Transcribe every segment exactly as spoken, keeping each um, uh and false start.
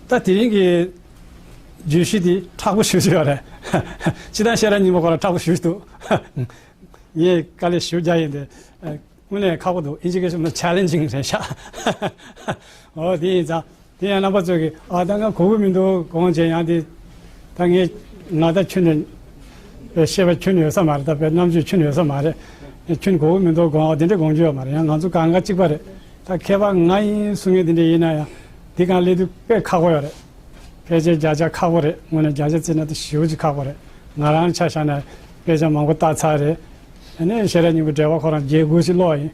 ད་དེ་རིང་གི་བརྗོད་གཞི་འདི་མཁྲེགས་པོ་ཞེ་པོ་ཅིག་ཡོད་རེད། སྤྱིར་བཏང་ཤེས་རབ་སྙིང་པོ་ཁོ་རང་མཁྲེགས་པོ་ཞེ་པོ་ཅིག་འདུག་ངས་དཀའ་ལས་ཞེ་པོ་རྒྱག་ཡིན་ཏེ། དངོས་གནས་ཁག་པོ་འདུག་ཨིན་ཇི་སྐད་ཆ་ནང་ཆེ་ལེན་ཇིང་རེད་ཤག་འོ་དེ་ཡིན་ཙང་། དེ་ཡང་རྣམ་པ་ཚོ་གིས་ཨ་ད་ང་གོ་གི་མི་འདུག་དགོངས་བྱས་ཡང་དེ། ད་ངས་ང་ད་ཁྱོན་ནས་དཔེ་ཤེས་པ་ཁྱོན་ནས་ཡོད་ས་མ་རེད། ད་དཔེ་རྣམ་དཔྱོད་ཁྱོན་ནས་ཡོད་ས་མ་རེད། ཁྱོན་གོ་གི་མི་འདུག་དགོངས། འོ་དེ་འདྲ་དགོངས་རྒྱུ་ཡོད་མ་རེད། ཡང་ང་ཚོ་གང་ག་གཅིག་པ་རེད། ད་མཁས་པ་ང་ཡིན་གསུང་མཁན་དེ་འདྲ་ཡིན་ན་ཡང་དེ་གང་སླེབས་དུས་དཔེ་ཁག་པོ་ཡོད་རེད། ཕལ་ཆེར་བརྒྱ་ཆ་ཁག་པོ་རེད། དངོས་གནས་བརྒྱ་ཆ་བརྩིས་ན་དེ་ཞེ་པོ་ཅིག་ཁག་པོ་རེད། ང་རང་ཆ་བཞག་ན་དཔེ་ཆ་མང་པོ་ལྟ་ཚར་རེད། ཨ་ནི་ཤེས་རབ་སྙིང་པོའི་འགྲེལ་པ་ཁོ་རང་བརྒྱད་དགུ་ཞིག་ཀློག་ཡིན།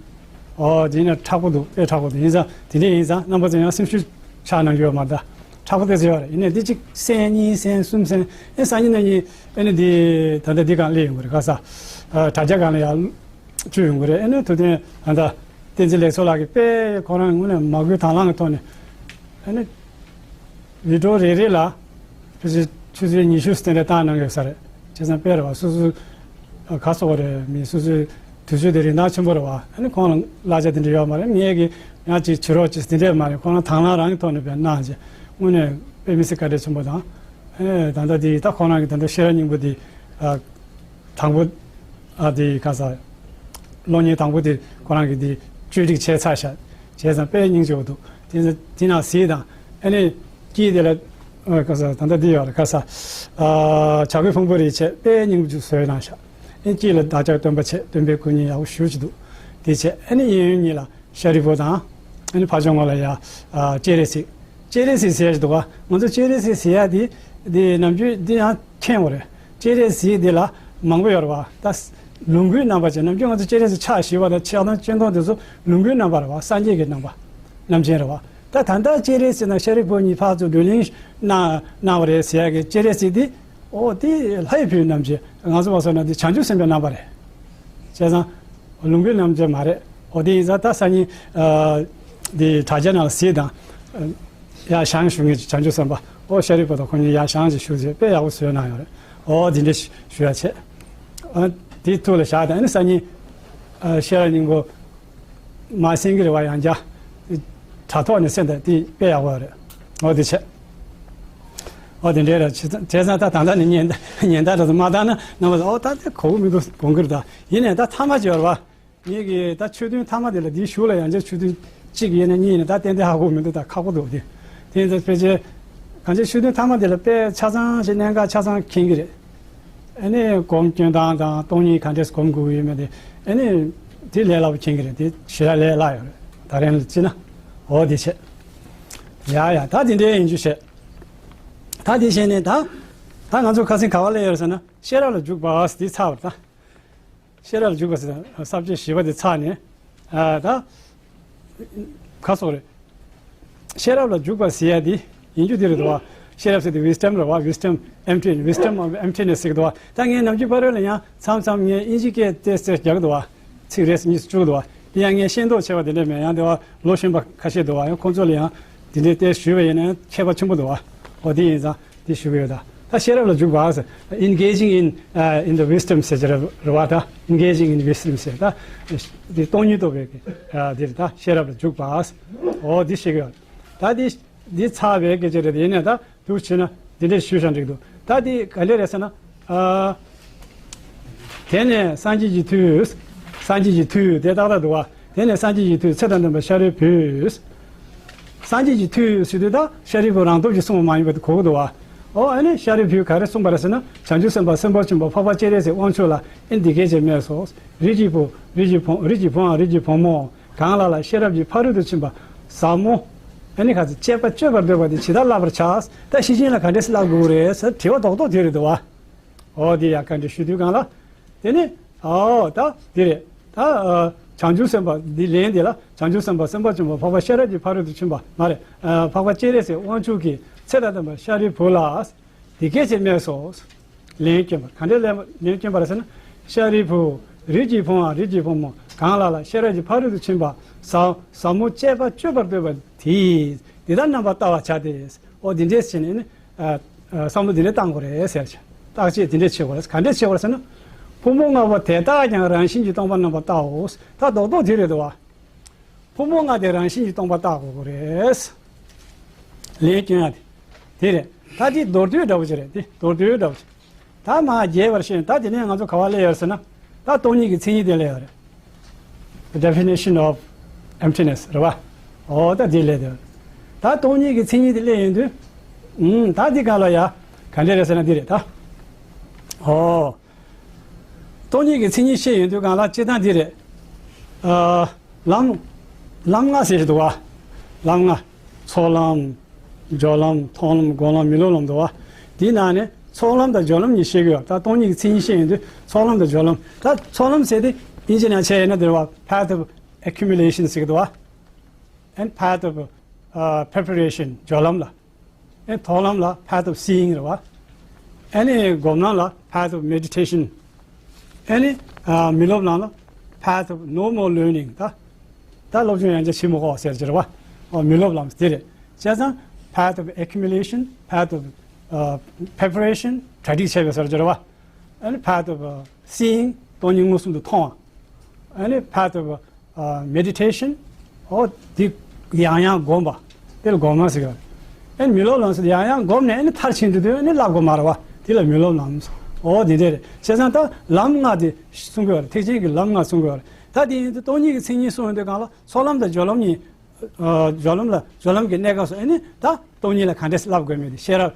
ཨོ་དེ་ཡིན་ན་མཁྲེགས་པོ་འདུག་དཔེ་མཁྲེགས་པོ་འདུག་ཡིན་ཙང་དེ་འདྲ་ཡིན་ཙང་རྣམ་པ་ཚོ་ཡང་སེམས་ཤུགས་ཆག་གནང་རྒྱུ་ཡོད་མ་རེད། ད་མཁྲེགས་པོ་དེ་ཚོ་ཡོད་རེད། ཡིན་ནའི་འདི་གཅིག་གསན་གཉིས་གསན་གསུམ་གསན། ཨེ་སང་ཉིན་གནངས་ཉིན་ཨེ་ནི་འདི་ད་ལྟ་འདི་སྒང་སླེབས་ཡོང་གི་རེད། ག་ས་ཨ་དྲ་རྒྱ་སྒང་ལ་ཡང་བཅུག་ཡོང་གི་རེད། ཨེ་ནི་ཐུབ་བསྟན་ད་ལྟ་བསྟན་འཛིན་ལེགས་མཚོ་ལགས་ཀྱིས་དཔེ་ཁོ་རང་དངོས་གནས་མ་བསྐུལ་དང་བླངས་ཀྱི་ཐོག་ནས་ཨེ་ནི་བི་ཌི་ཡོ་རེ་རེ་ལ་ཕལ་ཆེར་ཆུ་ཚོད་ཉི་ཤུ་དེ་འདྲ་བཏང་གནང་གི་ཡོད་ས་རེད། བྱས་ཙང་དཔེ་རེད་བ། སོ་སོའི་ག་སོགས་རེད། མི་སོ་སོའི་དུས་ཚོད་དེ་རིན་ཐང་ཆེན་པོ་རེད་བ། ཨ་ནི་ཁོང་ལ་གླ་ཆ་དེ་འདྲ་ཡོད་མ་རེད། ངས་ཀྱི་ཡང་ཅིག་བྱེད་རོགས་ཅིག་དེ་འདྲ་མ་རེད། ཁོང་རང་དང་བླངས་རང་གི་ཐོག་ནས་དཔེ་གནང་བྱས་དངོས་གནས་དཔེ་མི་སྲིད་བཀའ་དྲིན་ཆེན་པོ་དང་། ཨེ་ད་ལྟ་དེ་ད་ཁོང་རང་གི་ད་ལྟ་ཤེས་རབ་སྙིང་པོ་དེ་ཨ། དང་པོ། ཨ་དེ་ག་ས། གློག་བརྙན་དང་པོ་དེ་ཁོ་རང་གིས་དེ་བཅོས་སྒྲིག་བྱས་ཚར་ཤག་བྱས་ཙང་དཔེ་སྙིང་རྗེ་པོ་འདུག་དེ་དེ་ནང་གཟིགས་དང་། ཨ་ནི་དཀྱིལ་དེ་ལ་ཨ་ག་ས་ད་ལྟ་འདི་ཡོད་རེད། ག་ས། ཨ་བྱ་རྒོད་ཕུང་པོ་རེད་བྱས་དཔེ་སྙིང་རྗེ་བཟོས་གནང་ཤག་ཨ་ནི་དཀྱིལ་ལ་བདག་ཅག་སྟོན་པ་བྱས་སྟོན་པའི་སྐུ་བརྙན་ཡག་པོ་ཞེ་པོ་ཅིག་འདུག་དེ་བྱས་ཨ་ནི་གཡས་གཡོན་གཉིས་ལ་ཤཱ་རིའི་བུ་དང་། ཨ་ནི་ཕར་ཕྱོགས་ངོས་ལ་ཡ། ཨ་སྤྱན་རས་གཟིགས། སྤྱན་རས་གཟིགས་ཟེར་ཡ་ཞིག་འདུག་ག་ང་ཚོ་སྤྱན་རས་གཟིགས་ཟེར་ཡ་དེ་དེ་ནམ་རྒྱུན་འདི་ཡང་མཁྱེན་པ་རེད། སྤྱན་རས་གཟིགས་འདི་ལ་མང་པོ་ཡོད་རེད་བ། ད་ལོངས་སྐུའི་རྣམ་པ་ཅན། ནམ་རྒྱུན་ང་ཚོ་སྤྱན་རས་གཟིགས་ཕྱག་བཞི་པ་དང་ཕྱག་ན་སྤྱན་སྟོང་དེ་ཚོ་ལོངས་སྐུའི་རྣམ་པ་རེད་བ། སངས་རྒྱས་ཀྱི་རྣམ་པ། རྣམ་ཅན་རེད་བ། ད་ད་ལྟ་སྤྱན་རས་གཟིགས་དང་ཤཱ་རིའི་བུ་གཉིས་ཕར་ཚུར་བགྲོ་གླེང་གནང་གནང་བ་རེད་ཟེར་ཡ་གི་སྤྱན་རས་གཟིགས་འདི། ཨོ་དེ་ལྷའི་བུའི་རྣམ་ཅན། ང་ཚོ་བ་སོ་ན་དེ་བྱང་ཆུབ་སེམས་དཔའི་རྣམ་པ་རེད། བྱས་ཙང་། ལོངས་སྐུའི་རྣམ་ཅན་མ་རེད། ཨོ་དེ་ཡིན་ཙང་ད་སང་ཉིན། ཨ་དེ་དྲ་རྒྱ་ནང་ལ་གཟིགས་དང་། ཡར་བཞེངས་བཞུགས་མཁན་བྱང་ཆུབ་སེམས་དཔའ་ཨོ་ཤཱ་རིའི་བུ་དང་ཁོང་གཉིས་ཡར་བཞེངས་ཅིག་བཞུགས་ཟེར་དཔེ་ཡག་པོ་བཟོས་གནང་ཡོད་རེད། ཨོ་དེ་འདྲ་ཞུ་ཡ་བྱས། ཨ་དེ་ཐུགས་ལ་བཞག་དང་། ཨ་ནི་སང་ཉིན། ཨ་ཤེས་རབ་སྙིང་པོ། མ་གསན་གྱི་རེད་བ། ཡང་བསྐྱར། དྲ་ཐོག་ནས་གསན་དང་དེ་དཔེ་ཡག་པོ་རེད། འོ་དེ་བྱས། འོ་དེ་འདྲས་རེད། བྱས་ཙང་ད་ད་ལྟ་ནས་ཉན་ཉན་བརྡ་འདྲ་ཚོ་མ་བཏང་ན་རྣམ་པ་ཚོ་ཨོ་ད་དེ་གོ་གི་མི་འདུག་དགོངས་ཀྱི་རེད། ད་ཡིན་ནའི་ད་མཐའ་མ་ཅིག་ཡོད་རེད་བ། ངེད་ཀྱི་ད་ཆོས་ཐུན་མཐའ་མ་དེ་ལ་འདིའི་གཞུག་ལ་ཡང་བསྐྱར་ཆོས་ཐུན་གཅིག་ཡིན་ན་གཉིས་ཡིན་ན་ད་ཏན་ཏན་ཧ་གོ་མི་འདུག་ད་ཁག་པོ་འདུག་དེ་དེ་ཡིན་ཙང་ཕལ་ཆེར་གང་ཅི་ཆོས་ཐུན་མཐའ་མ་དེ་ལ་དཔེ་ཆ་ཚང་ཞིག་གནད་འགག་ཆ་ཚང་མཁྱེན་གྱི་རེད། ཨ་ནི་སྒོམ་སྐྱོན་སྟངས་དང་སྟོང་ཉིད་ག་འདྲས་སྒོམ་དགོས་ཀྱི་ཡོད་མེད་དེ། ཨ་ནི་དེ་ལས་སླ་པོ་མཁྱེན་གྱི་རེད། དེ་ཞེ་དྲག་ལས་སླ་ཡོད་རེད། ད་རན་ལ་བརྩིས་ན། འོ་དེ་བྱས། ཡ་ཡ་ད་དེ་འདྲའི་ཡིན་རྒྱུ་བྱས། ད་དེ་བྱས་ནས་ད། ད་ང་ཚོ་ཁ་སང་ག་པར་སླེབས་ཡོད་རེད་ཟེར་ན་ཤེས་རབ་ལ་འཇུག་པ་དེ་ཚར་བ་རེད་ད། ཤེས་རབ་ལ་འཇུག་པ་ཟེར་ས་བཅད་བཞི་པ་དེ་ཚར་ནས། ཨ་ད། ཁ་སོགས་རེད། ཤེས་རབ་ལ་འཇུག་པ་ཟེར་ཡ་དེ་ཡིན་རྒྱུ་དེ་རེད་དོ། ཤེས་རབ་ཟེར་དེ་wisdom རེད་བ། wisdom empty, wisdom of emptiness ཟེར་གི་འདུག་བ། ད་ངས་ནམ་རྒྱུན་ཕ་རོལ་ལ་ཡང་མཚམས་མཚམས་ངས་དབྱིན་ཇི་སྐད་ཏོག་ཙམ་རྒྱག་གི་འདུག་བ། ཚིག་རེ་གཉིས་བཅུག་འདུག་བ། དེ་ཡང་ངས་ཤེས་མདོག་ཆེ་བ་དེ་འདྲ་མེད། ཡང་དེ་བ་ལོ་གཞོན་པ་ཁ་ཤས་འདུག་བ། ཡང་ཁོང་ཚོ་ལ་ཡང་དེ་འདྲའི་ཏོག་ཙམ་ཞུས་པ་ཡིན་ན་ཁྱད་པར་ཆེན་པོ་འདུག་བ། འོ་དེ་ཡིན་ཙང་། དེ་ཞུ་གི་ཡོད་ད། ད་ཤེས་རབ་ལ་འཇུག་པ་ཟེར། engaging in, uh, in the wisdom ཟེར་གྱི་རེད་བ་ད། engaging in wisdom ཟེར་ད། དེ་སྟོང་ཉིད་རྟོགས་པའི་གི་ཨ་དེ་རེད་ད། ཤེས་རབ་ལ་འཇུག་པ་ཟེར། འོ་དེ་ཤེས་གི་ཡོད། ད་དེ་དེ་ཚར་བའི་སྐད་ཆ་རེད། ཡིན་ནའི་ད་འདུག་བྱས་ན་དེ་འདྲས་ཞུས་ཤག་འགྲིག་འདུག་ད་དེ་ག་འདྲས་རེད་ཟེར་ན། ཨ། དེ་ནས་སངས་རྒྱས་ཀྱི་མཐུས། སངས་རྒྱས་ཀྱི་མཐུས་དེ་ཏག་ཏག་འདུག་བ། དེ་ནས་སངས་རྒྱས་ཀྱི་མཐུས་ཚེ་དང་ལྡན་པ་ཤཱ་རིའི་བུས། སངས་རྒྱས་ཀྱི་མཐུས་ཟེར་དུས་ད་ཤཱ་རིའི་བུ་རང་སྟོབས་ཀྱིས་གསུངས་པ་མ་ཡིན་པ་དེ་གོ་གི་འདུག་བ། ཨོ་ཨ་ནི་ཤཱ་རིའི་བུས་ག་རེ་གསུངས་པ་རེད་ཟེར་ན། བྱང་ཆུབ་སེམས་དཔའ་སེམས་དཔའ་ཆེན་པོ་འཕགས་པ་སྤྱན་རས་གཟིགས་དབང་ཕྱུག་ལ་ཨེ་འདི་སྐད་ཅེས་སྨྲས་སོ། རིགས་ཀྱི་བུ། རིགས་ཀྱི་བུའམ་རིགས་ཀྱི་བུ་མོ། གང་ལ་ལ་ཤེས་རབ་ཀྱི་ཕ་རོལ་ཏུ་ཕྱིན་པ་ཟབ་མོ། ཨ་ནི་ག་ཚོད་སྤྱད་པ་སྤྱོད་པར་འདོད་པ་དེ་ཇི་ལྟར་བསླབ་པར་བྱ། ད་ཤེར་ཕྱིན་ལ་ག་འདྲས་བསླབ་དགོས་རེད་ཟེར་དྲི་བ་རྡོག་རྡོག་དེ་རེད་འདུག་བ། ཨོ་དེ་ཡང་བཀའ་འདྲི་ཞུ་དུས་སྒང་ལ། དེ་ནི། ཨོ་ད་དེ་རེད། ད་ཨ་བྱང་ཆུབ་སེམས་དཔའ་འདི་ལན་དེ་ལ་བྱང་ཆུབ་སེམས་དཔའ་སེམས་དཔའ་ཆེན་པོ་འཕགས་པ་ཤེས་རབ་ཀྱི་ཕ་རོལ་ཏུ་ཕྱིན་པ་མ་རེད། ཨ་འཕགས་པ་སྤྱན་རས་གཟིགས་དབང་ཕྱུག་གིས་ཚེ་དང་ལྡན་པ་ཤཱ་རིའི་བུ་ལ་འདི་སྐད་ཅེས་སྨྲས་སོ། ལན་བསྐྱོན་པ། ག་འདྲའི་ལན་ལན་བསྐྱོན་པ་རེད་ཟེར་ན། ཤཱ་རིའི་བུ། རིགས་ཀྱི་བུའམ་རིགས་ཀྱི་བུ་མོ་གང་ལ་ལ་ཤེས་རབ་ཀྱི་ཕ་རོལ་ཏུ་ཕྱིན་པ་ཟབ་ཟབ་མོ་སྤྱད་པ་སྤྱོད་པར་འདོད་པ་དེས་འདི་ལྟར་རྣམ་པར་བལྟ་བར་བྱ་སྟེ། ཨོ་འདི་འདྲས་བྱས་ནས་ནི། ཨ་ཨ་བསམ་བློ་འདི་འདྲས་བཏང་དགོས་རེད་ཟེར་བྱས། བརྟག་དཔྱད་འདི་འདྲས་བྱེད་དགོས་རེད། ག་འདྲས་བྱེད་དགོས་རེད་ཟེར་ན། ཕུང་པོ་ལྔ་པོ་དེ་དག་ཀྱང་རང་བཞིན་གྱིས་སྟོང་པར་རྣམ་པར་བལྟའོ། ད་རྡོག་རྡོག་དེ་རེད་འདུག་བ། ཕུང་པོ་ལྔ་དེ་རང་བཞིན་གྱིས་སྟོང་པར་བལྟ་དགོས་རེད། ལན་སྐྱོན་ཡ་དེ། དེ་རེད། ད་དེ་མདོར་བསྡུས་འདྲ་པོ་ཅིག་རེད། དེ་མདོར་བསྡུས་འདྲ་པོ་ཅིག་ད་མར་རྒྱས་པར་བཤད་ན། ད་དེ་ནས་ང་ཚོ་ག་པར་སླེབས་ཡོད་ཟེར་ན། ད་སྟོང་ཉིད་ཀྱི་མཚན་ཉིད་དེ་སླེབས་ཡོད་རེད། The definition of emptiness རེད་བ། ཨོ་ད་དེ་སླེབས་ཡོད་རེད། ད་སྟོང་ཉིད་ཀྱི་མཚན་ཉིད་དེ་སླེབས་ཡོང་དུས། ཨུམ། ད་འདི་ག་ལ་ཡ། ག་འདྲ་རེད་ཟེར་ན་འདི་རེད་ད། ཨོ། སྟོང་ཉིད་ཀྱི་མཚན་ཉིད་བཤད་ཡོང་དུས་གང་ལ་སྤྱིར་བཏང་འདི་རེད། ཨ། ལམ། ལམ་ལྔ་ཟེར་གྱི་འདུག་བ། ལམ་ལྔ། ཚོགས་ལམ། སྦྱོར་ལམ། མཐོང་ལམ། སྒོམ་ལམ། མི་སློབ་ལམ་འདུག་བ། དེའི་ནང་ནས་ཚོགས་ལམ་དང་སྦྱོར་ལམ་གཉིས་བཤད་ཀྱི་ཡོད། ད་སྟོང་ཉིད་ཀྱི་མཚན་ཉིད་བཤད་ཡོང་དུས་ཚོགས་ལམ་དང་སྦྱོར་ལམ། ད་ཚོགས་ལམ་ཟེར་དེ་དབྱིན་ཇི་ནང་བྱས་ཡིན་ན་འདིར་བ་path of accumulation ཟེར་གྱི་འདུག་བ། and path of, uh, preparation སྦྱོར་ལམ་ལ། ཨེ་མཐོང་ལམ་ལ་path of seeing རེད་བ། ཨ་ནི་སྒོམ་ལམ་ལ་path of meditation། ཨ་ནི་ཨ་མི་སློབ་ལམ་ལ་path of no more learning ད། ད་སློབ་སྦྱོང་ཡང་བསྐྱར་བྱེད་མི་དགོས་ཟེར་གྱི་རེད་བ། ཨོ་མི་སློབ་ལམ་དེ་རེད། བྱས་ཙང་path of accumulation, path of, uh, preparation གྲ་སྒྲིག་བྱས་པའི་ཟེར་གྱི་རེད་བ། ཨ་ནི་path of, uh, seeing སྟོང་ཉིད་མངོན་སུམ་དུ་མཐོང་བ། ཨ་ནི་path of, uh, meditation ཨོ་དེ་ཡང་ཡང་སྒོམ་པ། དེ་ལ་སྒོམ་ལམ་ཟེར་གི་རེད། ཨ་ནི་མི་སློབ་ལམ་ཟེར་ཡང་ཡང་སྒོམ་ནས་ཨ་ནི་མཐར་ཕྱིན་དུས་དུས་ཨ་ནི་བསླབ་དགོས་མ་རེད་བ། དེ་ལ་མི་སློབ་ལམ་ཟེར། ཨོ་དེ་འདྲ་རེད། བྱས་ཙང་ད་ལམ་ལྔ་དེ་གསུང་གི་ཡོད་རེད། ཐེག་ཆེན་གྱི་ལམ་ལྔ་གསུང་གི་ཡོད་རེད། ད་དེ་ཡིན་དུས་སྟོང་ཉིད་ཀྱི་མཚན་ཉིད་གསུང་ཡོང་དུས་གང་ལ་ཚོགས་ལམ་དང་སྦྱོར་ལམ་གཉིས། ཨ་སྦྱོར་ལམ་ལ་སྦྱོར་ལམ་གྱི་གནས་སྐབས་སུ་ཨ་ནི་ད་སྟོང་ཉིད་ལ་ག་འདྲས་བསླབ་དགོས་མིན་དེ། ཤེས་རབ།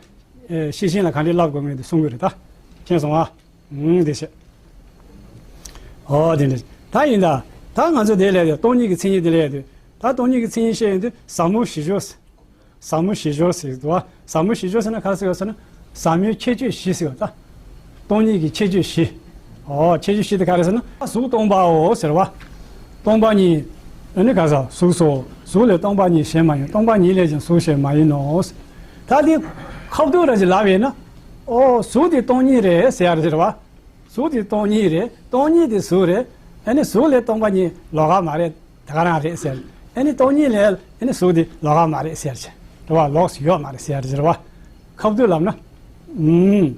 ཨེ་ཤེར་ཕྱིན་ལ་ག་འདྲས་བསླབ་དགོས་མིན་དེ་གསུང་གི་རེད་ད། མཁྱེན་སོང་ཨ། ཨུམ་དེ་བྱས། ཨོ་དེ་འདྲ། ད་ཡིན་ད། ད་ང་ཚོ་དེ་ལས་དེ་སྟོང་ཉིད་ཀྱི་མཚན་ཉིད་དེ་ལས་དེ། ད་སྟོང་ཉིད་ཀྱི་མཚན་ཉིད་བཤད་ཡོང་དུས་ཟབ་མོ་བཞི་སྦྱོར་ཟེར། ཟབ་མོ་བཞི་སྦྱོར་ཟེར་གྱི་འདུག་བ། ཟབ་མོ་བཞི་སྦྱོར་ཟེར་ན་ག་རེ་ཟེར་བ་ཟེར་ན། ཟབ་མོའི་ཁྱད་ཆོས་བཞི་ཟེར་བ་ད། སྟོང་ཉིད་ཀྱི་ཁྱད་ཆོས་བཞི། ཨོ་ཁྱད་ཆོས་བཞི་དེ་ག་རེ་ཟེར་ན། གཟུགས་སྟོང་པའོ་ཟེར་བ། སྟོང་པ་ཉིད། ཨ་ནི་ག་ཟེར། གཟུགས་སོ། གཟུགས་ལས་སྟོང་པ་ཉིད་གཞན་མ་ཡིན། སྟོང་པ་ཉིད་ལས་ཀྱང་གཟུགས་གཞན་མ་ཡིན་ནོ། ད་དེ་ཁ་བསྡུར་ར་ཅིག་ལབ་ཡིན་ན། ཨོ་གཟུགས་དེ་སྟོང་ཉིད་རེད་ཟེར་ཡ་རེད་ཟེར་བ། གཟུགས་དེ་སྟོང་ཉིད་རེད། སྟོང་ཉིད་དེ་གཟུགས་རེད། ཨ་ནི་གཟུགས་ལས་སྟོང་པ་ཉིད་ལོགས་ཀ་མ་རེད། ད་ག་རང་རེད་ཟེར། ཨ་ནི་སྟོང་ཉིད་ལས་ཨ་ནི་གཟུགས་དེ་ལོགས་ཀ་མ་རེད་ཟེར་བྱས། རེད་བ། ལོགས་སུ་ཡོད་མ་རེད་ཟེར་ཟེར་བ། ཁ་བསྡུར་ལབ་ན། ཨུམ།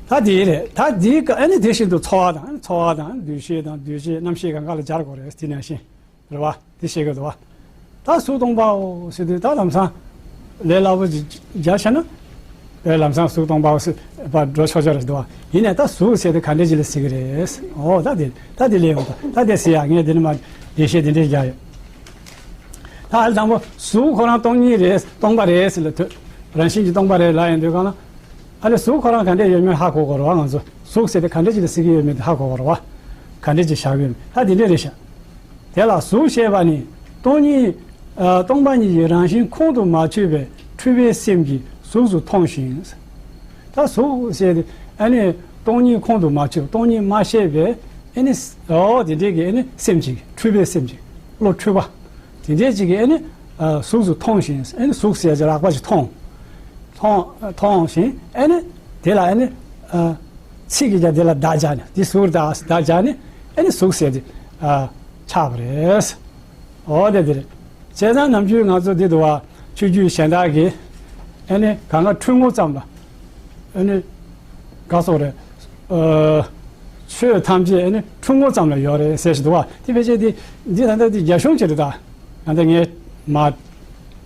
ད་དེ་རེད། ད་དེའི་སྐབས་ཨ་ནི་དེ་བཞིན་དུ་ཚོར་བ་དང་། ཚོར་བ་དང་འདུ་ཤེས་དང་། འདུ་བྱེད་རྣམ་ཤེས་གང་ག་ལ་སྦྱར་དགོས་རེད། དེ་ནང་བཞིན། རེད་བ། དེ་བཤད་དགོས་འདུག་བ། ད་གཟུགས་སྟོང་པའོ་ཟེར་དུས་ད་ལམ་སང་། ལས་སླ་པོ་ཅིག་སྦྱར་བྱས་ན། དཔེ་ལམ་སང་གཟུགས་སྟོང་པའོ་ཟེར་བ་འགྲོ་ཆོག་ཆོག་རེད་འདུག་བ། ཡིན་ནའི་ད་གཟུགས་ཟེར་དུས་ག་འདྲས་ཅིག་ལ་ཟེར་གི་རེད། ཨོ་ད་དེ་ད་དེ་ལས་ཡོང་ད། ད་དེ་ཟེར་ཡ་ངས་དེ་ནས་མ་འགྲེལ་བཤད་དེ་འདྲས་རྒྱག་ཡོད། ད་ཨ་ལ་དང་པོ་གཟུགས་ཁོ་རང་སྟོང་ཉིད་རེད། སྟོང་པ་རེད་ཟེར་ལ་ཐོས། རང་བཞིན་གྱིས་སྟོང་པ་རེད་ལབ་ཡོང་དུས་གང་ལ། ཨ་ལས་གཟུགས་ཁོ་རང་ག་འདྲས་ཡོད་མེད་ཧ་གོ་དགོས་རེད་བ། ང་ཚོ་གཟུགས་ཟེར་དེ་ག་འདྲས་ཅིག་ལ་ཟེར་གྱི་ཡོད་མེད་དེ་ཧ་གོ་དགོས་རེད་བ། ག་འདྲས་ཅིག་བཞག་གི་ཡོད་མེད་ད་དེ་འདྲས་རེད་ཤག་དེ་ལ་གཟུགས་ཞེས་པ་ནི་སྟོང་ཉིད། ཨ་སྟོང་པ་ཉིད་ཀྱི་རང་བཞིན་ཁོང་དུ་མ་ཆུད་པའི་འཁྲུལ་པའི་སེམས་ཀྱིས་གཟུགས་སུ་མཐོང་ཞིང་། ད་གཟུགས་ཟེར་དེ་ཨ་ནི་སྟོང་ཉིད་ཁོང་དུ་མ་ཆུད། སྟོང་ཉིད་མ་ཤེས་པའི་ཨ་ནི་ཨོ་དེ་འདྲས་ཀྱི་ཨ་ནི་སེམས་ཀྱིས། འཁྲུལ་པའི་སེམས་ཀྱིས། བློ་འཁྲུལ་པ། དེ་འདྲའི་ཅིག་གིས་ཨ་ནི་ཨ་གཟུགས་སུ་མཐོང་ཞིང་། ཨ་ནི་གཟུགས་ཟེར་ཡ་ཅིག་རགས་པ་ཅིག་མཐོང་། མཐོང་མཐོང་ཞིང་། ཨ་ནི་དེ་ལ་ཨ་ནི་ཨ་ཚིག་གིས་ཀྱང་དེ་ལ་བརྡ་སྦྱར་ནས། དེ་གཟུགས་རེད་བརྡ་སྦྱར་ནས། ཨ་ནི་གཟུགས་ཟེར་དེ་ཨ་ཆགས་པ་རེད། འོ་དེ་དེ་རེད། བྱས་ཙང་ནམ་རྒྱུན་ང་ཚོ་འདི་འདུག་བ། ཆོས་བརྒྱུད་གཞན་དག་གིས་ཨ་ནི་གང་ག་འཁྲུལ་ངོ་ཙམ་ལ། ཨ་ནི་ག་སོགས་རེད། ཨ་ཆོས་ཐམས་ཅད་ཨ་ནི་འཁྲུལ་ངོ་ཙམ་ལ་ཡོད་རེད་ཟེར་བཞིན་འདུག་བ། དེ་ཕལ་ཆེར་དེ་འདི་ད་ལྟ་དེ་རྒྱ་གཞུང་ཅིག་རེད་ད། ད་ལྟ་ངས་མ་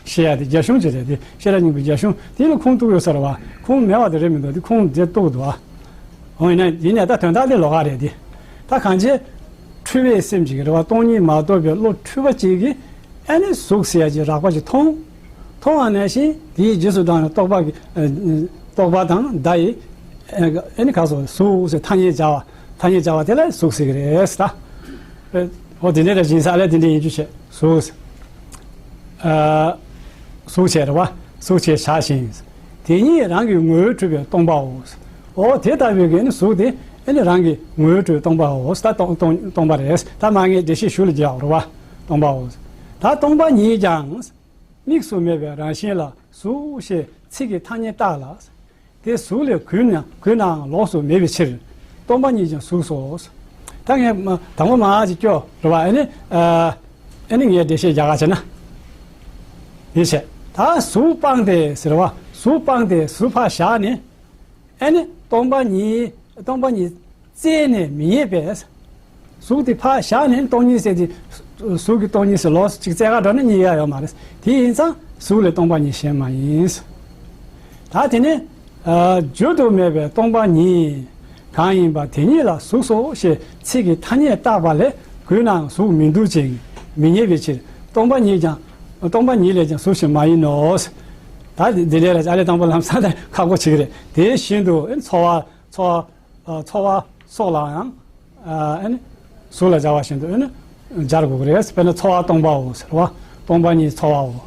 བཤད་ཡ་དེ་རྒྱ་གཞུང་ཅིག་རེད། དེ་ཤེས་རབ་སྙིང་པོའི་རྒྱ་གཞུང་དེ་ལ་ཁུངས་གཏུགས་ཡོད་ས་རེད་བ། ཁུངས་མེད་པ་དེ་རེད་མི་འདུག་དེ་ཁུངས་དེ་གཏུགས་འདུག་བ། འོ་ཡིན་ན་ཡིན་ནའི་ད་དོན་དག་དེ་ལོགས་ཀ་རེད་དེ། ད་གང་བྱས། འཁྲུལ་པའི་སེམས་ཅིག་རེད་བ། སྟོང་ཉིད་མ་རྟོགས་པའི་བློ་འཁྲུལ་པ་ཅིག་གིས་ཨ་ནི་གཟུགས་ཟེར་ཡ་ཅིག་རགས་པ་ཅིག་མཐོང་། མཐོང་བ་ནང་བཞིན་དེའི་རྗེས་སུ་འབྲངས་ནས་རྟོག་པ་གི་ཨ་རྟོག་པ་དང་བརྡ་ཡིས་ཨ་ནི་ག་སོགས་གཟུགས་ཟེར་ཐ་སྙད་སྦྱར་བ། ཐ་སྙད་སྦྱར་བ་དེ་ལ་གཟུགས་ཟེར་གི་རེད་ད། ཨོ་དེ་འདྲས་རེད། སྦྱིན་བདག་ལས་དེ་འདྲས་ཡིན་རྒྱུ་བྱས་གཟུགས། ཨ་གཟུགས་བྱས་རེད་བ། གཟུགས་བྱས་བཞག་ཞིང་། དེ་ཉིད་རང་གི་ངོ་བོས་གྲུབ་པའི་སྟོང་པའོ། ཨོ་དེ་ལྟ་བུའི་གི་ནི་གཟུགས་དེ་ཨ་ནི་རང་གི་ངོ་བོས་གྲུབ་པའི་སྟོང་པའོ། ད་སྟོང་སྟོང་སྟོང་པ་རེད། ད་མ་ངས་འགྲེལ་བཤད་ཞུ་ལ་རྒྱག་རེད་བ། སྟོང་པའོ། ད་སྟོང་པ་ཉིད་ཀྱང་། དམིགས་སུ་མེད་པའི་རང་བཞིན་ལ་གཟུགས་ཞེས་ཚིག་གི་ཐ་སྙད་བཏགས་ལ། དེ་གཟུགས་ལས་གུད་ན་གུད་ནའང་ལོགས་སུ་མེད་པའི་ཕྱིར། སྟོང་པ་ཉིད་ཀྱང་གཟུགས་སོ། ད་ངས་མ་དང་པོ་མར་ཅིག་སྐྱོར་རེད་བ། ཨ་ནི་ཨ་ཨ་ནི་ངས་འགྲེལ་བཤད་རྒྱག་ག་བྱས་ན། དེ་བྱས། ད་གཟུགས་སྤངས་ཏེ་ཟེར་བ། གཟུགས་སྤངས་ཏེ་གཟུགས་ཕར་བཞག་ནས། ཨ་ནི་སྟོང་པ་ཉིད། སྟོང་པ་ཉིད་བཙལ་ནས་མི་རྙེད་པས། གཟུགས་དེ་ཕར་བཞག་ནས་སྟོང་ཉིད་ཟེར་དེ། གཟུགས་ཀྱི་སྟོང་ཉིད་ཟེར་ལོགས་སུ་ཅིག་བཙལ་ག་འགྲོ་ན་རྙེད་ཡ་ཡོད་མ་རེད། དེ་ཡིན་ཙང་གཟུགས་ལས་སྟོང་པ་ཉིད་གཞན་མ་ཡིན། ད་དེ་ནི། ཨ། བརྗོད་དུ་མེད་པའི་སྟོང་པ་ཉིད་གང་ཡིན་པ་དེ་ཉིད་ལ་གཟུགས་སོ་ཞེས་ཚིག་གི་ཐ་སྙད་བཏགས་པ་ལས་གུད་ནའང་གཟུགས་མི་འདུ་ཅིང་མི་རྙེད་པའི་ཕྱིར། སྟོང་པ་ཉིད་ཀྱང་། སྟོང་པ་ཉིད་ལས་ཀྱང་གཟུགས་ཤིག་མ་ཡིན་ནོ། ད་འདི་འདི་ལས་ལ་ཨ་ལས་དང་པོ་ལམ་སང་དང་ཁག་པོ་ཆེ་གི་རེད། དེ་བཞིན་དུ་ཚོར་བ། ཚོར་བ། ཨ། ཚོར་བ་སོགས་ལའང་། ཨ། ཨ་ནི་གཟུགས་ལ་སྦྱར་བ་བཞིན་དུ་ཨ་ནི་སྦྱར་དགོས་ཀྱི་རེད། དཔེར་ན་ཚོར་བ་སྟོང་པའོ་ཟེར་བ། སྟོང་པ་ཉིད་ཚོར་བའོ།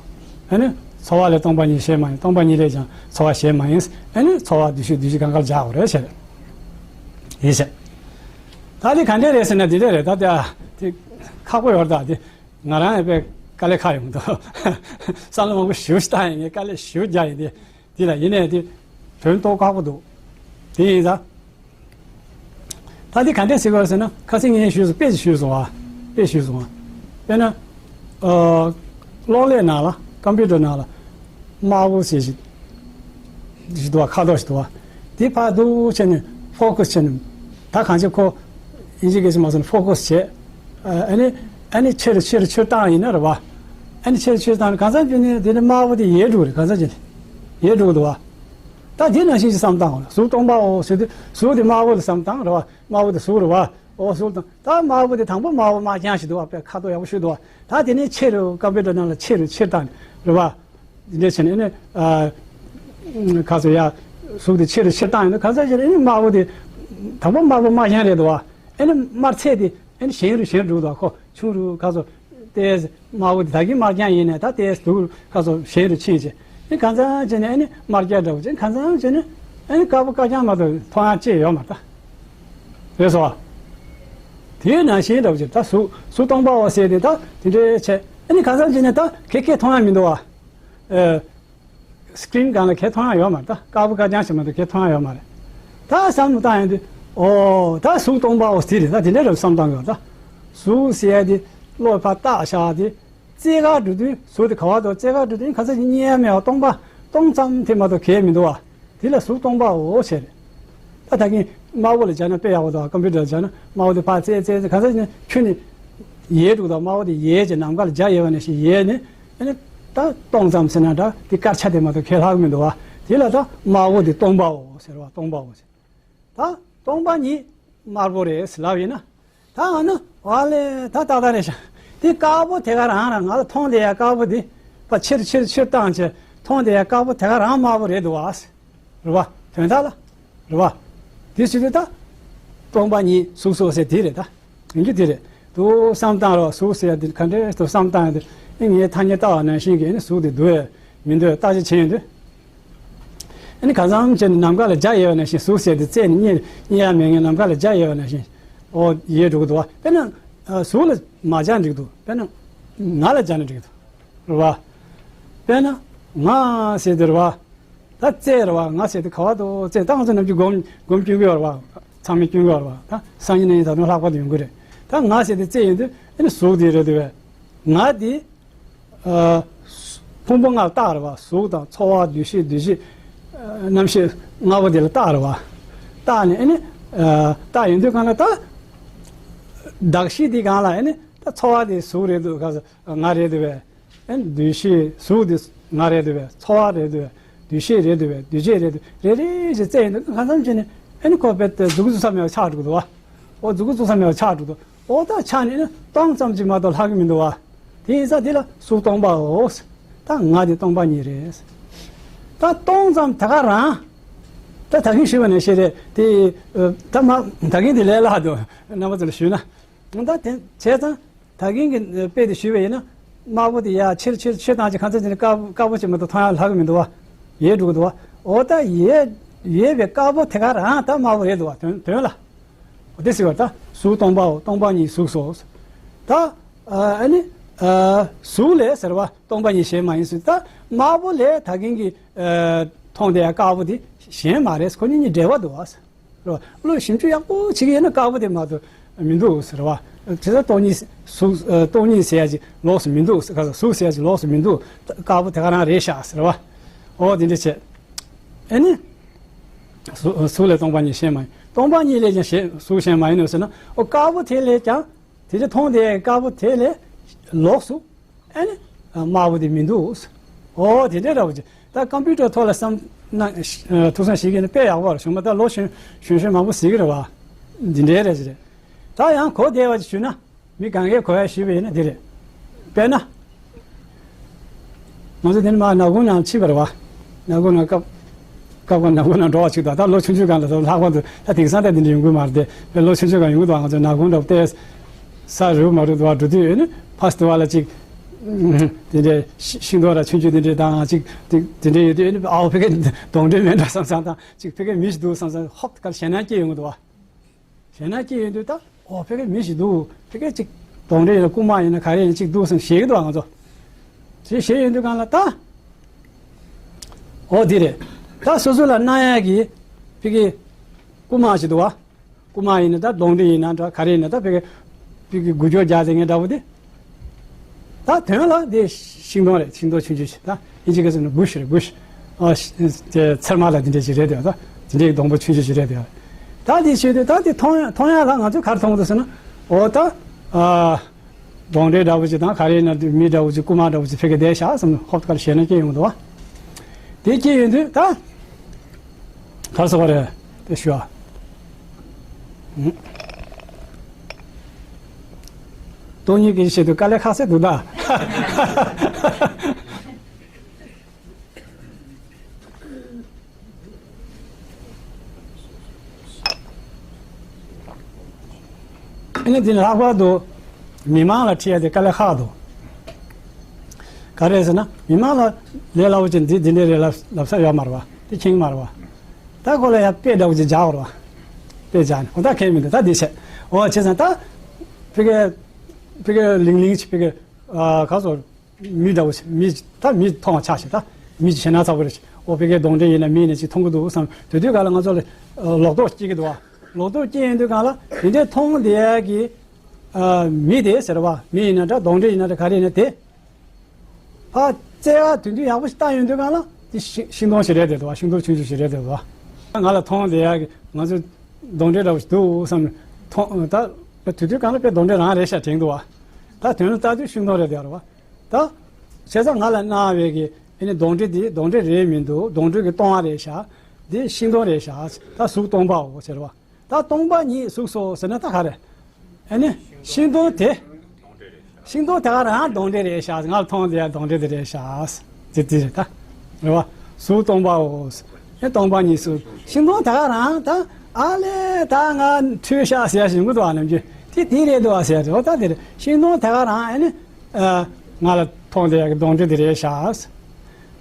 ཨ་ནི་ཚོར་བ་ལས་སྟོང་པ་ཉིད་གཞན་མ་ཡིན། སྟོང་པ་ཉིད་ལས་ཀྱང་ཚོར་བ་གཞན་མ་ཡིན། ཨ་ནི་ཚོར་བ་འདུ་ཤེས་འདུ་བྱེད་གང་ག་ལ་སྦྱར་དགོས་རེད་ཟེར། ཡིན་ཟེར། ད་དེ་ག་འདྲས་རེད་ཟེར་ན་འདི་འདྲས་རེད། ད་དེ་དེ་ཁག་པོ་ཡོད་རེད། ད་དེ་ང་རང་ཡང་དཔེ་དཀའ་ལས་ཁག་ཡོང་གི་འདུག་བསམ་བློ་མང་པོ་ཞེ་པོ་ཞིག་བཏང་ཡིན། ངས་དཀའ་ལས་ཞེ་པོ་རྒྱག་ཡིན། དེ། དེ་ལ་ཡིན་ནའི་དེ་དོན་རྟོགས་ཁག་པོ་འདུག་དེ་ཡིན་ཙང་། ད་དེ་ག་འདྲས་ཟེར་དགོས་ཟེར་ན། ཁ་སང་ངས་ཞུས་སོང་། དཔེ་ཞིག་ཞུས་སོང་ཨ། དཔེ་ཞུས་སོང་ཨ། དཔེར་ན། ཨ། གློག་ཀླད་ནང་ལ། ཀམ་པུ་ཊར་ནང་ལ་དམར་པོ་ཟེར་ཞིག་ཞིག་འདུག་བ། ཁ་དོག་ཞིག་འདུག་བ། དེ་ཕར་འདུག་བྱས་ནས་ཕོ་ཀ་སི་བྱས་ནས། ད་གང་ཅི་ཁོ་དབྱིན་ཇི་སྐད་ཆ་མ་སོང་ན་ཕོ་ཀ་སི་བྱས། ཨ་ནི། ཨ་ནི་ཆེ་རུ་ཆེ་རུ་ཆེ་རུ་བཏང་ཡིན་ན་རེད་བ། ཨ་ནི་ཆེ་རུ་ཆེ་རུ་བཏང་ནས་གང་ཟག་ཅིག་ནི་དེ་ནི་དམར་པོ་དེ་ཡལ་འགྲོ་གི་རེད། གང་ཟག་ཅིག་ནི་ཡལ་འགྲོ་གི་འདུག་བ། ད་དེ་ནང་བཞིན་གྱི་བསམ་བཏང་བ་ལ། གཟུགས་སྟོང་པའོ་ཟེར་དུས་གཟུགས་དེ་དམར་པོ་ལ་བསམ་བཏང་རེད་བ། དམར་པོ་དེ་གཟུགས་རེད་བ། འོ་གཟུགས་དང་། ད་དམར་པོ་དེ་དང་པོ་དམར་པོ་དམར་རྐྱང་ཞིག་འདུག་བ། དཔེ་ཁ་དོག་ཡག་པོ་ཞིག་འདུག་བ། ད་དེ་ནས་ཆེ་རུ་ཀམ་པུ་ཊར་ནང་ལ་ཆེ་རུ་ཆེ་རུ་བཏང་ནས་རེད་བ། འདི་འདྲ་བྱས་ནས་ཨ་ནི། ཨ། ཁ་སོ་ཡ། གཟུགས་དེ་ཆེ་རུ་ཆེ་རུ་བཏང་ཡོང་དུས་གང་ཟག་ཅིག་ལ་ཨ་ནི་དམར་པོ་དེ་དང་པོ་དམར་པོ་དམར་རྐྱང་རེད་འདུག་བ། ཨ་ནི་དམར་ཚད་དེ་ཨ་ནི་ཞན་རུ་ཞན་རུ་འགྲོ་གི་འདུག་བ། ཁོ་ཆུང་རུ་ཁ་སོ་ཏོག་ཙམ་དམར་པོ་དེ་ད་གིན་དམར་རྐྱང་ཡིན་ནའི་ད་ཏོག་ཙམ་སྡུག་རུ་ཁ་སོ་ཞན་རུ་ཕྱིན་བྱས། ཨ་ནི་གང་ཟག་ཅིག་ནི་ཨ་ནི་དམར་རྐྱང་འདྲ་བོ་ཅིག་གང་ཟག་ཅིག་ནི་ཨ་ནི་དཀར་པོ་དཀར་རྐྱང་མ་གཏོགས་མཐོང་ཡག་ཅི་ཡོད་མ་རེད་ད། རེད་སོ། དེའི་ནང་བཞིན་འདྲ་བོ་ཅིག་ད་གཟུགས་གཟུགས་སྟོང་པའོ་ཟེར་དེ་ད་དེ་འདྲའི་བྱས། ཨ་ནི་གང་ཟག་ཅིག་ནི་ད་གས་གས་མཐོང་ཡག་མི་འདུག་བ། ཨ། སི་ཀི་རིན་སྒང་ལ་གས་མཐོང་ཡག་ཡོད་མ་རེད། ད་དཀར་པོ་དཀར་རྐྱང་ཞིག་མ་གཏོགས་གས་མཐོང་ཡག་ཡོད་མ་རེད། ད་བསམ་བློ་བཏང་ཡོང་དུས། ཨོ་ད་གཟུགས་སྟོང་པའོ་ཟེར་རེད། ད་དེ་འདྲའི་རབ་བསམ་བཏང་དགོས། ད་གཟུགས་ཟེར་ཡག་དེ་བློ་ཕར་བཏགས་བཞག་དེ་རྩེ་ག་འགྲོ་དུས། གཟུགས་དེ་ག་བ་དང་རྩེ་ག་འགྲོ་དུས་གང་ཟག་ཅིག་རྙེད་ཡག་མེད་པ། སྟོང་པ་སྟོང་ཙམ་དེ་མ་གཏོགས་གས་མི་འདུག་བ། དེ་ལ་གཟུགས་སྟོང་པའོ་ཟེར། ད་ད་གིན་དམར་པོ་ལ་སྦྱར་ན་དཔེ་ཡག་པོ་འདུག་བ། ཀམ་པུ་ཊར་ལ་སྦྱར་ན་དམར་པོ་དེ་ཕར་རྩེ་རྩེ་རྩེ་གང་ཟག་ཅིག་ནི་ཁྱོན་ནས་ཡལ་འགྲོ་གི་འདུག་དམར་པོ་དེ་ཡལ་བྱས་ནམ་མཁའ་ལ་འཇའ་ཡལ་བ་ནང་བཞིན་ཡལ་ནས། ཨ་ནི་ད་སྟོང་ཙམ་ཟེར་ན་འདྲ་དེ་དཀར་ཆ་དེ་མ་གཏོགས་གས་ལྷག་གི་མི་འདུག་བ། དེ་ལ་ད་དམར་པོ་དེ་སྟོང་པའོ་ཟེར་བ། སྟོང་པའོ་ཟེར། ད་སྟོང་པ་ཉིད་དམར་པོ་རེད་ཟེར་ལབ་ཡིན་ན། ད་ཨ་ནི་བ་ལས་ད་ཏག་ཏག་རེད་ཤག་དེ་དཀར་པོ་དེ་ག་རང་རང་ང་ལ་མཐོང་བསྡད་ཡག་དཀར་པོ་དེ་ཕར་ཆེར་ཆེར་ཆེར་བཏང་བྱས་མཐོང་བསྡད་ཡག་དཀར་པོ་དེ་ག་རང་དམར་པོ་རེད་འདུག་བ། རེད་བ། དོན་དག་ལ། རེད་བ། དེ་བྱེད་དུས་ད་སྟོང་པ་ཉིད་གཟུགས་སོ་ཟེར་དེ་རེད། ད་ཡིན་རྒྱུ་དེ་རེད་འདུག་བསམ་བཏང་རེད་བ། གཟུགས་ཟེར་ཡག་དེ་ག་འདྲས་འདུག་བསམ་བཏང་ཡག་དེ། ཨེ་ངས་ཐ་སྙད་བཏགས་པ་ནང་བཞིན་གྱི་ཨ་ནི་གཟུགས་དེ་འདུག་ཡ་མི་འདུག་ཡ་བརྟག་དཔྱད་བྱས་ཡོང་དུས། ཨ་ནི་གང་འཚམ་བྱས་ནས་ནམ་མཁའ་ལ་འཇའ་ཡལ་བ་ནང་བཞིན། གཟུགས་ཟེར་དེ་རྩད་ནས་རྙེད་རྙེད་ཡག་མེད་མཁན་ནམ་མཁའ་ལ་འཇའ་ཡལ་བ་ནང་བཞིན། ཨོ་ཡལ་འགྲོ་གི་འདུག་བ། དཔེར་ན། ཨ། གཟུགས་ལ་མ་སྦྱར་འགྲིག་འདུག་དཔེར་ན། ང་ལ་སྦྱར་ན་འགྲིག་འདུག་རེད་བ། དཔེར་ན། ང་ཟེར་དེ་རེད་བ། ད་རྩད་རེད་བ། ང་ཟེར་དེ་ག་བ་འདུག་རྩད་ད་ང་ཚོ་ནམ་རྒྱུན་སྒོམ་སྒོམ་སྐྱོན་གི་ཡོད་རེད་བ། ཚང་མས་སྐྱོན་གི་ཡོད་རེད་བ། ད་སང་ཉིན་གནངས་ཉིན་ད་དུང་ལྷག་པར་དུ་ཡོང་གི་རེད། ད་ང་ཟེར་དེ་རྩད་ཡིན་དུས་ཨ་ནི་གཟུགས་དེ་རེད་འདུག་བས། ང་དེ། ཨ། ཕུང་པོ་ལྔ་ལ་བཏགས་རེད་བ། གཟུགས་དང་ཚོར་བ་འདུ་ཤེས་འདུ་བྱེད། ཨ། རྣམ་ཤེས་ལྔ་པོ་དེ་ལ་བཏགས་རེད་བ། བཏགས་ནས་ཨ་ནི། ཨ། བཏགས་ཡོང་དུས་གང་ལ་ད། གདགས་གཞི་དེ་གང་ལ་ཨ་ནི་ད་ཚོར་བ་དེ་གཟུགས་རེད་འདུག་ག་ས་ང་རེད་འདུག་བས། ཨ་ནི་འདུ་ཤེས་གཟུགས་དེ་ང་རེད་འདུག་བས། ཚོར་བ་རེད་འདུག་བས། འདུ་ཤེས་རེད་འདུག་བས། འདུ་བྱེད་རེད་འདུག་རེ་རེ་བཞིན་རྩད་ཡིན་དུས་གང་འཚམ་བྱས་ནས་ཨ་ནི་ཁོ་དཔེ་དེ་མཛུབ་གུ་བཙུགས་ས་མེད་པ་ཆགས་འགྲོ་གི་འདུག་བ། ཨོ་མཛུབ་གུ་བཙུགས་ས་མེད་པ་ཆགས་འགྲོ་གི་འདུག་ཨོ་ད་ཆ་ནས་ནི་སྟོང་ཙམ་ཅིག་མ་གཏོགས་ལྷག་གི་མི་འདུག་བ། དེ་ཡིན་ཙང་དེ་ལ་གཟུགས་སྟོང་པའོ། ད་ང་དེ་སྟོང་པ་ཉིད་རེད། ད་སྟོང་ཙམ་དེ་ག་རང་། ད་ད་གིན་ཞུས་པ་ནང་བཞིན་རེད་དེ། ཨ། ད་མ་ད་གིན་དེ་ལས་སླ་འདུག་རྣམ་པ་ཚོ་ལ་ཞུས་ན། ད་དེ་བྱས་ཙང་ད་གིན་གྱི་དཔེ་དེ་ཞུས་པ་ཡིན་ན། དམར་པོ་དེ་ཡར་ཆེར་ཆེར་ཆེར་བཏང་ཅིག་གང་ཚ་ཅིག་ནི་དཀར་པོ་དཀར་པོ་ཅིག་མ་གཏོགས་མཐོང་ཡག་ལྷག་གི་མི་འདུག་བ། ཡལ་འགྲོ་གི་འདུག་བ། ཨོ་ད་ཡལ་ཡལ་བའི་དཀར་པོ་དེ་ག་རང་ད་དམར་པོ་རེད་འདུག་བ། དོན་དོན་ལ། འོ་དེ་ཟེར་བ་ད་གཟུགས་སྟོང་པའོ། སྟོང་པ་ཉིད་གཟུགས་སོ། ད་ཨ་ནི་ཨ་གཟུགས་ལས་ཟེར་བ་སྟོང་པ་ཉིད་གཞན་མ་ཡིན་ཟེར། ད་དམར་པོ་ལས་ད་གིན་གྱི་ཨ་མཐོང་བསྡད་ཡ་དཀར་པོ་དེ་གཞན་མ་རེད། ཁོ་གཉིས་གཉིས་འབྲེལ་བ་འདུག་བ་ཟེར། རེད་བ། བློས་ཞིབ་འཇུག་ཡག་པོ་བྱེད་ཀྱི་ཡོད་ན་དཀར་པོ་དེ་མ་གཏོགས་མི་འདུག་ཟེར་བ། བྱས་ཙང་སྟོང་ཉིད་གཟུགས། ཨ་སྟོང་ཉིད་ཟེར་ཡ་ཅིག་ལོགས་སུ་མི་འདུག་ཟེར། གཟུགས་ཟེར་ཡ་ཅིག་ལོགས་སུ་མི་འདུག་དཀར་པོ་དེ་ག་རང་རེད་ཤག་ཟེར་བ། འོ་དེ་འདྲ་བྱས། ཨ་ནི། གཟུགས་གཟུགས་ལས་སྟོང་པ་ཉིད་གཞན་མ་ཡིན། སྟོང་པ་ཉིད་ལས་ཀྱང་གཞན་གཟུགས་གཞན་མ་ཡིན་ནོ་ཟེར་ན། ཨོ་དཀར་པོ་དེ་ལས་ཀྱང་། དེ་ཚོ་མཐོང་བསྡད་དཀར་པོ་དེ་ལས་ལོགས་སུ་ཨ་ནི་དམར་པོ་དེ་མི་འདུག་ཨོ་དེ་འདྲ་འདྲ་བོ་ཅིག་ད་ཀམ་པུ་ཊར་ཐོག་ལ་བསམ་ན་ཐུགས་བསམ་བཞེས་ཀྱི་ཡིན་ན་དཔེ་ཡག་པོ་རེད། གཞུག་མ་ད་ལོ་གཞོན་གཞོན་གཞོན་མང་པོ་ཟེར་གྱི་རེད་བ། འདི་འདྲའི་རེད་ཅེས་རེད། ད་ཡང་གོ་བདེ་བ་ཅིག་ཞུས་ན། མི་གང་གས་གོ་ཡ་ཞུས་པ་ཡིན་ན་འདི་རེད། དཔེར་ན། ང་ཚོ་དེ་ནི་མར་ནག་ཁུང་ནང་ཕྱིན་པ་རེད་བ། ནག་ཁུང་ནང་སྐབས་སྐབས་ཀྱི་ནག་ཁུང་ནང་འགྲོ་བ་ཅིག་དང་། ད་ལོ་ཆུང་ཆུང་སྒང་ལ་ད་ལྷག་པར་དུ་ད་དེང་སང་ད་དེ་འདྲ་ཡོང་གི་མ་རེད་དེ། དཔེ་ལོ་ཆུང་ཆུང་སྒང་ཡོང་གི་འདུག་ང་ཚོ་ནག་ཁུང་འདྲ་བོ་ཏོག་ཙམ་ས་རུབ་མ་རུབ་འདུག་བ། འགྲོ་དུས་ཨེ་ནི་ཕར་ཚུར་བ་ལ་ཅིག་དེ་འདྲའི་ཤིང་སྡོང་ར་ཆུང་ཆུང་དེ་འདྲའི་དང་ཅིག་དེ་དེ་འདྲའི་ཡོད་དུས་ཨེ་ནི་ཨའོ་ཕ་གིའི་གདོན་འདྲེ་མེད་འགྲོ་བསམ་བསམ་དང་། ཅིག་ཕ་གིའི་མི་ཞིག་འདུག་བསམ་བསམ་ཧོབ་ཏེ་ག་ལ་ཞེད་སྣང་སྐྱེ་ཡོང་གི་འདུག་བ། ཞེད་སྣང་སྐྱེ་ཡོང་དུས་ད་ཨོ་ཕ་གིའི་མི་ཞིག་འདུག་ཕ་གིའི་ཅིག་གདོན་འདྲེ་ཡིན་ན་རྐུན་མ་ཡིན་ན་ག་རེ་ཡིན་ན་ཅིག་འདུག་བསམ་ཞེད་ཀྱི་འདུག་བ་ང་ཚོ། དེ་ཞེད་ཡོང་དུས་སྒང་ལ་ད། ཨོ་དེ་རེད། ད་སོ་སོ་ལ་གནང་ཡག་གི་ཕ་གིའི་རྐུན་མ་ཞིག་འདུག་བ། རྐུན་མ་ཡིན་ན་ད་གདོན་འདྲེ་ཡིན་ན་འདྲ་ག་རེ་ཡིན་ན་ད་ཕ་གིའི་ཕ་གིའི་འགུལ་སྐྱོད་རྒྱག་དེ་ངའི་འདྲ་པོ་དེ། ད་དོན་ལ་དེ་ཤིང་སྡོང་རེད། ཤིང་སྡོང་ཆུང་ཆུང་ཞིག་ད་ཨིན་ཇི་སྐད་ཟེར་ན་བུ་ཤི་རེད། བུ་ཤི། ཨ་ཤི་དེ་ཚེར་མ་ལ་དེ་འདྲ་ཞིག་རེད་དེ། ད་དེ་འདྲའི་སྡོང་པོ་ཆུང་ཆུང་ཞིག་རེད་དེ། ད་དེ་བྱེད་དུས་ད་དེ་མཐོང་མཐོང་ཡག་ལ་ང་ཚོས་ག་རེ་མཐོང་གི་འདུག་ཟེར་ན། འོ་ད་ཨ་གདོན་འདྲེ་འདྲ་པོ་ཅིག་དང་ག་རེ་ཡིན་ན་མི་འདྲ་པོ་ཅིག་རྐུན་མ་འདྲ་པོ་ཅིག་ཕ་གིར་བསྡད་ཤག་བསམ་ནས་ཧོབ་ཏེ་ག་ལ་ཞེད་སྣང་སྐྱེ་ཡོང་གི་འདུག་བ། དེ་སྐྱེ་ཡོང་དུས་ད་ག་རེ་ཟེར་བ་རེད་དེ་ཞུ་ཨ། སྟོང་ཉིད་ཀྱི་ཆེད་དུ་དཀའ་ལས་ཁག་སེ་འདུག་ད། ཨ་ནི་དེ་ལྷག་པར་དུ་མི་མང་ལ་ཁྲིད་ཡ་དེ་དཀའ་ལས་ཁག་འདུག་ག་རེ་ཟེར་ན་མི་མང་ལ་ལས་སླ་པོ་ཅིག་འདི་འདི་འདྲ་རེད་ལབ་ལབ་ས་ཡོད་མ་རེད་བ། དེ་མཁྱེན་གྱི་མ་རེད་བ། ད་ཁོ་ལ་ཡ་དཔེ་འདྲ་པོ་ཅིག་རྒྱག་དགོས་རེད་བ། དཔེ་རྒྱག་ནས་ཁོ་ད་མཁྱེན་མི་འདུག་ད་འདི་བྱས། འོ་བྱས་ཙང་ད་ཕ་གི་ཕ་གི་ལིང་ལིང་ཅིག་ཕ་གི་ཨ་ག་ཚོད། མི་འདྲ་བོ་ཞིག་མི་ད་མི་མཐོང་བ་ཆགས་ཤིག་ད་མི་ཞིག་ཞེད་སྣང་ཚ་པོ་རེད། ཨོ་ཕ་གིའི་གདོན་འདྲེ་ཡིན་ན་མི་ཡིན་ན་ཅིག་མཐོང་གི་འདུག་བསམ། དེ་དུས་ག་ལ་ང་ཚོ་ལ་ལོག་རྟོག་སྐྱེ་གི་འདུག་བ། ལོག་རྟོག་སྐྱེ་ཡོང་དུས་ག་ལ་དེ་འདྲའི་མཐོང་བསྡད་ཡ་གི་མི་དེ་ཟེར་བ། མི་ཡིན་ན་འདྲ་གདོན་འདྲེ་ཡིན་ན་འདྲ་ག་རེ་ཡིན་ན་དེ། ཕར་བཙལ་བ་དོན་དུ་ཡག་པོ་ཞིག་བཏང་ཡོང་དུས་ག་ལ་དེ་ཤིང་ཤིང་སྡོང་ཞིག་རེད་དེ་འདུག་བ། ཤིང་སྡོང་ཆུང་ཆུང་ཞིག་རེད་དེ་འདུག་བ། ང་ལ་མཐོང་བསྡད་ཡ་གི་ང་ཚོ་གདོན་འདྲེ་འདྲ་བོ་ཞིག་འདུག་བསམ་མཐོང་ད། དེ་དུས་ག་ལ་དཔེ་གདོན་འདྲེ་རང་རེད་ཤག་དྲན་འདུག་བ། ད་དོན་ལ་ལྟ་དུས་ཤིང་སྡོང་རེད་དེ་རེད་བ། ད། བྱས་ཙང་ང་ལ་གནང་བའི་གི་ཨེ་ནི་གདོན་འདྲེ་འདི་གདོན་འདྲེ་རེད་མི་འདུག་གདོན་འདྲེ་གི་སྟོང་པ་རེད་ཤག་འདི་ཤིང་སྡོང་རེད་ཤག་ད་གཟུགས་སྟོང་པའོ་ཟེར་བ། ད་སྟོང་པ་ཉིད་གཟུགས་སོ་ཟེར་ན་ད་ག་རེ། ཨེ་ནི་ཤིང་སྡོང་དེ། ཤིང་སྡོང་དེ་ག་རང་གདོན་འདྲེ་རེད་ཤག་ང་ལ་མཐོང་དེ་ཡང་གདོན་འདྲེ་དེ་རེད་ཤག་དེ་དེ་རེད་ད། རེད་བ། གཟུགས་སྟོང་པའོ། ཨེ་སྟོང་པ་ཉིད་གཟུགས། ཤིང་སྡོང་དེ་ག་རང་ད་ཨ་ལས་ད་ང་འཁྲུལ་ཤག་ཟེར་ཡ་ཞིག་མི་འདུག་བ། ནམ་རྒྱུན་དེ་དེ་རེད་འདུག་བ་ཟེར་ཡ་རེད་བ། ད་དེ་རེད། ཤིང་སྡོང་དེ་ག་རང་ཨེ་ནི། ཨ། ང་ལ་མཐོང་དེ་ཡང་གདོན་འདྲེ་དེ་རེད་ཤག་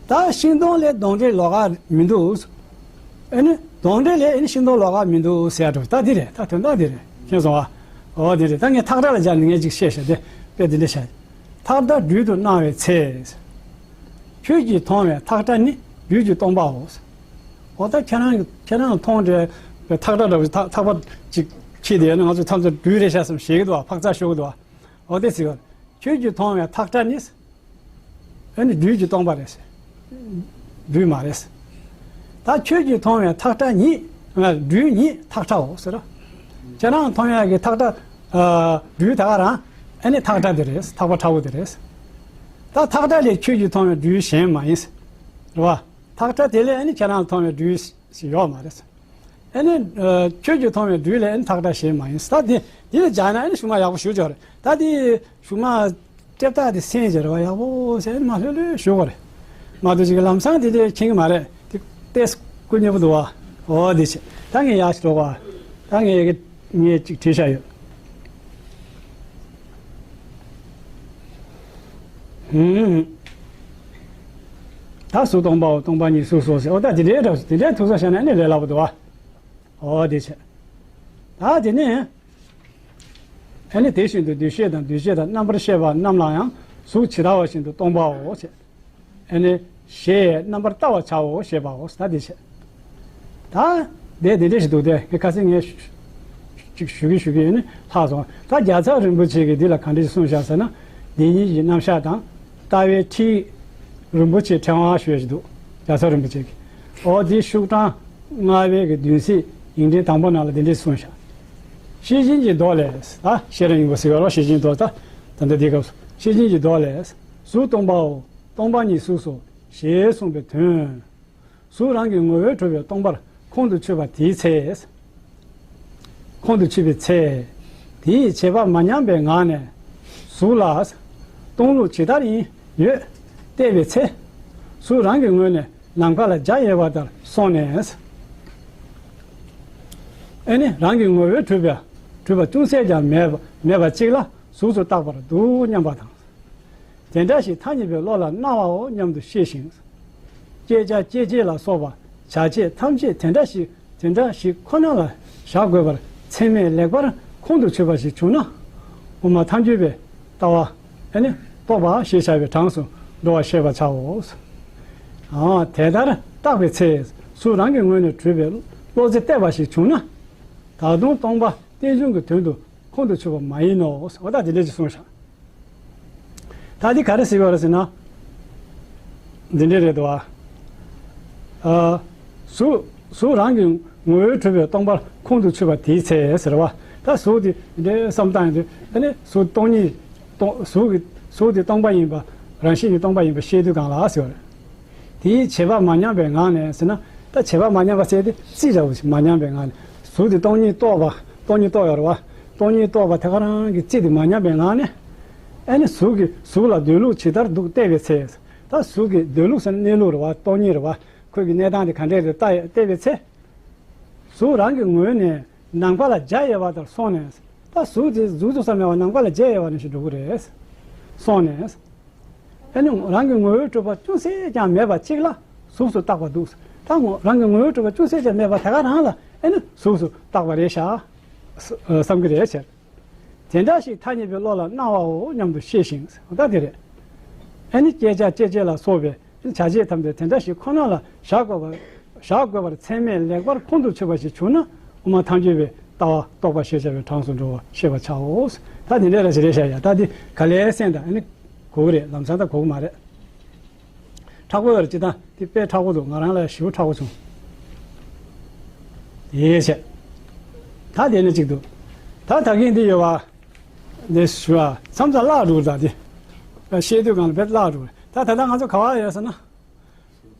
ད་ཤིང་སྡོང་ལས་གདོན་འདྲེ་ལོགས་ཀ་མི་འདུག་ཨེ་ནི་གདོན་འདྲེ་ལས་ཨེ་ནི་ཤིང་སྡོང་ལོགས་ཀ་མི་འདུག་ཟེར་ཡ་འགྲོ། ད་འདི་རེད། ད་དོན་དག་འདི་རེད། མཁྱེན་སོང་ཨ། འོ་འདི་རེད། ད་ངས་ཐག་ཁྲ་ལ་སྦྱར་ནས་ངས་ཅིག་བཤད་ཤག་དེ་དཔེ་འདི་འདྲ་བཤད། ཐག་ཁྲ་སྦྲུལ་དུ་སྣང་བའི་ཚེ། ཁྱོད་ཀྱིས་མཐོང་བའི་ཐག་ཁྲ་ནི་སྦྲུལ་གྱི་སྟོང་པའོ། འོ་ད་ཁྱེད་རང་ཁྱེད་རང་མཐོང་འདྲའི་ཐག་ཁྲ་འདྲ་བོ་ཐག་ཐག་པ་ཅིག་ཁྱེར་དེ་ནི་ང་ཚོ་ཐམས་ཅད་སྦྲུལ་རེད་ཤག་བསམ་ཞེད་ཀྱི་འདུག་བ། འཕག་འཚག་ཤོར་གྱི་འདུག་བ། འོ་དེ་ཟེར་བ། ཁྱོད་ཀྱིས་མཐོང་བའི་ཐག་ཁྲ་ནི། ཨ་ནི་སྦྲུལ་གྱི་སྟོང་པ་རེད། སྦྲུལ་མ་རེད། ད་ཁྱོད་ཀྱིས་མཐོང་བའི་ཐག་ཁྲ་ཉིད། སྦྲུལ་ཉིད་ཐག་ཁྲའོ་ཟེར། ཁྱེད་རང་མཐོང་ཡག་གི་ཐག་ཁྲ། ཨ། སྦྲུལ་ད་ག་རང་། ཨ་ནི་ཐག་ཁྲ་དེ་རེད། ཐག་པ་ཁྲ་བོ་དེ་རེད། ད་ཐག་ཁྲ་ལས་ཁྱོད་ཀྱིས་མཐོང་བའི་སྦྲུལ་གཞན་མ་ཡིན། རེད་བ། ཐག་ཁྲ་དེ་ལས་ཨ་ནི་ཁྱེད་རང་མཐོང་བའི་སྦྲུལ་ཞིག་ཡོད་མ་རེད། ཨ་ནི། ཨ། ཁྱོད་ཀྱིས་མཐོང་བའི་སྦྲུལ་ལས་ཨ་ནི་ཐག་ཁྲ་གཞན་མ་ཡིན། ད་དེ་འདི་ལ་སྦྱར་ན་ཨ་ནི་གཞུག་མ་ཡག་པོ་ཞུ་ཆོག་རེད། ད་དེ་གཞུག་མ་ལྟེབ་རྟགས་དེ་སེམས་ཀྱི་རེ་བ་ཡག་པོ་བྱས་ཨ་ནི་མ་ལྷོད་ལྷོད་ཞུ་དགོས་རེད། མ་གཏོགས་ཅིག་ལམ་སང་དེ་འདྲས་མཁྱེན་གྱི་མ་རེད། དེ་ཏེས་སྐུ་མཉེས་པོ་འདུག་བ། འོ་དེ་བྱས། ད་ངས་ཡག་ཞིག་འགྲོ་བ། ད་ངས་ངས་ཅིག་བྲིས་བཞག་ཡོད། ཧུམ། ད་གཟུགས་སྟོང་པའོ། སྟོང་པ་ཉིད་གཟུགས་སོ་ཟེར། འོ་ད་དེ་འདྲའི་འདྲ་དེ་འདྲའི་ཐུགས་བསམ་བཞག་ན་ཨ་ནི་ལས་སླ་པོ་འདུག་བ། འོ་དེ་བྱས། ད་དེ་ནས། ཨ་ནི་དེ་བཞིན་དུ་འདུ་ཤེས་དང་འདུ་བྱེད་དང་རྣམ་པར་ཤེས་པ་རྣམས་ལ་ཡང་གཟུགས་ཇི་ལྟ་བ་བཞིན་དུ་སྟོང་པའོ་ཞེས། ཨ་ནི་ཞེས་རྣམ་པར་བལྟ་བར་བྱའོ་ཞེས་པའོ། ད་འདི་བྱས། ད་དེ་འདི་འདྲ་ཞིག་འདུག་སྟེ། ངས་ཁ་སང་ངས་ཅིག་ཞུ་གི་ཞུ་གི་ཡོད་ནི་ལྷག་སོང་། ད་རྒྱལ་ཚབ་རིན་པོ་ཆེ་གིས་འདི་ལ་ག་འདྲ་ཞིག་གསུངས་བཞག་ཟེར་ན། འདི་ཉིད་ཀྱི་རྣམ་གཞག་དང་། ལྟ་བའི་ཁྲིད། རིན་པོ་ཆེའི་ཕྲེང་བ་ཞུ་ཡ་ཞིག་འདུག་རྒྱལ་ཚབ་རིན་པོ་ཆེ་གིས། འོ་དེའི་ཤུག་གྲངས་ལྔ་པའི་གི་བདུན་ཚིགས་ཡིག་ཕྲེང་དང་པོ་ནང་ལ་འདི་འདྲས་གསུངས་ཤག་ཤེར་ཕྱིན་གྱི་མདོ་ལས། ད་ཤེས་རབ་སྙིང་པོ་ཟེར་བ་རེད་བ། ཤེར་ཕྱིན་མདོ། ད་ད་ལྟ་འདི་སྐབས་སུ་ཤེར་ཕྱིན་གྱི་མདོ་ལས། གཟུགས་སྟོང་པའོ། སྟོང་པ་ཉིད་གཟུགས་སོ། ཞེས་གསུངས་པའི་དོན། གཟུགས་རང་གི་ངོ་བོས་གྲུབ་པའི་སྟོང་པར་ཁོང་དུ་ཆུད་པ་དེའི་ཚེ། ཁོང་དུ་ཆུད་པའི་ཚེ། དེའི་བྱེད་པ་མ་ཉམས་པའི་ངང་ནས། གཟུགས་ལ། སྟོང་ལུགས་ཇི་ལྟར་ཡིན་ཡོད་བལྟས་པའི་ཚེ། གཟུགས་རང་གི་ངོས་ནས་ནམ་མཁའ་ལ་འཇའ་ཡལ་བ་ལྟར་སོང་ནས། ཨེ་ནི་རང་གི་ངོ་བོས་གྲུབ་པ་གྲུབ་པ་ཅུང་ཟད་ཀྱང་མེད་པ་མེད་པ་གཅིག་ལ་གཟུགས་སུ་བཏགས་པར་འདུག་སྙམ་པ་དང་། དེ་འདྲ་ཞིག་ཐ་སྙད་པའི་བློ་ལ་སྣང་བའོ་སྙམ་དུ་ཤེས་ཤིང་། བསྐྱེད་བྱ་སྐྱེད་བྱེད་ལ་སོགས་པ་བྱ་བྱེད་ཐམས་ཅད་དེ་འདྲ་ཞིག་དེ་འདྲ་ཞིག་ཁོ་ན་ལ་བཞག་དགོས་པར་ཚད་མས་ལེགས་པར་ཁོང་དུ་ཆུད་པ་ཞིག་བྱུང་ན། དབུ་མ་ཐལ་འགྱུར་བའི་ལྟ་བ་ཨེ་ནི་རྟོགས་པ་ཞེས་བྱ་བའི་གྲངས་སུ་འགྲོ་བ་ཤེས་པར་བྱའོ། ཨ་དེ་ལྟར་བརྟགས་པའི་ཚེ་གཟུགས་རང་གི་ངོས་ནས་གྲུབ་པའི་བློ་རྩེ་གཏད་པ་ཞིག་བྱུང་ན། ད་དུང་སྟོང་པ་རྟེན་འབྱུང་གི་དོན་དུ་ཁོང་དུ་ཆུད་པ་མ་ཡིན་ནོ། འོ་ད་དེ་འདྲ་ཞིག་གསུངས་བཞག་ད་འདི་ག་རེ་ཟེར་བ་རེད་ཟེར་ན། འདི་འདྲ་རེད་དོ། ཨ། གཟུགས་གཟུགས་རང་གི་ངོ་བོས་གྲུབ་པའི་སྟོང་པར་ཁོང་དུ་ཆུད་པ་དེའི་ཚེ་ཟེར་བ། ད་གཟུགས་དེ་འདྲའི་བསམ་སྟངས་ཡིན་དུས་ཨ་ནི་གཟུགས་སྟོང་ཉིད་སྟོང་གཟུགས་ཀྱི་གཟུགས་དེ་སྟོང་པ་ཡིན་པ་རང་བཞིན་གྱིས་སྟོང་པ་ཡིན་པ་ཤེས་དུས་གང་ལ་ཟེར་བ་རེད། དེའི་བྱེད་པ་མ་ཉམས་པའི་ངང་ནས་ཟེར་ན། ད་བྱེད་པ་མ་ཉམས་པ་ཟེར་དེ་རྩིས་འདྲ་བོ་ཞིག་མ་ཉམས་པའི་ངང་ནས་གཟུགས་དེ་སྟོང་ཉིད་རྟོགས་པ་སྟོང་ཉིད་རྟོགས་ཡོད་རེད་བ། སྟོང་ཉིད་རྟོགས་པ་དེ་ག་རང་གི་རྩིས་དེ་མ་ཉམས་པའི་ངང་ནས། ཨེ་ནི་གཟུགས་ཀྱི་གཟུགས་ལ་སྡོད་ལུགས་ཇི་ལྟར་འདུག་བལྟས་པའི་ཚེ། ད་གཟུགས་ཀྱི་སྡོད་ལུགས་ཟེར་ན་གནས་ལུགས་རེད་བ། སྟོང་ཉིད་རེད་བ། ཁོ་གི་གནས་སྟངས་དེ་ག་འདྲས་རེད་ལྟ་བལྟས་པའི་ཚེ། གཟུགས་རང་གི་ངོས་ནས་ནམ་མཁའ་ལ་འཇའ་ཡལ་བ་ལྟར་སོང་ནས། ད་གཟུགས་དེ་གཟུགས་ཚོ་བསམ་ཡལ་བ་ནམ་མཁའ་ལ་འཇའ་ཡལ་བ་ནང་བཞིན་འགྲོ་གི་རེད། སོང་ནས། ཨེ་ནི་རང་གི་ངོ་བོས་གྲུབ་པ་ཅུང་ཟད་ཀྱང་མེད་པ་གཅིག་ལ་གཟུགས་སུ་བཏགས་པ་འདུག་ད་ངོ་རང་གི་ངོ་བོས་གྲུབ་པ་ཅུང་ཟད་ཀྱང་མེད་པ་དེ་ག་རང་ལ་ཨེ་ནི་གཟུགས་སུ་བཏགས་པ་རེད་ཤག་ས་ཨ་བསམ་གྱི་རེད་ཟེར། དེ་འདྲ་ཞིག་ཐ་སྙད་པའི་བློ་ལ་སྣང་བའོ་སྙམ་དུ་ཤེས་ཤིང་། ད་དེ་རེད། ཨེ་ནི་བསྐྱེད་བྱ་སྐྱེད་བྱེད་ལ་སོགས་པའི་བྱ་བྱེད་ཐམས་ཅད་དེ་འདྲ་ཞིག་ཁོ་ན་ལ་བཞག་དགོས་པར་བཞག་དགོས་པར་ཚད་མས་ལེགས་པར་ཁོང་དུ་ཆུད་པ་ཞིག་བྱུང་ན། དབུ་མ་ཐལ་འགྱུར་བའི་ལྟ་བ་རྟོགས་པ་ཞེས་བྱ་བའི་གྲངས་སུ་འགྲོ་བ་ཤེས་པར་བྱའོ། ད་དེ་འདྲ་ར་ཞིག་རེད་ཤག་ཡ། ད་འདི་ག་ལེར་གསན་དང་། ཨ་ནི་གོ་གི་རེད། ལམ་སང་ད་གོ་གི་མ་རེད། མཁྲེགས་པོ་ཡོད་རེད། སྤྱིར་བཏང་འདི་དཔེ་མཁྲེགས་པོ་འདུག་ང་རང་ལ་ཞེ་པོ་མཁྲེགས་པོ་བྱུང་། དེ་བྱས། ད་དེ་ནི་གཅིག་འདུག་ད་ད་གིན་འདི་ཡོད་བ། འདི་ཞུ་བ་མཚམས་མཚམས་བརླག་འགྲོ་གི་རེད། ད་འདི་བཤད་དུས་གང་ལ་དཔེ་བརླག་འགྲོ་གི་རེད། ད་ད་ལྟ་ང་ཚོ་ག་བ་ཡོད་ཟེར་ན།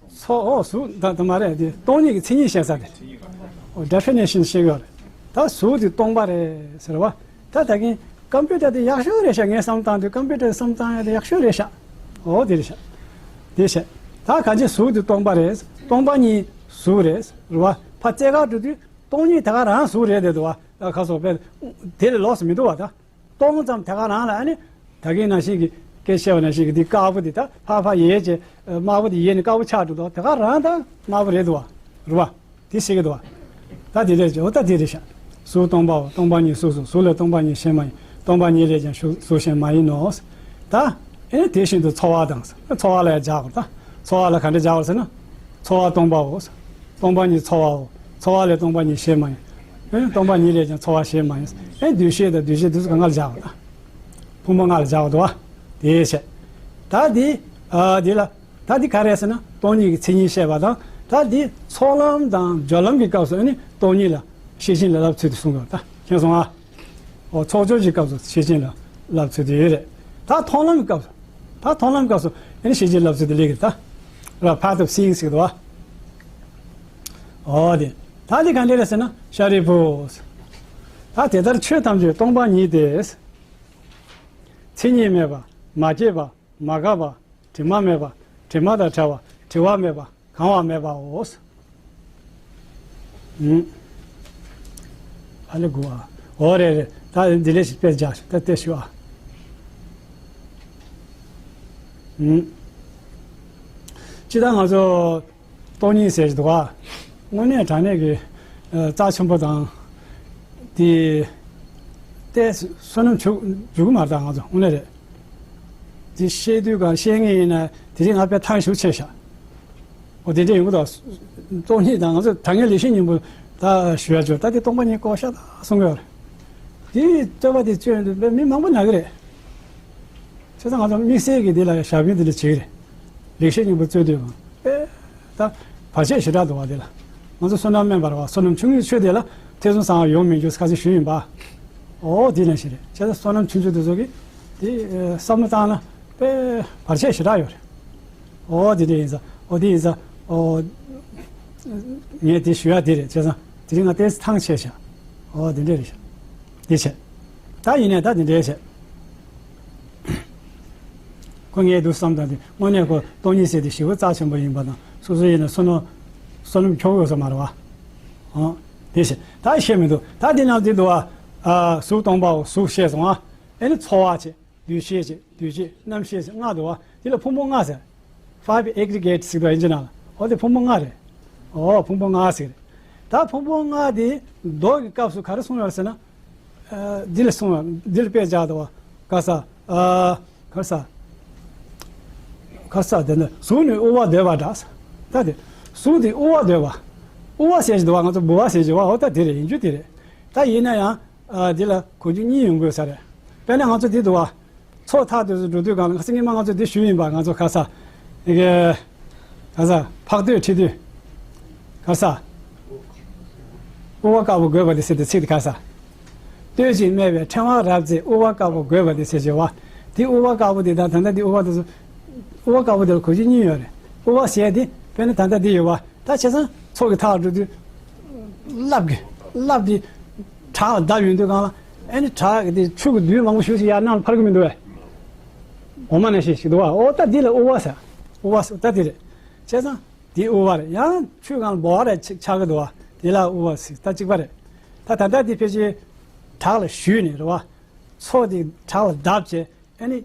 ཚོགས། འོ་གཟུགས་ད་ད་མ་རེད། དེ་སྟོང་ཉིད་ཀྱི་མཚན་ཉིད་བཤད་ས་དེ། འོ་definition་བཤད་ཡོད་རེད། ད་གཟུགས་དེ་སྟོང་པ་རེད་ཟེར་བ། ད་ད་གིན་ཀམ་པུ་ཊར་དེ་ཡག་ཤོས་རེད་ཤག་ངས་བསམ་བཏང་དུས་ཀམ་པུ་ཊར་བསམ་བཏང་ཡ་དེ་ཡག་ཤོས་རེད་ཤག་འོ་དེ་རེད་ཤག་དེ་བཤད། ད་གང་ཅི་གཟུགས་དེ་སྟོང་པ་རེད། སྟོང་པ་ཉིད་གཟུགས་རེད་རེད་བ། ཕར་རྩེ་གར་འགྲོ་དུས་སྟོང་ཉིད་དེ་ག་རང་གཟུགས་རེད་དེ་འདུག་བ། ད་ཁ་སོགས་པས་དེ་ལས་ལོགས་སུ་མི་འདུག་བ་ད། སྟོང་ཙམ་དེ་ག་རང་ལ་ཨ་ནི། ད་གིན་ནང་བཞིན་གྱི་སྐད་ཆ་བཤད་པ་ནང་བཞིན་གྱི་འདི་དཀར་པོ་འདི་ད་ཕར་ཕར་ཡལ་བྱས། དམར་པོ་འདི་ཡལ་ནས་དཀར་པོ་ཆགས་འགྲོ་འདུག་དེ་ག་རང་ད་དམར་པོ་རེད་འདུག་བ། རེད་བ། དེ་ཤེས་ཀྱི་འདུག་བ། ད་དེ་རེད་ཅེ། འོ་ད་དེ་རེད་ཤག་གཟུགས་སྟོང་པའོ། སྟོང་པ་ཉིད་གཟུགས་སོ། གཟུགས་ལས་སྟོང་པ་ཉིད་གཞན་མ་ཡིན། སྟོང་པ་ཉིད་ལས་ཀྱང་གཟུགས་གཞན་མ་ཡིན་ནོ། ད་ཨེ་ནི་དེ་བཞིན་དུ་ཚོར་བ་དང་། ཚོར་བ་ལ་ཡང་སྦྱར་དགོས། ད་ཚོར་བ་ལ་ག་འདྲ་སྦྱར་དགོས་ཟེར་ན། ཚོར་བ་སྟོང་པའོ། སྟོང་པ་ཉིད་ཚོར་བའོ། ཚོར་བ་ལས་སྟོང་པ་ཉིད་གཞན་མ་ཡིན། ཨེ་སྟོང་པ་ཉིད་ལས་ཀྱང་ཚོར་བ་གཞན་མ་ཡིན། ཨེ་འདུ་ཤེས་དང་འདུ་བྱེད་དེ་ཚོ་གང་ག་ལ་སྦྱར་བ་དང་། ཕུང་པོ་ལྔ་ལ་སྦྱར་བ་དང་བ། དེ་བྱས། ད་འདི། ཨ་འདི་ལ། ད་འདི་ག་རེ་ཟེར་ན་སྟོང་ཉིད་ཀྱི་མཚན་ཉིད་བཤད་པ་དང་། ད་འདི་ཚོགས་ལམ་དང་སྦྱོར་ལམ་གྱི་སྐབས་སུ་ཨེ་ནི་སྟོང་ཉིད་ལ་ཤེར་ཕྱིན་ལ་ལབ་ཚུལ་དེ་གསུངས་ཡོད་ད། མཁྱེན་སོང་ཨ། འོ་ཚོགས་སྦྱོར་གྱི་སྐབས་སུ་ཤེར་ཕྱིན་ལ་ལབ་ཚུལ་དེ་ཡོད་རེད། ད་མཐོང་ལམ་གྱི་སྐབས་སུ། ད་མཐོང་ལམ་གྱི་སྐབས་སུ་ཨེ་ནི་ཤེར་ཕྱིན་ལབ་ཚུལ་དེ་ལེགས་རེད་ད། ར་path of seeing ཟེར་གི་འདུག་བ། འོ་དེ། ད་དེ་ག་འདྲ་རེད་ཟེར་ན་ཤཱ་རིའི་བུ། ད་དེ་ལྟར་ཆོས་ཐམས་ཅད་སྟོང་པ་ཉིད་དེ། མཚན་ཉིད་མེད་པ། མ་སྐྱེས་པ། མ་འགགས་པ། དྲི་མ་མེད་པ། དྲི་མ་དང་བྲལ་བ། བྲི་བ་མེད་པ། གང་བ་མེད་པའོ། ཨུམ། ཨ་ལེ་དགུ་བ། འོ་རེད་རེད། ད་འདི་ལས་ཤིག་དཔེ་བཞག་ཤིག་ད་དེ་ཞུ་ཨ། ཨུམ། ཅི་ད་ང་ཚོ་སྟོང་ཉིད་ཟེར་གྱི་འདུག་ག་དངོས་གནས་དྲང་གནས་ཀྱི་ཨ་རྩ་ཆེན་པོ་དང་། དེ་ལྟས་བསོད་ནམས་འཇུག་འཇུག་གི་མ་རེད་ད་ང་ཚོ་དངོས་གནས་རེད། དེ་བཤད་དུས་ག་བཤད་ངེས་ཡིན་ན་དེ་རིང་ང་དཔེ་ཐང་ཞིག་ཆད་ཤག་འོ་དེ་འདྲ་ཡོང་གི་འདུག་སྟོང་ཉིད་དང་ང་ཚོ་དྲང་ངེས་ལེགས་བཤད་སྙིང་པོ་ད་ཞུ་ཡ་ཅོ་ད་དེ་སྟོང་པ་ཉིད་བཀོད་ཤག་ད་གསུང་གི་ཡོད་རེད། དེ་རྩོད་པ་དེ་བཅོས་འདུག་དཔེ་མི་མང་པོ་ན་གི་རེད། བྱས་ཙང་ང་ཚོ་དམིགས་བསལ་གྱི་འདི་ལ་ཞབས་ཞུ་འདི་ལ་བྱེད་ཀྱི་རེད། ལེགས་བཤད་སྙིང་པོ་རྩོད་དུས་ཨེ། ད་བར་ཆད་ཞེ་དྲག་འདུག་བ་དེ་ལ། ང་ཚོ་བསོད་ནམས་དམན་པ་རེད་བ། བསོད་ནམས་ཆུང་ངུའི་ཆོས་དེ་ལ་ཐེ་ཚོམ་ཟ་བ་ཡོང་མི་འགྱུར་ཁ་སང་ཞུས་ཡིན་པ། འོ་དེ་ནང་བཞིན་རེད། བྱས་ཙང་བསོད་ནམས་ཆུང་ཆུང་དེ་ཚོ་གིས་དེ་བསམ་བློ་བཏང་ན་དཔེ་བར་ཆད་ཞེ་དྲག་ཡོད་རེད། ཨོ་དེ་འདྲ་ཡིན་ས། ཨོ་དེ་ཡིན་ས། ཨོ། ངས་དེ་ཞུ་ཡ་དེ་རེད། བྱས་ཙང་དེ་རིང་ང་ཏོག་ཙམ་ཐང་ཆད་ཤག་ཨོ་དེ་འདྲ་རེད་ཤག་དེ་བྱས། ད་ཡིན་ནའི་ད་དེ་འདྲ་བྱས། ཁོ་ངས་འདུག་བསམ་དང་དེ་དངོས་གནས་ཁོ་སྟོང་ཉིད་ཟེར་དེ་ཞེ་པོ་རྩ་ཆེན་པོ་ཡིན་པ་དང་སོ་སོ་ཡིན་ན་བསོད་ནམས་བསོད་ནམས་འཁྱོག་དགོས་ས་མ་རེད་བ། ཨོ། དེ་བྱས་ད་བཤད་མི་འདུག་ད་དེ་ནང་དེ་འདུག་བ། ཨ། གཟུགས་སྟོང་པའོ། གཟུགས་བཤད་སོང་ཨ། ཨེ་ནི་ཚོར་བ་བྱས། འདུ་ཤེས་བྱས། འདུ་བྱེད། རྣམ་ཤེས་བྱས། ལྔ་འདུག་བ། དེ་ལ་ཕུང་པོ་ལྔ་ཟེར། Five aggregates ཟེར་བ་ཡིན་གྱི་ན་ལ། འོ་དེ་ཕུང་པོ་ལྔ་རེད། འོ་ཕུང་པོ་ལྔ་ཟེར་རེད། ད་ཕུང་པོ་ལྔ་དེ་མདོ་གི་སྐབས་སུ་ག་རེ་གསུངས་ཡོད་རེད་ཟེར་ན། ཨ། འདི་ལ་གསུངས་ཡོད། འདི་ལ་དཔེ་བཞག་འདུག་བ། ག་ས། ཨ། ག་ས། ག་ས་དེ་ནི་གཟུགས་ནི་དབུ་བ་འདོད་པ་འདྲ། ད་དེ། གཟུགས་དེ་དབུ་བ་འདོད་པ། དབུ་བ་ཟེར་གྱི་འདུག་བ། ང་ཚོ་ལྦུ་བ་ཟེར་གྱི་བ། འོ་ད་དེ་རེད། ཡིན་རྒྱུ་དེ་རེད། ད་ཡིན་ན་ཡང་། ཨ། འདི་ལ་གོ་རྒྱུ་གཉིས་ཡོང་དགོས་ས་རེད། དཔེར་ན་ང་ཚོ་འདི་འདུག་བ། མཚོ་ཐག་དེ་ཚོ་འགྲོ་དུས་སྒང་ལ། ཁ་སང་ཉི་མ་ང་ཚོ་འདི་ཞུས་ཡིན་པ། ང་ཚོ་ག་ས། ཡི་གེ། ག་ས། ཕག་སྟོད་ཁྲིད་དུས། ག་ས། དབུ་བ་དཀར་པོ་དགོས་པ་དེ་ཟེར་དེ་ཚིག་དེ་ག་ས། སྟོད་ཅིང་སྨད་པའི་ཕྲེང་བ་རབ་བརྩེགས་དབུ་བ་དཀར་པོ་དགོས་པ་དེ་ཟེར་བྱས་བ། དེ་དབུ་བ་དཀར་པོ་དེ་དང་ད་ལྟ་འདི་དབུ་བ་དེ་ཚོ། དབུ་བ་དཀར་པོ་དེ་ལ་གོ་རྒྱུ་གཉིས་ཡོད་རེད། དབུ་བ་ཟེར་དེ་དཔེར་ན་ད་ལྟ་འདི་ཡོད་བ། ད་བྱས་ཙང་མཚོ་གི་ཐག་འགྲོ་དུས་རླབས་ཀྱི་རླབས་དེ་བྲག་ལ་བརྡབས་ཡོང་དུས་སྒང་ལ། ཨེ་ནི་བྲག་གི་དེ་ཆུ་གི་རྡུལ་མང་པོ་ཞིག་ཅིག་ཡར་ནང་ལ་འཕར་གི་མི་འདུག་བས། འོ་མ་ནང་བཞིན་ཞིག་འདུག་བ། འོ་ད་འདི་ལ་དབུ་བ་ཟེར། དབུ་བ་ཟེར་ད་འདི་རེད། བྱས་ཙང་དེ་དབུ་བ་རེད། ཡང་ཆུ་སྒང་ལ་འབོ་བ་རེ་ཆགས་ཆགས་ཀྱི་འདུག་བ། དེ་ལ་དབུ་བ་ཟེར། ད་གཅིག་པ་རེད། ད་ད་ལྟ་འདི་ཕལ་ཆེར་བྲག་ལ་བཞུས་ནས་རེད་བ། མཚོ་དེ་བྲག་ལ་བརྡབས་བྱས། ཨ་ནི་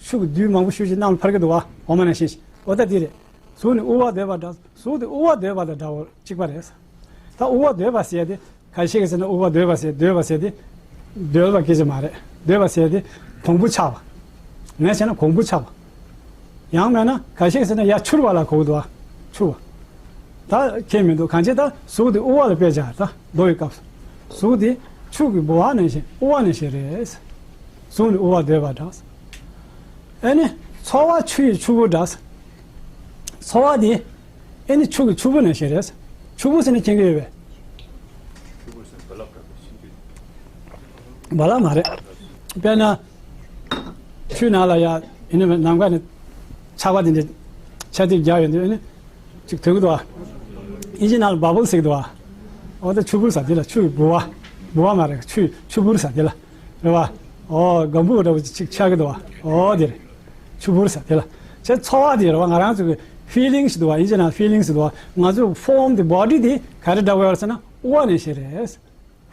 ཆུ་གི་རྡུལ་མང་པོ་ཞིག་ཅིག་ནང་ལ་འཕར་གྱི་འདུག་བ། འོ་མ་ནང་བཞིན་ཞིག་འོ་ད་འདི་རེད། གཟུགས་ནི་དབུ་བ་འདོད་པ་འདྲ། གཟུགས་དེ་དབུ་བ་འདོད་པ་དང་འདྲ་བོ་གཅིག་པ་རེད། ད་དབུ་བ་འདོད་པ་ཟེར་དེ་ག་ཤེད་ཀྱི་ཟེར་ན། དབུ་བ་འདོད་པ་ཟེར། འདོད་པ་ཟེར་དེ་འདོད་པ་སྐད་ཆ་མ་རེད། འདོད་པ་ཟེར་དེ་གོང་བུ་ཆགས་པ། ངས་བྱས་ན་གོང་བུ་ཆགས་པ། ཡང་མེད་ན་ག་ཤེད་ཟེར་ན་ཡར་འཕྱུར་བ་ལ་གོ་གི་འདུག་བ། འཕྱུར་བ། ད་ཁྱད་མི་འདུག་གང་ཅི་ད་གཟུགས་དེ་དབུ་བ་ལ་དཔེ་བཞག་ད་མདོ་ཡི་སྐབས་སུ། གཟུགས་དེ་ཆུ་གི་ལྦུ་བ་ནང་བཞིན། དབུ་བ་ནང་བཞིན་རེད། གཟུགས་ནི་དབུ་བ་འདོད་པ་འདྲ། ཨེ་ནི་ཚོར་བ་ཆུ་ཡི་ཆུ་བུར་འདྲ། ཚོར་བ་དེ་ཨེ་ནི་ཆུ་གི་ཆུ་བུར་ནང་བཞིན་རེད། ཆུ་བུར་ཟེར་ན་མཁྱེན་གྱི་ཡོད་པས། རྦ་རླབས་མ་རེད། དཔེར་ན། ཆུའི་ནང་ལ་ཡ། ཡིན་ནའི་ནམ་མཁའ་ནས་ཆར་པ་དེ་འདྲ་ཆར་ཐིགས་རྒྱག་ཡོང་དུས་ཨ་ནི་ཅིག་ཐོན་གྱི་འདུག་བ། ཨིན་ཇི་ནང་ལ་བ་བལ་ཟེར་གྱི་འདུག་བ། འོ་ད་ཆུ་བུར་ཟེར་དེ་ལ། ཆུ་ཡི་ལྦུ་བ། ལྦུ་བ་མ་རེད། ཆུ་ཡི་ཆུ་བུར་ཟེར་དེ་ལ། རེད་བ། འོ་སྒམ་པོ་འདྲ་བོ་ཅིག་ཆགས་ཀྱི་འདུག་བ། འོ་དེ་རེད། ཆུ་བུར་ཟེར་དེ་ལ། བྱས་ཚོར་བ་དེ་རེད་བ། ང་རང་ཚོ་གི་ཕི་ལིང་ཟེར་འདུག་བ། ཨིན་ཇི་ནང་ཕི་ལིང་ཟེར་འདུག་བ། ང་ཚོ་ཕོརམ་དེ། བོ་ཌི་དེ་ག་རེ་འདྲ་བོ་ཡོད་རེད་ཟེར་ན་དབུ་བ་ནང་བཞིན་རེད།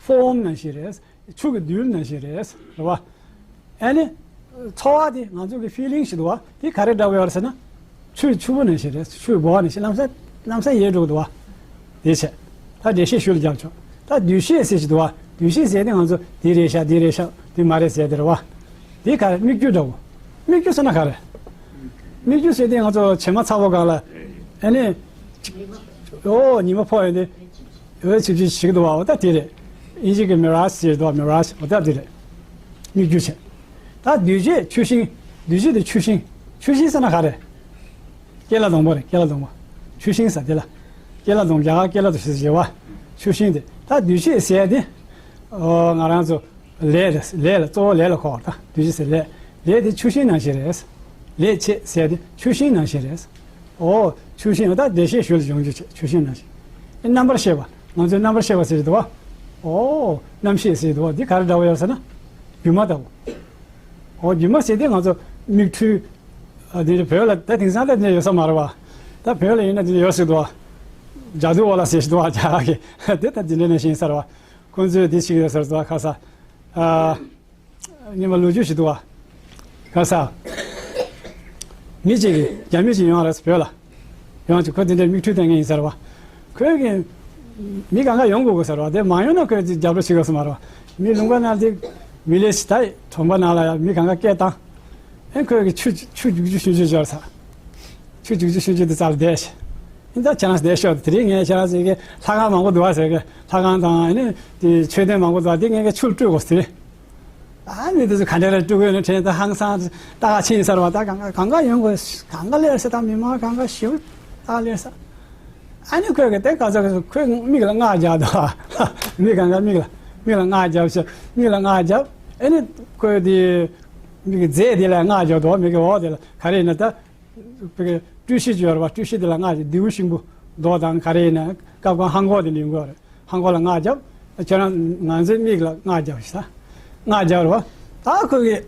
ཕོརམ་ནང་བཞིན་རེད། ཆུ་གི་རྡུལ་ནང་བཞིན་རེད། རེད་བ། ཨ་ནི། ཚོར་བ་དེ་ང་ཚོ་གི་ཕི་ལིང་ཟེར་འདུག་བ། དེ་ག་རེ་འདྲ་བོ་ཡོད་རེད་ཟེར་ན། ཆུ་ཡི་ཆུ་བུར་ནང་བཞིན་རེད། ཆུ་ཡི་ལྦུ་བ་ནང་བཞིན། ལམ་སང་ལམ་སང་ཡལ་འགྲོ་གི་འདུག་བ། དེ་བྱས། ད་འགྲེལ་བཤད་ཞུ་ལ་རྒྱབ་ཆོག་ད་འདུ་ཤེས་ཟེར་ཞིག་འདུག་བ། འདུ་ཤེས་ཟེར་དེ་ང་ཚོ་འདི་རེད་ཤག་འདི་རེད་ཤག་འདི་མ་རེད་ཟེར་དེ་རེད་བ། དེ་ག་རེ། སྨིག་རྒྱུ་འདྲ་བོ། སྨིག་རྒྱུ་ཟེར་ན་ག་རེ། སྨིག་རྒྱུ་ཟེར་དེ་ང་ཚོ་བྱེ་མ་ཚ་པོ་སྒང་ལ། ཨ་ནི། འོ་ཉི་མ་ཕོག་ཡོང་དུས། འོད་ཆིབ་ཆིབ་ཞིག་འདུག་བ། འོ་ད་དེ་རེད། ཨིན་ཇི་གི་མི་ར་ཇི་ཟེར་འདུག་བ། མི་ར་ཇི། འོ་ད་དེ་རེད། སྨིག་རྒྱུ་བྱས། ད་འདུ་བྱེད་ཆུ་ཤིང་། འདུ་བྱེད་དེ་ཆུ་ཤིང་། ཆུ་ཤིང་ཟེར་ན་ག་རེ། ཀེ་ལ་སྡོང་པོ་རེད། ཀེ་ལ་སྡོང་པོ། ཆུ་ཤིང་ཟེར་དེ་ལ། ཀེ་ལ་སྡོང་པོ། རྒྱ་གར་ཀེ་ལ་དུ་ཞེས་བྱ་བ། ཆུ་ཤིང་དེ། ད་འདུ་བྱེད་ཟེར་དེ། ཨོ་ང་རང་ཚོ། ལས་རེད། ལས་ལ་གཙོ་བོ་ལས་ལ་གོ་བ། ད་འདུ་བྱེད་ཟེར་ལས། ལས་དེ་ཆུ་ཤིང་ནང་བཞིན་རེད། ལས་བྱེད་ཟེར་དེ་ཆུ་ཤིང་ནང་བཞིན་རེད། ཨོ། ཆུ་ཤིང་། ད་འགྲེལ་བཤད་ཞུ་ལ་སྦྱོང་རྒྱུ་བྱེད། ཆུ་ཤིང་ནང་བཞིན། ཨེ་རྣམ་པར་ཤེས་པ། ང་ཚོའི་རྣམ་པར་ཤེས་པ་ཟེར་གྱི་འདུག་བ། ཨོ། རྣམ་ཤེས་ཟེར་གྱི་འདུག་བ། འདི་ག་རེ་འདྲ་བོ་ཡོད་ཟེར་ན། སྒྱུ་མ་ལྟ་བུ། ཨོ། སྒྱུ་མ་ཟེར་དེ་ང་ཚོ་མིག་འཕྲུལ། ཨ། འདི་བོད་ལ་ད་དེང་སང་ད་འདི་ཡོད་ས་མ་རེད་བ། ད་བོད་ལ་ཡིན་ན་འདི་ཡོད་ཟེར་གྱི་འདུག་བ། ཇ་དུ་ཝ་ལ་ཟེར་གྱི་འདུག་བ། རྒྱ་གར་གྱི། དེ་ད་འདི་འདྲ་ནང་བཞིན་ཟེར་བ། ཁོང་ཚོས་འདི་ཞིག་ཡོད་ཟེར་གྱི་འདུག་བ། ཁ་ས། ཨ། སྔོན་མ་ལོ་རྒྱུས་ཤིག་འདུག་བ། ག་ས། མི་གཅིག་གིས། རྒྱ་མི་གཅིག་ཡོང་བ་རེད་བོད་ལ། ཡོང་ཅིག་ཁོ་དེ་འདྲའི་མིག་འཕྲུལ་སྟོན་མཁན་ཡིན་ཟེར་བ། ཁོས་གི། མི་གང་ག་ཡོང་དགོས་གོ་ཟེར་བ། དེ་མ་ཡོང་ན་ཁོས་རྒྱབ་སྐྱོར་བྱེད་དགོས་སུ་མ་རེད་བ། མི་ལུང་པ་ནང་དེ། མི་ལས་ད་གྲོང་པ་ནང་ལ་ཡ་མི་གང་ག་སྐད་བཏང་། ཨེ་ཁོས་གི་ཆུ་ཆུ་རྒྱུག་རྒྱུག་ཤུན་ཆུ་འབྱོར་ས། ཆུ་རྒྱུག་རྒྱུག་ཤུན་ཆུ་དེ་རྩར་བསྡད་ཤག་ཨེ་ད་ཁྱེད་རང་བསྡད་ཤོག་དེ་རིང་ངས་ཁྱེད་རང་ཚོའི་གི་ལྷ་ཁང་མང་པོ་འདུག་བ་ཟེར་གི། ལྷ་ཁང་དང་ཨ་ནི་དེ་མཆོད་རྟེན་མང་པོ་འདུག་བ། དེ་ངས་གི་ཆུར་སྤྲོད་དགོས་ཟེར། ཨ་ནི་དེ་ཚོ་ག་འདྲ་རེད། སྤྲོད་དགོས་ནི་དྲན། ད་ཧང་སང་ད་ག་ཕྱིན་ཟེར་བ། ད་གང་ག་གང་ག་ཡོང་དགོས། གང་ག་སླེབས་ཟེར། ད་མི་མང་གང་ག་ཞིབ་ད་སླེབས་ཟེར། ཨ་ནི་ཁོས་གི་དེ་ག་ཚོད་ཁོས་མིག་ལ་རྔ་རྒྱབ་འདུག་མི་གང་ག་མིག་ལ་མིག་ལ་རྔ་རྒྱབ་ཤག་མིག་ལ་རྔ་རྒྱབ། ཨ་ནི་ཁོས་དེ་མིག་གི་རྫས་དེ་ལ་རྔ་རྒྱབ་འདུག་མིག་གི་འོག་དེ་ལ་ག་རེ་ཡིན་ན་ད། བའི་སྤྲུལ་གཞི་ཅིག་ཡོད་རེད་པ། སྤྲུལ་གཞི་དེ་ལ་སྔགས་ཀྱི་རྡེའུ་ཤིང་བུ་མདོག་དང་ག་རེ་ཡིན་ན་སྐབས་གང་ཧང་གོ་དེ་ལེན་དགོས་རེད། ཧང་གོ་ལ་སྔགས་བརྒྱབ། ཁྱེད་རང་ང་ཚོའི་མིག་ལ་སྔགས་བརྒྱབ་ཤི་ད། སྔགས་བརྒྱབ་རེད་པ། ད་ཁོ་གིས་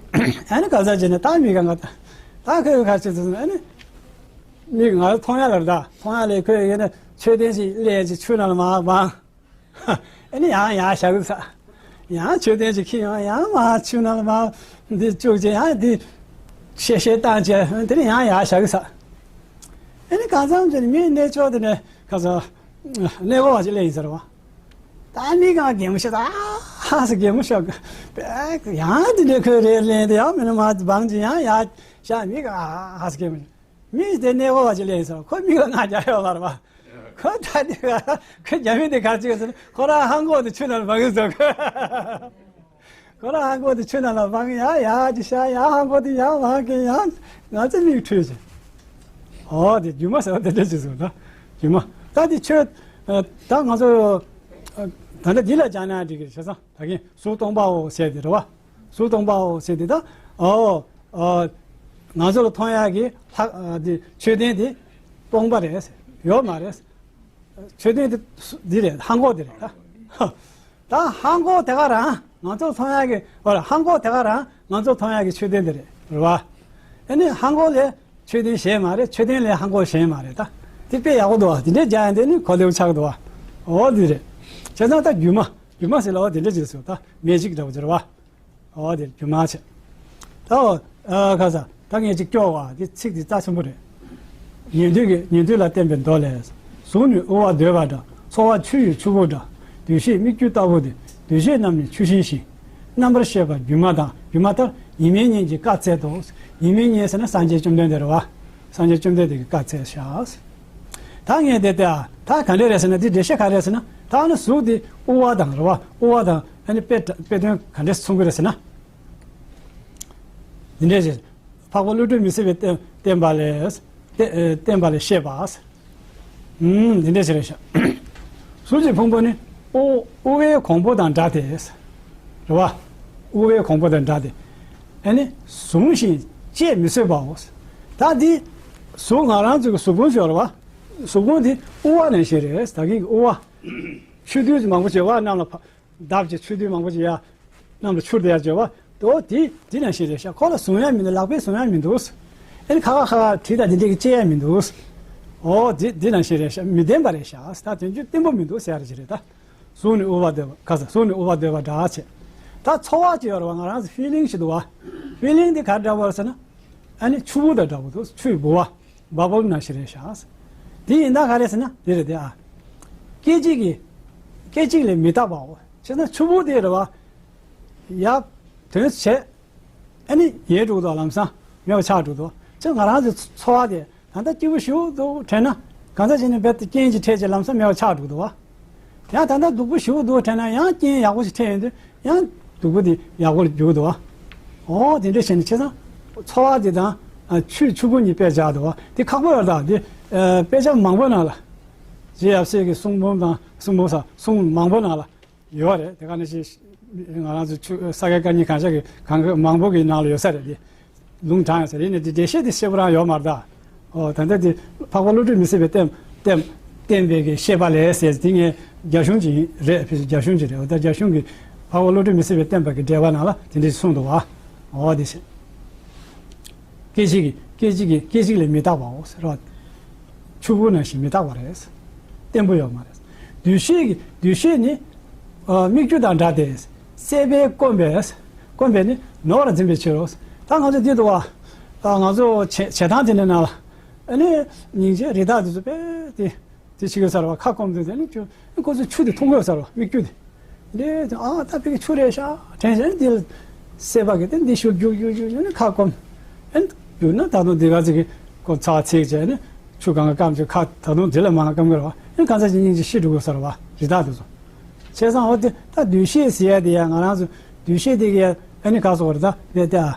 ཨ་ནི་ག་ས་བྱས་ནས་ད་མིག་གང་ག་ད་ད་ཁོ་གིས་ག་ཚོད་ཚོད་ཨ་ནི་མིག་ང་ཚོ་མཐོང་ཡ་ལ་རེད། ད་མཐོང་ཡ་ལས་ཁོས་ཡིན་ན་མཆོད་རྟེན་ཞིག་ལས་ཅིག་ཆུ་ནང་ལ་མར་སྦང་། ཨ་ནི་ཡང་ཡར་བཞག་གི་ས། ཡང་མཆོད་རྟེན་ཅིག་ཁྱེར་ཡོང་ཡང་མར་ཆུ་ནང་ལ་མར་འདི་བཅུག་བྱས་ཡང་འདི་གཤེ་གཤེ་བཏང་བྱས་དེ་ནི་ཡང་ཡར་བཞག་གི་ས། ཨ་ནི་གང་འཚམ་བྱས་ནས་མིའི་གནས་མཆོག་དེ་ནས་ག་ས་གནས་སྐོར་བ་ཅིག་སླེབས་ཡིན་ཟེར་བ། ད་མི་གང་གད་མོ་ཤོར་ད་ཧ་ས་གད་མོ་ཤོར་ཡང་དེ་འདྲའི་ཁོས་རེ་ལེན་དེ་ཡང་མིན་ན་མར་སྦང་ཅིག་ཡང་ཡར་བཞག་མི་གང་ཧ་ས་གད་མོ་ཤོར། མི་དེ་གནས་སྐོར་བ་ཅིག་སླེབས་ཡིན་ཟེར་བ། ཁོ་མིག་ལ་སྔགས་རྒྱག་ཡོད་མ་རེད་པ། ཁོ་ད་དེ་ཁོ་རྒྱ་མི་དེ་ག་ཅིག་ཟེར་ན་ཁོ་རང་ཧང་གོ་དེ་ཆུ་ནང་ལ་སྦང་གི་ཟེར། ཁོ་རང་ཧང་གོ་དེ་ཆུ་ནང་ལ་སྦང་ཡ་ཡ་ཅིག་ཤ་ཡ་ཧང་གོ་དེ་ཡ་མ་གི་ཡ་ང་ཚོ་མིག་འཁྲུལ་ཅིག་ཨོ་དེ་སྒྱུ་མ་ཟེར་བ་དེ་འདྲ་ཅིག་ཟེར་ད། སྒྱུ་མ་ད་དེ་ཆོས་ད་ང་ཚོ་ད་ལྟ་འདི་ལ་སྦྱང་ན་འགྲིག་གི་རེད་བྱས་ཙང་ད་གིན་གཟུགས་སྟོང་པའོ་ཟེར་དེ་རེད་བ། གཟུགས་སྟོང་པའོ་ཟེར་དེ་ད། ཨོ། ཨོ། ང་ཚོ་ལ་མཐོང་ཡག་གི་ལྷ་ཨ་དེ་མཆོད་རྟེན་དེ་སྟོང་པ་རེད། ཡོད་མ་རེད། མཆོད་རྟེན་དེ་སུ་འདི་རེད། ཧང་གོ་དེ་རེད་ད། ད་ཧང་གོ་དེ་ག་རང་ང་ཚོ་མཐོང་ཡག་གི་ཨོ་ཧང་གོ་དེ་ག་རང་ང་ཚོ་མཐོང་ཡག་གི་མཆོད་རྟེན་དེ་རེད་རེད་བ། ཨ་ནི་ཧང་གོ་ལས་མཆོད་རྟེན་གཞན་མ་རེད། མཆོད་རྟེན་ལས་ཧང་གོ་གཞན་མ་རེད་ད། དེ་དཔེ་ཡག་པོ་འདུག་བ། དེ་འདྲའི་རྒྱག་ཡ་འདི་ནི་གོ་ལེའུ་ཆགས་འདུག་བ། ཨོ་དེ་རེད། བྱས་ཙང་ད་སྒྱུ་མ་སྒྱུ་མ་ཟེར་ལ་ཨོ་དེ་འདྲ་ཅིག་ཟེར་ད་མེ་ཇིག་འདྲ་བོ་ཅིག་རེད་བ། ཨོ་དེ་སྒྱུ་མ་བྱས། ད་ཨོ་ཨ་ཁ་ས་ད་ངས་ཅིག་སྐྱོར་བ་དེ་ཚིག་དེ་རྩ་ཆེན་པོ་རེད། ཉན་ཐོས་ཀྱི་ཉན་ཐོས་ལ་བསྟན་པའི་མདོ་ལས། གཟུགས་ནི་དབུལ་བ་འདོད་པ་འདྲ། ཚོར་བ་ཆུ་ཡི་ཆུ་བུར་འདྲ། འདུ་ཤེས་སྨིག་རྒྱུ་ལྟ་བུ་དེ། འདུ་བྱེད་རྣམས་ནི་ཆུ་ཤིང་བཞིན། རྣམ་པར་ཤེས་པ་སྒྱུ་མ་དང་སྒྱུ་མ་ལྟར། ཡིད་མི་མཉན་གྱི་བཀའ་སྩལ་ཏོ། ཡིད་མི་མཉན་ཟེར་ན་སངས་རྒྱས་བཅོམ་ལྡན་འདས་རེད་བ། སངས་རྒྱས་བཅོམ་ལྡན་འདས་ཀྱི་བཀའ་སྩལ་བཞག་ད་ངས་དེ་ལྟ་ད་ག་འདྲས་རེད་ཟེར་ན་འདི་འགྲེལ་བཤད་ག་རེ་རེད་ཟེར་ན་ད་ནི་གཟུགས་འདི་དབུལ་བ་དང་རེད་བ། དབུལ་བ་དང་ཨ་ནི་དཔེ་དཔེ་དོན་ག་འདྲས་མཚུངས་ཀྱི་རེད་ཟེར་ན། འདི་འདྲས་ཟེར། འཕགས་པ་བློ་གྲོས་མི་ཟད་པའི་བསྟན་བསྟན་པ་ལས་བསྟན་བསྟན་པ་ལས་བཤད་པ། ཨུམ་འདི་འདྲས་ཟེར་རེད་ཤག་གཟུགས་ཀྱི་ཕུང་པོ་ནི་དབུ་དབུལ་བའི་གོང་བུ་དང་འདྲ་སྟེ། རེད་བ། དབུལ་བའི་གོང་བུ་དང་འདྲ་སྟེ། ཨ་ནི་བཟུང་ཞིང་བཅད་མི་བཟོད་པའོ། ད་འདི་གཟུགས་ང་རང་ཚོའི་གཟུགས་ཕུང་ཅིག་ཡོད་རེད་བ། གཟུགས་ཕུང་འདི་དབུལ་བ་ནང་བཞིན་རེད། ད་གིན་གྱི་དབུལ་བ། ཆུ་རྡུལ་མང་པོ་ཅིག་ཡོད་བ། གནམ་ལ་ཕ་བརྡབས་ཀྱི་ཆུ་རྡུལ་མང་པོ་ཅིག་ཡ། གནམ་ལ་འཕྱུར་བསྡད་ཡ་ཅིག་ཡོད་བ། དོ་དེ་དེ་ནང་བཞིན་རེད་ཤག་ཁོ་ལ་བཟུང་ཡ་མི་འདུག་ལག་པས་བཟུང་ཡ་མི་འདུག་ཨ་ནི་ཁ་ཁ་ཁ་ཁ་གྲི་དང་དེ་འདྲས་ཀྱི་བཅད་ཡ་མི་འདུག་ཨོ་དེ་དེ་ནང་བཞིན་རེད་ཤག་མི་བདེན་པ་རེད་ཤག་ད་དོན་རྒྱུ་བརྟན་པོ་མི་འདུག་ཟེར་ཡ་རེ་ཅིག་རེད་ད། གཟུགས་ནི་དབུལ་བ་འདོད་པ་ག་ས་གཟུགས་ནི་དབུལ་བ་འདོད་པ་འདྲ་བྱས། ད་ཚོར་བ་ཅིག་ཡོད་རེད་བ། ང་རང་ཚོ་ཕི་ལིང་ཞིག་འདུག་བ། ཕི་ལིང་འདི་ག་འདྲ་བ་རེད་ཟེར་ན། ཨ་ནི་ཆུ་བུར་དང་འདྲ་བོ་འདུག་ཆུའི་བུར་བ། བ་བོལ་ནང་བཞིན་རེད་ཤག་དེ་ཡིན་ད་ག་རེ་ཟེར་ན་དེ་རེད་དེ་ཨ། སྐད་ཅིག་གིས། སྐད་ཅིག་ལས་མི་རྟག་པའོ། བྱས་ན་ཆུ་བུར་དེ་རེད་བ། ཡབ། དོན་བྱས། ཨ་ནི་ཡལ་འགྲོ་གི་འདུག་ལམ་སང་མེད་པ་ཆགས་འགྲོ་གི་འདུག་ཅེས་ང་རང་ཚོའི་ཚོར་བ་དེ་ད་ལྟ་སྐྱིད་པོ་ཞེ་པོ་འདུག་དྲན་ན་གང་ཟག་ཅིག་ནི་རྦད་དེ་རྐྱེན་གྱིས་འཕྲད་ཅིག་ལམ་སང་མེད་པ་ཆགས་འགྲོ་གི་འདུག་བ། ཡང་ད་ལྟ་སྡུག་པོ་ཞེ་པོ་འདུག་དྲན་ན་ཡང་རྐྱེན་ཡག་པོ་ཞིག་འཕྲད་ཡོང་དུས་ཡང་སྡུག་པོ་དེ་ཡག་པོ་ལ་འགྱུར་གི་འདུག་བ། ཨོ་དེ་འདྲ་བྱས་ནས་བྱས་ཙང་ཚོར་བ་དེ་དང་ཆུ་ཆུ་བུར་གཉིས་དཔེ་ཆ་འདུག་བ། དེ་ཁག་པོ་ཡོད་ད། དེ་དཔེ་ཆ་མང་པོ་ནང་ལ་རྗེ་ཡབ་སྲས་ཀྱི་གསུང་འབུམ་དང་གསུང་འབུམ་ས་གསུང་མང་པོ་ནང་ལ། ཡོད་རེད། དེ་ག་ནང་བཞིན་ང་རང་ཚོ་ཆུ་ས་དགེ་བཀའ་རྙིང་གང་ཤར་གྱི་གང་གི་མང་པོ་གི་ནང་ལ་ཡོད་ས་རེད་དེ། ལུང་དྲངས་ཡོད་ས་རེད། ཡིན་ནའི་དེ་འགྲེལ་བཤད་དེ་ཤེས་པོ་རང་ཡོད་མ་རེད་ད། ཨོ་ད་ལྟ་དེ་འཕགས་པ་བློ་གྲོས་མི་ཟད་པའི་བསྟན་བསྟན་བསྟན་པའི་གི་བཤད་པ་ལས་ཟེར་དེ་ངས་རྒྱ་གཞུང་ཅིག་རེད། ཕལ་ཆེར་རྒྱ་གཞུང་ཅིག་རེད། འོ་ད་རྒྱ་གཞུང་གི་འཕགས་པ་བློ་གྲོས་མི་ཟད་པའི་བསྟན་པ་གི་འགྲེལ་པ་ནང་ལ་དེ་འདྲ་ཞིག་གསུངས་འདུག་བ། ཨོ་དེ་བྱས། སྐད་ཅིག་གིས་སྐད་ཅིག་གིས་སྐད་ཅིག་ལས་མི་རྟག་པའོ་ཟེར་བ། ཆུ་བུར་ནང་བཞིན་མི་རྟག་པ་རེད། བརྟན་པོ་ཡོད་མ་རེད། འདུ་ཤེས་ཀྱི་འདུ་ཤེས་ནི། ཨ་སྨིག་རྒྱུ་དང་འདྲ་སྟེ། སྲེད་པས་བསྐོམས་པས། བསྐོམས་པས་ནི་ནོར་བར་འཛིན་པའི་ཕྱིར་རོ། ད་ང་ཚོ་འདི་འདུག་བ། ད་ང་ཚོ་བྱེ་བྱེ་ཐང་དེ་འདྲ་ནང་ལ། ཨ་ནི་སྙིང་རྗེ་རི་དྭགས་དེ་ཚོ་དཔེ་དེ། དེ་ཕྱི་གི་ས་ར་བ་ཁ་སྐོམ་དུས་དེ་ནི་ཁྱོད་ཁོ་ཚོས་ཆུ་དེ་འཐུང་གི་ཡོད་ས་ར་བ་སྨིག་རྒྱུ་དེ། འདི་ཨ་ད་ཕ་གི་ཆུ་རེད་ཤག་དྲན་བྱས་ནས་འདི་ལ་སྲེད་པ་གི་དེ་འདི་ཤུར་རྒྱུག་རྒྱུག་རྒྱུག་རྒྱུག་ནས་ཁ་སྐོམ། ཨེ་རྒྱུག་ན་ད་དུང་འདི་ག་ཚོད་ཀྱི་ཁོ་ཚ་ཚིག་བྱས་ནས་ཆུ་གང་ག་སྐམ་ཚོད་ཁ་ད་དུང་འདི་ལ་མང་སྐམ་གི་ར་བ། ཨེ་གང་ཚ་ཅིག་སྙིང་རྗེ་ཤི་འགྲོ་གི་ས་ར་བ་རི་དྭགས་དེ་ཚོ། བྱས་ཙང་འོ་དེ་ད་འདུ་ཤེས་ཟེར་ཡ་དེ་ཡ་ང་རང་ཚོ་འདུ་ཤེས་དེ་གི་ཨ་ནི་ག་སོགས་རེད་ད་དེ་དེ་ཨ།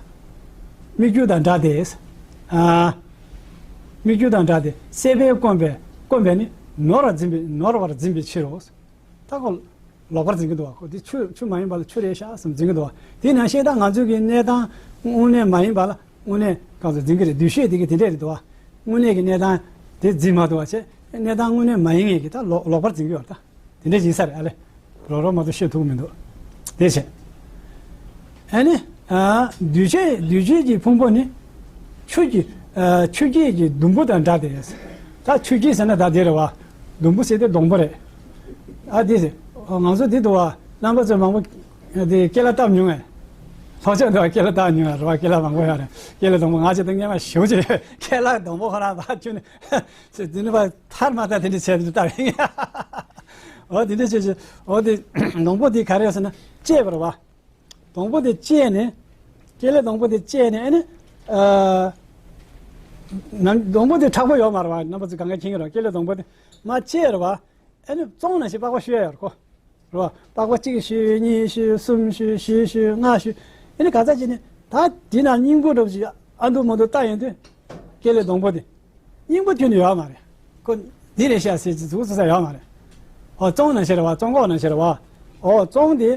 སྨིག་རྒྱུ་དང་འདྲ་སྟེ། ཨ། སྨིག་རྒྱུ་དང་འདྲ་སྟེ་སྲེད་པས་བསྐོམས་པས་བསྐོམས་པས་ནི་ནོར་བར་འཛིན་པའི་ནོར་བར་འཛིན་པའི་ཕྱིར་རོ། ད་ཁོ་ལོག་པར་འཛིན་གྱི་འདུག་བ། ཁོ་འདི་ཆུ་ཆུ་མ་ཡིན་པ་ལ་ཆུ་རེད་ཤག་བསམ་འཛིན་གྱི་འདུག་བ། དེ་ནང་བཞིན་ད་ང་ཚོའི་གི་གནས་སྟངས་དངོས་གནས་མ་ཡིན་པ་ལ་དངོས་གནས་གང་ཟག་འཛིན་གྱི་རེད། འདུ་ཤེས་དེ་གི་དེ་འདྲས་རེད་འདུག་བ། དངོས་གནས་ཀྱི་གནས་སྟངས་དེ་འཛིན་མ་ཐུབ་པ་བྱས། གནས་སྟངས་དངོས་གནས་མ་ཡིན་ངེས་ཀྱི་ད་ལོག་ལོག་པར་འཛིན་གྱི་ཡོད་རེད། ད་དེ་འདྲ་ཡིན་ས་རེད། ཨ་ལས་རོགས་རོགས་མ་གཏོགས་ཤེས་ཐུབ་ཀྱི་མི་འདུག་དེ་བྱས། ཨ་ནི། ཨ། འདུས་བྱས་འདུས་བྱས་ཀྱི་ཕུང་པོ་ནི། ཆུ་གི་ཨ། ཆུ་སྐྱེས་ཀྱི་སྡོང་པོ་དང་འདྲ་སྟེ། ད་ཆུ་སྐྱེས་ཟེར་ན་ད་དེ་རེད་བ། སྡོང་པོ་ཟེར་དེ་སྡོང་པོ་རེད། ཨ། དེ་ཟེར། ང་ཚོ་དེ་འདུག་བ། རྣམ་པ་ཚོས་མང་པོ་དེ་སྐེ་ལ་བཏབ་མྱོང་ངས། ལྷོ་ཕྱོགས་འདུག་བ། སྐེ་ལ་བཏབ་མྱོང་ངས་རེད་བ། སྐེ་ལ་མང་པོ་ཡོད་རེད། སྐེ་ལ་སྡོང་པོ། ང་ཆེ་ད་སྔས་མ་ཞེ་པོ་ཅིག་སྐེ་ལ་སྡོང་པོ་ཁོ་རང་བ་ཁྱོད་ནི་དེ་ནི་བ་ཐར་མ་ཐར་དེ་འདྲ་བྱས་དེ་བཏབ་ཡིན། འོ་དེ་འདྲ་བྱས་བྱས། འོ་དེ་སྡོང་པོ་དེ་ག་རེ་ཟེར་ན་བཅད་པ་རེད་བ། སྡོང་པོ་དེ་བཅད་ནས། སྐེ་ལ་སྡོང་པོ་དེ་བཅད་ནས། ཨ་ནི། ཨ། ནམ་སྡོང་པོ་དེ་མཁྲེགས་པོ་ཡོད་མ་རེད་བ། རྣམ་པ་ཚོ་གང་ག་མཁྱེན་གྱི་རེད། སྐེ་ལ་སྡོང་པོ་དེ་མར་བཅད་རེད་བ། ཨ་ནི་བཙོང་ནང་བཞིན་པགས་པ་བཤུས་ཡ་ཡོད་རེད་ཁོ། རེད་བ། པགས་པ་གཅིག་བཤུས། གཉིས་བཤུས། གསུམ་བཤུས། བཞི་བཤུས། ལྔ་བཤུས། ཨ་ནི་ག་ཚོད་བྱས་ནས་ད་དེ་ནང་སྙིང་པོ་འདྲ་པོ་ཞིག་ཨ་འདུག་མ་འདུག་བལྟ་ཡོང་དུས། སྐེ་ལ་སྡོང་པོ་དེ། སྙིང་པོ་ཁྱོན་ནས་ཡོད་མ་རེད། ཁོ་འདི་རེད་ཤག་ཟེར་གྱི་འཛུགས་ས་ས་ཡོད་མ་རེད། ཨོ་བཙོང་ནང་བཞིན་རེད་བ། བཙོང་ཁོག་ནང་བཞིན་རེད་བ། ཨོ་བཙོང་དེ་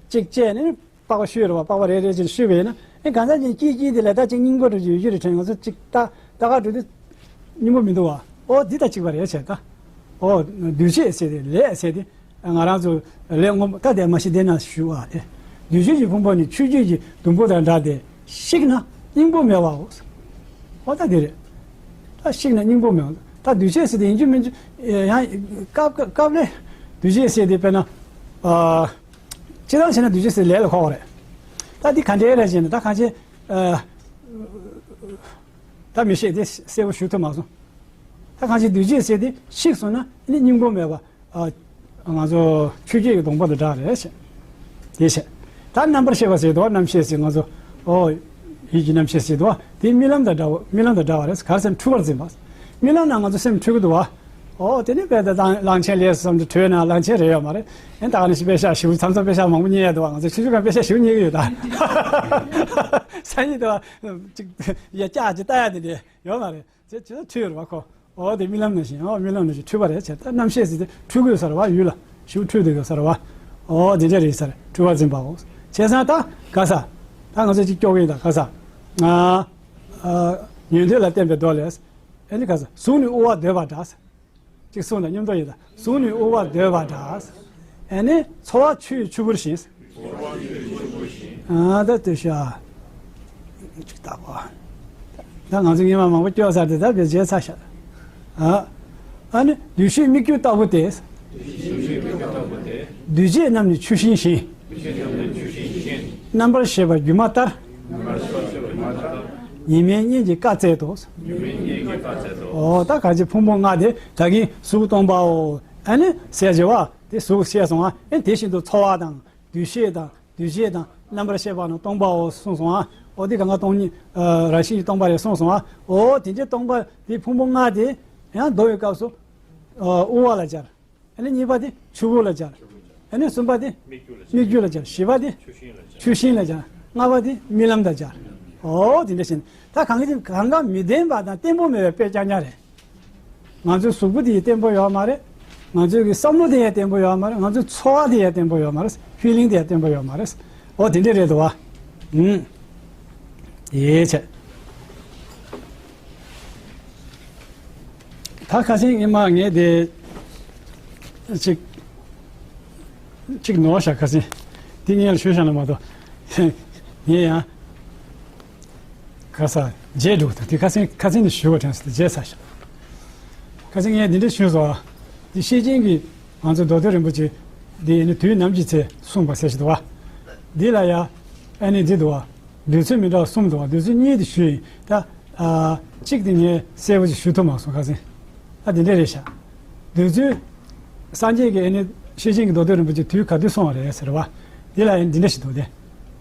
གཅིག་བཅད་ནས་པགས་པ་བཤུས་རེད་བ། པགས་པ་རེ་རེ་བྱས་བཤུས་པ་ཡིན་ན། ཨེ་གང་ཟག་ཅིག་སྐྱིད་སྐྱིད་དེ་ལ་ད་ཅིག་སྙིང་པོ་འདྲ་ཅིག་ཡོད་རྒྱུ་རེད་དྲན། ང་ཚོ་ཅིག་ལྟ་ལྟ་ག་འགྲོ་དུས་སྙིང་པོ་མི་འདུག་བ། ཨོ་འདི་ད་གཅིག་པ་རེད་བྱས་ད། ཨོ་འདུས་བྱས་ཟེར་དེ། ལས་ཟེར་དེ། ང་རང་ཚོ་ལས་སྔོན་པོ་ད་དེ་མ་ཤི་དེ་ན་ཞུ་བ་དེ། འདུས་བྱས་ཀྱི་ཕུང་པོ་ནི་ཆུ་སྐྱེས་ཀྱི་སྡོང་པོ་དང་འདྲ་སྟེ། བཤིག་ན་སྙིང་པོ་མེད་པའོ། ཨོ་ད་དེ་རེད། ད་བཤིག་ན་སྙིང་པོ་མེད་པ། ད་འདུས་བྱས་ཟེར་དེ་ཡིན་རྒྱུ་མིན་རྒྱུ་ཡང་སྐབས་སྐབས་ལས་འདུས་བྱས་ཟེར་དེ་དཔེར་ན། ཨ། སྤྱིར་བཏང་བྱས་ན་འདུས་བྱས་ཟེར་ལས་ལ་གོ་བ་རེད། ད་འདི་ག་འདྲའི་རེད་ཟེར་ན། ད་གང་ཅི། ཨ། ད་མི་ཤེས་དེ་གསལ་པོ་ཞུ་ཐུབ་མ་སོང་། ད་གང་ཅི་འདུས་བྱས་ཟེར་དེ་བཤིག་སོང་ན་ནི་སྙིང་པོ་མེད་པ། ཨ། ང་ཚོ་ཆུ་སྐྱེས་ཀྱི་སྡོང་པོ་དང་འདྲ་རེད་ཟེར། དེ་བྱས། ད་རྣམ་པར་ཤེས་པ་ཟེར་དུས། རྣམ་ཤེས་ཟེར་ང་ཚོ། ཨོ། ཡིད་ཀྱི་རྣམ་ཤེས་ཟེར་དུས་དེ་རྨི་ལམ་དང་འདྲ་བ། རྨི་ལམ་དང་འདྲ་བ་རེད། ག་རེ་ཟེར་ན་འཁྲུལ་པར་འཛིན་པ། རྨི་ལམ་ནང་ང་ཚོ་སེམས་འཁྲུལ་གྱི་འདུག་བ། ཨོ་དེ་ནི་དཔེ་ད་གླང་ཆེན་ལས་སུ་བསམ་དུས་འཁྲུལ་ན་གླང་ཆེན་རེད་ཡོད་མ་རེད། ཨེ་ད་ག་ནི་ཞིག་དཔེ་ཤག་ཞིབ་མཚམས་མཚམས་དཔེ་ཤག་མང་པོ་རྙེད་ཡ་འདུག་བ། ང་ཚོ་ཆུ་ཆུ་གང་དཔེ་ཤག་ཞིབ་རྙེད་ཀྱི་ཡོད་ད། སང་ཉིན་དུ་བ་ཅིག་ཡ་ལྕགས་ཅིག་ལྟ་ཡ་དེ་འདྲ་ཡོད་མ་རེད། ཅེས་ཅི་ལྟར་འཁྲུལ་ཡོད་རེད་བ་ཁོ། འོ་དེ་རྨི་ལམ་ནང་བཞིན། འོ་རྨི་ལམ་ནང་བཞིན་འཁྲུལ་པ་རེད་ཟེར། ད་རྣམ་ཤེས་ཟེར་དེ་འཁྲུལ་གྱི་ཡོད་ས་རེད་བ། ཡུལ་ལ་ཞུགས་འཁྲུལ་དུ་ཡོད་ས་རེད་བ། འོ་དེ་འདྲ་རེད་ས་རེད། འཁྲུལ་པར་འཛིན་པའོ། བྱས་ཙང་ད་ག་ས། ད་ང་ཚོ་ཅིག་སྐྱོ་གི་ཡིན་ད་ག་ས། ང་། ཨ། ཉན་ཐོས་ལ་བརྟེན་པའི་མདོ་ལས། ཨེ་ནི་ག་ས། གཟུགས་ནི་དབུལ་བར་འདོད་པ་འདྲ། ཅིག་གསུངས་དང་མཉམ་དུ་ཡིན་ད། གཟུགས་ནི་དབུལ་བར་འདོད་པ་འདྲ། ཨེ་ནི་ཚོར་བ་ཆུ་ཡི་ཆུ་བུར་བཞིན། ཨ་ད་ལྟོས་ཤག་ཅིག་ལྟ་གོ། ད་ང་ཚོ་སྔོན་མ་མང་པོ་སྐྱོ་ས་དེ་ད་བེད་སྤྱད་ཚར་ཤག་ཨ། ཨ་ནི་འདུས་བྱས་སྨིག་རྒྱུ་ལྟ་བུ་སྟེ། འདུས་བྱས་རྣམས་ནི་ཆུ་ཤིང་བཞིན། རྣམ་པར་ཤེས་པ་སྒྱུ་མ་ལྟར། ཉི་མའི་གཉེན་གྱིས་བཀའ་སྩལ་ཏོ། འོ་ད་ག་ཅི་ཕུང་པོ་ལྔ་དེ་ད་གིན་གཟུགས་སྟོང་པའོ། ཨ་ནི་ཟེར་བྱས་པ་དེ་གཟུགས་ཤེས་སོང་ཨ། ཨེ་དེ་བཞིན་དུ་ཚོར་བ་དང་། འདུས་བྱས་དང་། འདུས་བྱས་དང་རྣམ་པར་ཤེས་པ་རྣམས་སྟོང་པའོ་གསུངས་སོང་ཨ། འོ་དེ་གང་ག་སྟོང་ཉིད། ཨ། རང་བཞིན་གྱིས་སྟོང་པ་རེད་གསུངས་སོང་ཨ། འོ་དེ་འདྲའི་སྟོང་པ་དེ་ཕུང་པོ་ལྔ་དེ་ཡང་མདོ་ཡི་སྐབས་སུ། ཨ། དབུལ་བ་ལ་སྦྱར། ཨ་ནི་གཉིས་པ་དེ་ཆུ་བུར་ལ་སྦྱར། ཨ་ནི་གསུམ་པ་དེ་སྨིག་རྒྱུ་ལ་སྦྱར། བཞི་པ་དེ་ཆུ་ཤིང་ལ་སྦྱར། ཆུ་ཤིང་ལ་སྦྱར། ལྔ་པ་དེ་རྨི་ལམ་དང་སྦྱར། འོ་དེ་འདྲ་བྱས་ནས་ད་གང་གི་གང་ག་མི་ལྡན་པ་དང་བརྟན་པོ་མེད་པའི་དཔེ་རྐྱང་རྐྱང་རེད། ང་ཚོའི་གཟུགས་པོ་དེ་ཡང་བརྟན་པོ་ཡོད་མ་རེད། ང་ཚོའི་གི་བསམ་བློ་དེ་ཡང་བརྟན་པོ་ཡོད་མ་རེད། ང་ཚོའི་ཚོར་བ་དེ་ཡང་བརྟན་པོ་ཡོད་མ་རེད། ཕི་ལིང་དེ་ཡང་བརྟན་པོ་ཡོད་མ་རེད། འོ་དེ་འདྲ་རེད་འདུག་བ། ཨུམ། ཡེ་ཆེ། ད་ཁ་སང་ཉི་མ་ངས་དེ་ཅིག་ཅིག་ནོར་ཤག་ཁ་སང་། དེ་ངས་ལ་ཞུ་ཤག་ན་མ་གཏོགས། ངས་ཡང་ཁ་ས་རྗེས་འགྲོ་དང་དེ་ཁ་སང་ཁ་སང་ནས་ཞུ་བ་དྲན་སོང་། རྗེས་ཚར་ཤག་ཁ་སང་ངས་འདི་འདྲ་ཞུས་སོང་། དེ་ཤེར་ཕྱིན་གྱི་ང་ཚོ་མདོ་སྟོད་རིན་པོ་ཆེ་འདི་ཡིན་ན་དུས་ནམ་གྱི་ཚེ་གསུངས་པ་ཟེར་ཞིག་འདུག་བ། འདི་ལ་ཡ་ཨ་ནི་འདི་འདུག་བ། འདོད་ཚུལ་མི་འདྲ་བ་གསུམ་འདུག་བ། འདོད་ཚུལ་གཉིས་དེ་ཞུས་ཡིན་ད། ཨ། གཅིག་དེ་ངས་གསལ་པོ་ཞིག་ཞུ་ཐུབ་མ་སོང་། ཁ་སང་། ཨ་དེ་འདྲ་རེད་ཤག་འདོད་ཚུལ། སངས་རྒྱས་ཀྱིས་ཨ་ནི་ཤེར་ཕྱིན་གྱི་མདོ་སྟོད་རིན་པོ་ཆེ་དུས་ག་དུས་གསུངས་པ་རེད་ཟེར་བ། འདི་ལ་ཡང་འདི་འདྲ་ཞིག་འདུག་སྟེ།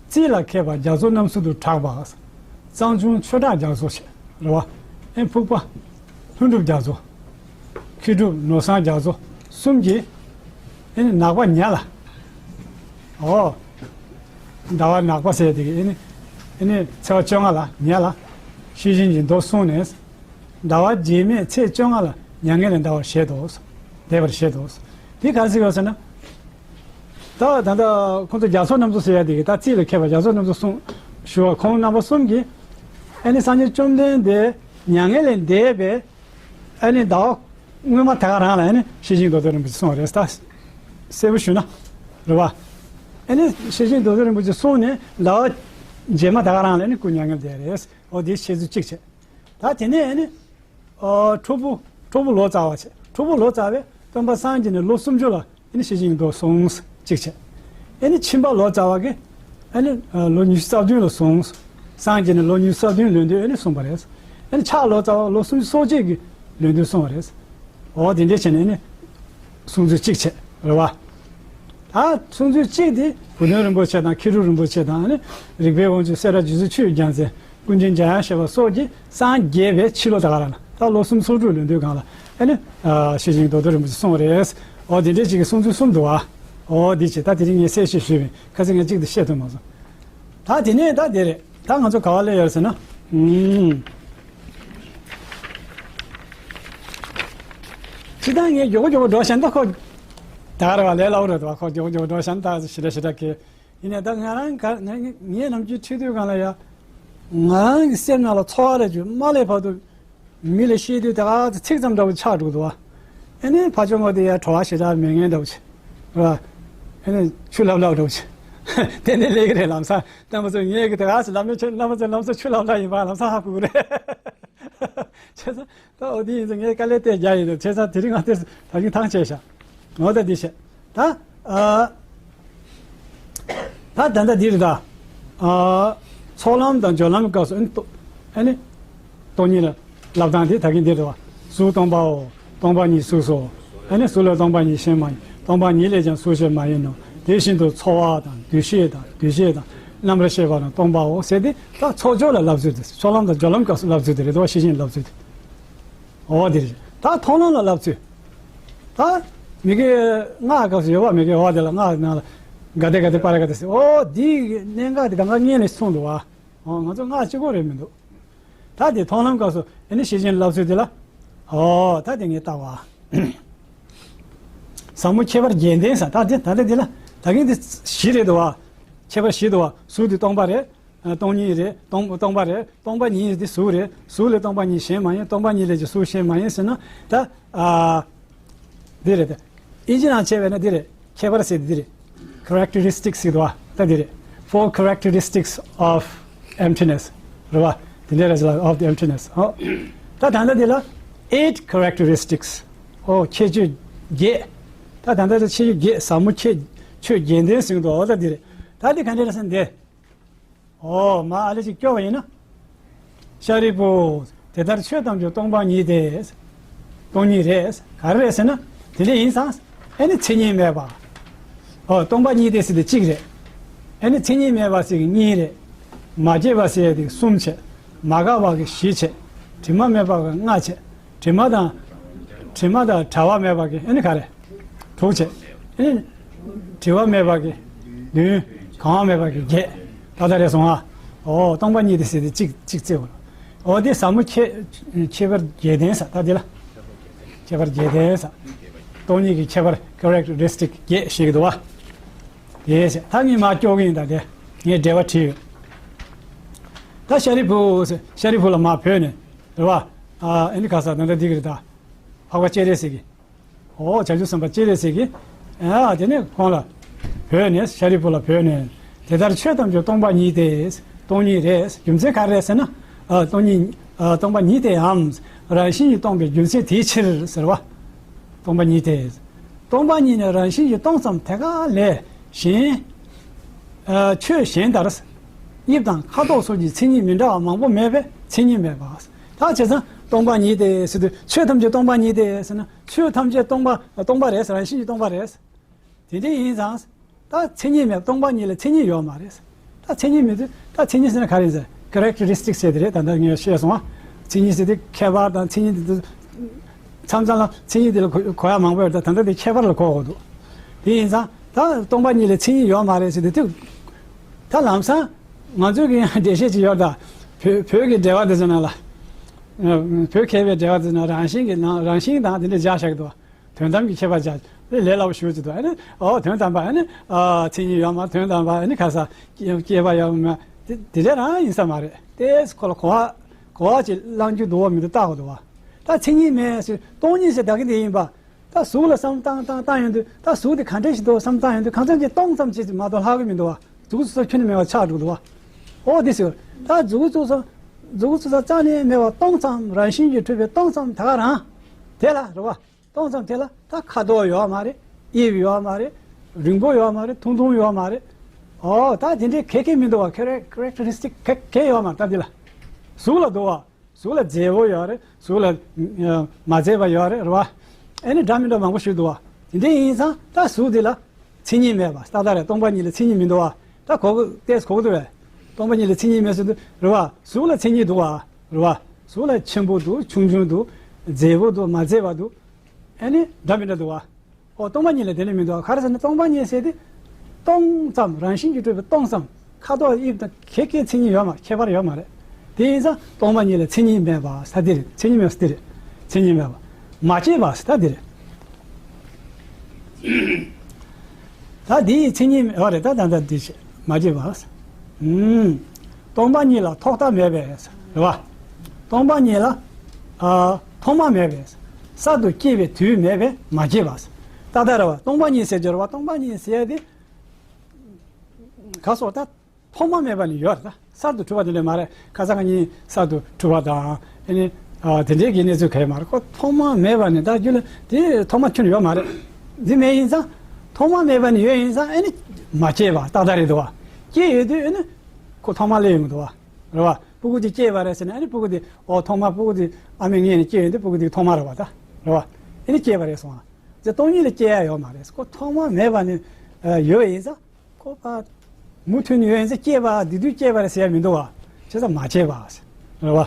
རྩིས་ལ་མཁས་པ་རྒྱ་མཚོ་རྣམ་གསུམ་དུ་གྲགས་པ། གཙང་ཆུང་ཆོས་གྲགས་རྒྱ་མཚོ་ཞེས་རེད་བ། ཨེ་ཕུག་པ། ལྷུན་གྲུབ་རྒྱ་མཚོ། མཁས་གྲུབ་ནོར་བཟང་རྒྱ་མཚོ་གསུམ་གྱིས། ཨེ་ནི་ནག་པ་ཉ་ལ། ཨོ། ཟླ་བ་ནག་པ་ཟེར་དེ་གི་ཨེ་ནི། ཨེ་ནི་ཚེས་པ་བཅོ་ལྔ་ལ་ཉ་ལ། ཤེར་ཕྱིན་གྱི་མདོ་གསུངས་ནས། ཟླ་བ་རྗེས་མའི་ཚེས་བཅོ་ལྔ་ལ་མྱ་ངན་ལས་འདའ་བར་བཞེད་དོ། འདས་པར་བཞེད་དོ། དེ་ག་རེ་ཟེར་བ་ཟེར་ན། ད་ད་ལྟ་ཁོང་ཚོ་རྒྱ་མཚོ་རྣམ་གསུམ་ཟེར་ཡ་དེ་གི་ད་རྩིས་ལ་མཁས་པ་རྒྱ་མཚོ་རྣམ་གསུམ་གསུངས་ཞུ་བ། ཁོང་རྣམ་པ་གསུམ་གྱིས་ཨ་ནི་སངས་རྒྱས་བཅོམ་ལྡན་འདས་ མྱ་ངན་ལས་འདས་པའི་ཨ་ནི་ཟླ་བ་སྔོན་མ་ད་ག་རང་ལ་ཨ་ནི་ཤེར་ཕྱིན་རྡོར་གདན་རིན་པོ་ཆེ་གསུངས་པ་རེད། ད་གསལ་པོ་ཞུ་ན་རེད་བ། ཨ་ནི་ཤེར་ཕྱིན་རྡོར་གདན་རིན་པོ་ཆེ་གསུངས་ནས་ཟླ་བ་རྗེས་མ་ད་ག་རང་ལ་ཨ་ནི་སྐུ་མྱ་ངན་ལས་འདས་རེད། འོ་དེ་འཆད་ཚུལ་གཅིག་བྱས། ད་དེ་ནས་ཨ་ནི། ཨ། ཁྲོ་ཕུ། ཁྲོ་ཕུ་ལོ་ཙཱ་བ་བྱས། ཁྲོ་ཕུ་ལོ་ཙཱ་བས་སྟོན་པ་སངས་རྒྱས་ནས་ལོ་སུམ་ཅུ་ལ་ཨ་ནི་ཤེར་ཕྱིན་རྡོར་གསུངས། གཅིག་བྱས། ཨ་ནི་ཕྱིས་པ་ལོ་ཙཱ་བ་གིས་ཨ་ནི་ལོ་ཉི་ཤུ་རྩ་བདུན་ལ་གསུངས། སངས་རྒྱས་ནས་ལོ་ཉི་ཤུ་རྩ་བདུན་ལོན་དུས་ཨ་ནི་གསུངས་པ་རེད། ཨ་ནི་ཕྱག་ལོ་ཙཱ་བ་ལོ་སུམ་ཅུ་སོ་གཅིག་གི་ལོན་དུས་གསུངས་པ་རེད། འོ་དེ་འདྲས་བྱས་ནས་ཨ་ནི་གསུང་ཚུལ་གཅིག་བྱས་རེད་བ། ད་གསུང་ཚུལ་གཅིག་དེ་བུ་སྟོན་རིན་པོ་ཆེ་དང་མཁས་གྲུབ་རིན་པོ་ཆེ་དང་ཨ་ནི་རིག་པའི་དབང་ཕྱུག་སེ་ར་རྗེ་བཙུན་ཆོས་རྒྱལ་མཚན། ཀུན་མཁྱེན་འཇམ་དབྱངས་བཞད་པ་སོགས་ཀྱིས་སངས་རྒྱས་པའི་ཕྱི་ལོ་ད་ག་རང་ལ་ད་ལོ་སུམ་ཅུ་སོ་དྲུག་ལོན་དུས་སྒང་ལ་ཨ་ནི་ཤེར་ཕྱིན་རྡོར་གདན་རིན་པོ་ཆེ་གསུངས་པ་རེད། འོ་དེ་འདྲས་ཅིག་གི་གསུང་ཚུལ་གསུམ་འདུག་བ། འོ་དེ་བྱས། ད་དེ་རིང་ངས་གསལ་བཤད་ཞུས་པས་ཁ་སང་ངས་གཅིག་དེ་བཤད་ཐུབ་མ་སོང་། ད་དེ་ནས་ད་དེ་རེད། ད་ང་ཚོ་ག་བ་སླེབས་ཡོད་ཟེར་ན། ཨུམ། སྤྱིར་བཏང་ངས་མགྱོགས་པོ་མགྱོགས་པོ་འགྲོ་བཞིན་ད་ཁོ། ད་ག་རེ་བ་ལས་སླ་བོ་རེད་དོ། ཁོ་མགྱོགས་པོ་མགྱོགས་པོ་འགྲོ་བཞིན་ད་ཞེ་དྲག་ཞེ་དྲག་གི། ཡིན་ནའི་ད་ང་རང་ག་ངས་ངས་ནམ་རྒྱུན་ཁྲིད་དུས་སྒང་ལ་ཡ། ང་རང་གི་སེམས་ནང་ལ་ཚོར་བ་ལས་རྒྱུ་མ་ལས་བར་དུ་མི་ལ་བཤད་དུས་ད་ག་ཚིག་ཙམ་འདྲ་བོ་ཆགས་འགྲོ་འདུག་བ། ཨ་ནི་ཕར་ཕྱོགས་ངོས་དེ་ཡ་བྲོ་བ་ཞེ་དྲག་མེད་མཁན་འདྲ་བོ་ཅིག་རེད་བ། ཨ་ནི་ཆུ་ལྷབ་ལྷབ་འདྲ་བོ་ཅིག་དེ་འདྲ་སླེབས་ཀྱི་རེད། ལམ་སང་རྣམ་པ་ཚོ་ངས་གི་ད་ག་ཚོད་ལམ་སང་ཆུ་ལྷབ་ལྷབ་ཡིན་པ་ལམ་སང་ཧ་གོ་གི་རེད། བྱས་ཙང་ད་འོ་དེ་ཡིན་ཙང་ངས་དཀའ་ལས་དེ་རྒྱག་ཡིན་འདུག་བྱས་ཙང་དེ་རིང་ང་དེ་ད་རིང་ཐང་ཆད་ཤག་འོ་ད་འདི་བྱས། ད་ཨ། ད་ད་ལྟ་འདི་རེད་ད། ཨ། ཚོགས་ལམ་དང་སྦྱོར་ལམ་སྐབས་སུ་ཨ་ནི་སྟོ་ཨ་ནི་སྟོང་ཉིད་ལ་ལབ་སྟངས་དེ་ད་གིན་འདི་རེད་བ། གཟུགས་སྟོང་པའོ། སྟོང་པ་ཉིད་གཟུགས་སོ། ཨ་ནི་གཟུགས་ལས་སྟོང་པ་ཉིད་གཞན་མ་ཡིན། སྟོང་པ་ཉིད་ལས་ཀྱང་གཟུགས་གཞན་མ་ཡིན་ནོ། དེ་བཞིན་དུ་ཚོར་བ་དང་འདུ་ཤེས་དང་འདུ་བྱེད་དང་རྣམ་པར་ཤེས་པ་རྣམས་སྟོང་པའོ་ཟེར་ཏེ་ད་ཚོགས་སྦྱོར་ལ་ལབ་ཚུལ་དེ། ཚོགས་ལམ་དང་སྦྱོར་ལམ་སྐབས་སུ་ལབ་ཚུལ་དེ་རེད་དོ། ཤེར་ཕྱིན་ལབ་ཚུལ་དེ། འོ་དེ་རེད། ད་མཐོང་ལམ་ལ་ལབ་ཚུལ། ད་མི་དགེ་ལྔ་སྐབས་སུ་ཡོད་པ། མི་དགེ་འོ་དེ་ལ་ལྔ་ནང་ལ་ག་དེ་ག་དེ་པ་ར་ག་དེ་ཟེར། འོ་དེའི་གནད་འགག་དེ་གང་ག་སྔོན་ལ་གསུངས་འདུག་བ། འོ་ང་ཚོ་ལྔ་གཅིག་པོ་རེད་མི་འདུག་ད་དེ་མཐོང་ལམ་སྐབས་སུ་ཨ་ནི་ཤེར་ཕྱིན་ལབ་ཚུལ་དེ་ལ། འོ་ད་དེ་ངས་བལྟ་བ། ཟབ་མོ་ཁྱད་པར་བརྒྱད་ལྡན་ཟེར། ད་དེ་ད་ལྟ་དེ་ལ་ད་གིན་དེ་བཞི་རེད་འདུག་བ། ཁྱད་པར་བཞི་འདུག་བ། གཟུགས་དེ་སྟོང་པ་རེད། ཨ། སྟོང་ཉིད་རེད། སྟོང་སྟོང་པ་རེད། སྟོང་པ་ཉིད་དེ་གཟུགས་རེད། གཟུགས་ལས་སྟོང་པ་ཉིད་གཞན་མ་ཡིན། སྟོང་པ་ཉིད་ལས་ཀྱང་གཟུགས་གཞན་མ་ཡིན་ཟེར་ན་ད། ཨ། འདི་རེད་དེ། ཨིན་ཇི་ནང་བྱས་པས་ན་འདི་རེད། ཁྱད་པར་ཟེར་འདི་རེད། Characteristics ཟེར་འདུག་བ། ད་འདི་རེད། Four characteristics of emptiness རེད་བ། དེ་འདྲ་རེད་ལ། of the emptiness ཨོ། ད་ད་ལྟ་འདི་ལ་eight characteristics ཨོ། ཁྱད་ཆོས་བརྒྱད། ད་ད་ལྟ་ཁྱད་ཆོས་བརྒྱད། ཟབ་མོ་ཁྱད་ཆོས་བརྒྱད་ལྡན་ཟེར་འདུག་ཨོ། ད་འདི་རེད། ད་འདི་ག་འདྲ་རེད་ཟེར་ན་འདི། འོ་མ་ཨ་ལེ་ཅིག་སྐྱོ་བ་ཡིན་ན། ཤཱ་རིའི་བུ། དེ་ལྟར་ཆོས་ཐམས་ཅད་སྟོང་པ་ཉིད་དེ། སྟོང་ཉིད་རེད། ག་རེ་རེད་ཟེར་ན། དེ་འདྲ་ཡིན་ཙང་ཨ་ནི་མཚན་ཉིད་མེད་པ། འོ་སྟོང་པ་ཉིད་དེ་ཟེར་དེ་གཅིག་རེད། ཨ་ནི་མཚན་ཉིད་མེད་པ་ཟེར་གི་གཉིས་རེད། མ་སྐྱེས་པ་ཟེར་དེ་གསུམ་བྱས། མ་འགགས་པ་གི་བཞི་བྱས། དྲི་མ་མེད་པ་གི་ལྔ་བྱས། དྲི་མ་དང་། དྲི་མ་དང་བྲལ་བ་མེད་པ་གི་ཨ་ནི་ག་རེ། དྲུག་བྱས། ཨ་ནི་བྲི་བ་མེད་པ་གི་བདུན། གང་བ་མེད་པ་གི་བརྒྱད། ད་ལྟ་རེད་སོང་ཨ། འོ་སྟོང་པ་ཉིད་དེ་ཟེར་དེ་གཅིག་གཅིག་བརྩི་བ། འོ་དེ་ཟབ་མོ་ཁྱད་ཁྱད་པར་བརྒྱད་ལྡན་ཟེར། ད་དེ་ལ་ཁྱད་པར་བརྒྱད་ལྡན་ཟེར། སྟོང་ཉིད་ཀྱི་ཁྱད་པར་ཁེ་རེག་ཊ་རི་སི་ཊིག་བརྒྱད་ཞིག་འདུག་བ། དེ་ཟེར་ད་ངས་མ་སྐྱོ་གི་ཡིན། ད་དེ་ངས་འགྲེལ་པ་བྲིས་ཡོད། ད་ཤཱ་རིའི་བུ་ཟེར། ཤཱ་རིའི་བུ་ལ་མ་བོས་ནས་རེད་བ། ཨ་ཨ་ནི་ག་ས་ད་ལྟ་འདི་གི་རེད་ད། འཕགས་པ་སྤྱན་རས་གཟིགས་ཀྱིས། འོ་བྱང་ཆུབ་སེམས་དཔའ་སྤྱན་རས་གཟིགས་ཀྱིས། ཨ་དེ་ནས་ཁོང་ལ་བོས་ནས། ཤཱ་རིའི་བུ་ལ་བོས་ནས། དེ་ལྟར་ཆོས་ཐམས་ཅད་སྟོང་པ་ཉིད་དེ། སྟོང་ཉིད་རེད། རྒྱུ་མཚན་ག་རེ་རེད་ཟེར་ན། ཨ་སྟོང་ཉིད། ཨ་སྟོང་པ་ཉིད་དེའམ་རང་བཞིན་གྱིས་སྟོང་པའི་རྒྱུ་མཚན་དེའི་ཕྱིར་ཟེར་བ། སྟོང་པ་ཉིད་དེ། སྟོང་པ་ཉིད་ནི་རང་བཞིན་གྱིས་སྟོང་ཙམ་དེ་ག་ལས་གཞན། ཨ་ཆོས་གཞན་ལྟར། དབྱིབས་དང་ཁ་དོག་སོགས་ཀྱི་མཚན་ཉིད་མི་འདྲ་བ་མང་པོ་མེད་པས་མཚན་ཉིད་མེད་པ། ད་བྱས་ཙང་སྟོང་པ་ཉིད་དེ་ཟེར་དུས་ཆོས་ཐམས་ཅད་སྟོང་པ་ཉིད་དེ་ཟེར་ན། ཆོས་ཐམས་ཅད་སྟོང་པ་སྟོང་པ་རེད། རང་བཞིན་གྱིས་སྟོང་པ་རེད། དེ་འདྲ་ཡིན་ཙང་། ད་མཚན་ཉིད་མེད། སྟོང་པ་ཉིད་ལ་མཚན་ཉིད་ཡོད་མ་རེད། ད་མཚན་ཉིད་མེད་དུས་ད་མཚན་ཉིད་ཟེར་ན་ག་རེ་ཡིན་ཟེར། ཁེ་རེག་ཊ་རི་སི་ཊིག་ཟེར་དེ་རེད། ད་ལྟ་ངས་བཤད་སོང་བ། མཚན་ཉིད་ཟེར་དེ་ཁྱད་པར་དང་མཚན་ཉིད་དེ་ཚོ། མཚམས་མཚམས་ལ་མཚན་ཉིད་དེ་ལ་གོ་གོ་ཡ་མང་པོ་ཡོད། ད་ད་ལྟ་དེ་ཁྱད་པར་ལ་གོ་དགོས་འདུག་དེ་ཡིན་ཙང་ད་སྟོང་པ་ཉིད་ལ་མཚན་ཉིད་ཡོད་མ་རེད་ཟེར་དུས་དེ། ད་ལམ་སང་ང་ཚོའི་གི་ཡང་འགྲེལ་བཤད་ཅིག་ཡོད་ད། བོད་བོད་ཀྱི་འགྲེལ་པ་དེ་ཚོ་ནང་ལ། བོད་མཁས་པའི་འགྲེལ་པ་དེ་ཚོ་ནང་རང་བཞིན་གྱི་ནང་རང་བཞིན་དང་དེ་འདྲ་སྦྱར་བཞག་གི་འདུག་དོན་དམ་གྱི་ཁྱད་པར་སྦྱར། དེ་ལས་སླ་པོ་ཞུ་ཅིག་འདུག་ཨ་ནི་འོ་དོན་དམ་པ་ཨ་ནི་ཨ་མཚན་ཉིད་ཡོད་མ། དོན་དམ་པ་ཨ་ནི་ག་ས་སྐྱེ་སྐྱེས་པ་ཡོད་མ། དེ་དེ་འདྲ་རང་ཡིན་ས་མ་རེད། དེ་ཁོ་ལ་གོ་བ་ གོ་བ་ཅིག་བླང་རྒྱུ་འདུག་བ་མི་འདུག་བལྟ་དགོས་འདུག་བ། ད་མཚན་ཉིད་མེད་ཟེར་སྟོང་ཉིད་ཟེར་ད་གིན་དེ་ཡིན་པ། ད་གཟུགས་ལ་བསམ་བཏང་བཏང་བཏང་ཡོང་དུས་ད་གཟུགས་དེ་ག་འདྲ་ཞིག་འདུག་བསམ་བཏང་ཡོང་དུས་གང་འཚམ་གྱི་སྟོང་ཙམ་ཅིག་མ་གཏོགས་ལྷག་གི་མི་འདུག་བ། གཟུགས་གཟུགས་ས་ཁྱོན་ནས་མེད་པ་ཆགས་འགྲོ་འདུག་བ། ཨོ་དེ་ཟེར། ད་གཟུགས་གཟུགས་ས་གཟུགས་གཟུགས་ས་རྩ་ནས་མེད་པ་སྟོང་ཙམ་རང་བཞིན་གྱིས་གྲུབ་པའི་སྟོང་ཙམ་ད་ག་རང་། དེ་ལ་རེད་བ། སྟོང་ཙམ་དེ་ལ་ད་ཁ་དོག་ཡོད་མ་རེད། དབྱིབས་ཡོད་མ་རེད། རིང་པོ་ཡོད་མ་རེད། ཐུང་ཐུང་ཡོད་མ་རེད། ཨོ་ད་དེ་འདྲའི་གལ་གལ་མི་འདུག་བ། ཁེ་རེ་ཁེ་རེག་ཊ་རི་སི་ཊིག་གལ་གལ་ཡོད་མ་རེད། ད་འདི་ལ་གཟུགས་ལ་འདུག་བ། གཟུགས་ལ་མཛེས་པོ་ཡོད་རེད། གཟུགས་ལ་ཨ་མ་མཛེས་པ་ཡོད་རེད། རེད་བ། ཨེ་ནི་འདྲ་མི་འདྲ་མང་པོ་ཞིག་འདུག་བ། དེ་འདྲ་ཡིན་ཙང་ད་གཟུགས་འདི་ལ་མཚན་ཉིད་མེད་པ་ཏག་ཏག་རེད། སྟོང་པ་ཉིད་ལ་མཚན་ཉིད་མི་འདུག་བ། ད་གོ་གི་ཏོག་ཙམ་གོ་གི་འདུག་བས། སྟོང་པ་ཉིད་ལ་མཚན་ཉིད་མེད་ཟེར་དུས་རེད་བ། གཟུགས་ལ་མཚན་ཉིད་འདུག་བ། རེད་བ། གཟུགས་ལ་ཆེན་པོ་འདུག་ཆུང་ཆུང་འདུག་མཛེས་པོ་འདུག་མ་མཛེས་པ་འདུག་ཨ་ནི་འདྲ་མི་འདྲ་འདུག་བ། ཨོ་སྟོང་པ་ཉིད་ལ་དེ་ནི་མི་འདུག་བ། ག་རེ་ཟེར་ན་སྟོང་པ་ཉིད་ཟེར་དེ་སྟོང་ཙམ་རང་བཞིན་གྱིས་གྲུབ་པའི་སྟོང་ཙམ། ཁ་དོག་དབྱིབས་དང་གེ་གེ་མཚན་ཉིད་ཡོད་མ་ཁྱད་པར་ཡོད་མ་རེད། དེ་ཡིན་ཙང་སྟོང་པ་ཉིད་ལ་མཚན་ཉིད་མེད་པ་ས་དེ་རེད། མཚན་ཉིད་མེད་པ་ས་དེ་རེད། མཚན་ཉིད་མེད་པ། མ་སྐྱེས་པ་ས་ད་དེ་རེད། ད་དེའི་མཚན་ཉིད་མེད་པ་རེད། ད་ད་ད་དེ་བྱེད་མ་སྐྱེས་པ། ཨུམ། སྟོང་པ་ཉིད་ལ་ཐོག་མཐའ་མེད་པས་རེད་བ། སྟོང་པ་ཉིད་ལ་ཨ་ཐོག་མ་མེད་པས། གསར་དུ་སྐྱེས་པའི་དུས་མེད་པས་མ་སྐྱེས་པ། ད་ད་རེད་བ། སྟོང་པ་ཉིད་ཟེར་རྒྱུ་རེད་བ། སྟོང་པ་ཉིད་ཟེར་དེ་ག་སོགས་ད། ཐོག་མ་མེད་པ་ནི་ཡོད་རེད། ད་གསར་དུ་གྲུབ་པ་དེ་འདྲ་མ་རེད། ཁ་སང་ཉིན་གསར་དུ་གྲུབ་པ་དང་ཨ་ནི་ཨ་དེ་འདྲའི་གི་གནས་ཚུལ་ག་ཡོད་མ་རེད། ཁོ་ཐོག་མ་མེད་པ་ནི་ད་རྒྱུ་ལ་དེ་ཐོག་མ་ཁྱོན་ཡོད་མ་རེད། འདི་མེད་ཡིན་ཙང་ཐོག་མ་མེད་པ་ནི་ཡོད་ཡིན་ཙང་ཨ་ནི་མ་སྐྱེས་པ་ཏག་ཏག་རེད་འདུག་བ། སྐྱེས་ཡོད་དུས་ཨ་ནི་ཁོ་ཐོག་མ་སླེབས་ཡོང་གི་འདུག་བ། རེད་བ། སྤུ་གུ་དེ་སྐྱེས་པ་རེད་ཟེར་ན་ཨ་ནི་སྤུ་གུ་དེ་ཨོ་ཐོག་མ་སྤུ་གུ་དེ་ཨ་མའི་མངལ་ནས་སྐྱེས་ཡོང་དུས་སྤུ་གུ་དེ་ཐོག་མ་རེད་བ། ད་རེད་བ། ཨ་ནི་སྐྱེས་པ་རེད་སོང་བ། དེ་སྟོང་ཉིད་ལ་སྐྱེ་ཡ་ཡོད་མ་རེད། ཁོ་ཐོག་མ་མེད་པ་ནི་ཡོད་ཡིན་ཙང་། ཁོ་པ། མུ་མཐུད་ནས་ཡོད་ཡིན་ཙང་སྐྱེས་པ་འདི་དུས་སྐྱེས་པ་རེད་ཟེར་ཡ་མི་འདུག་བ། བྱས་ཙང་མ་སྐྱེས་པ། རེད་བ།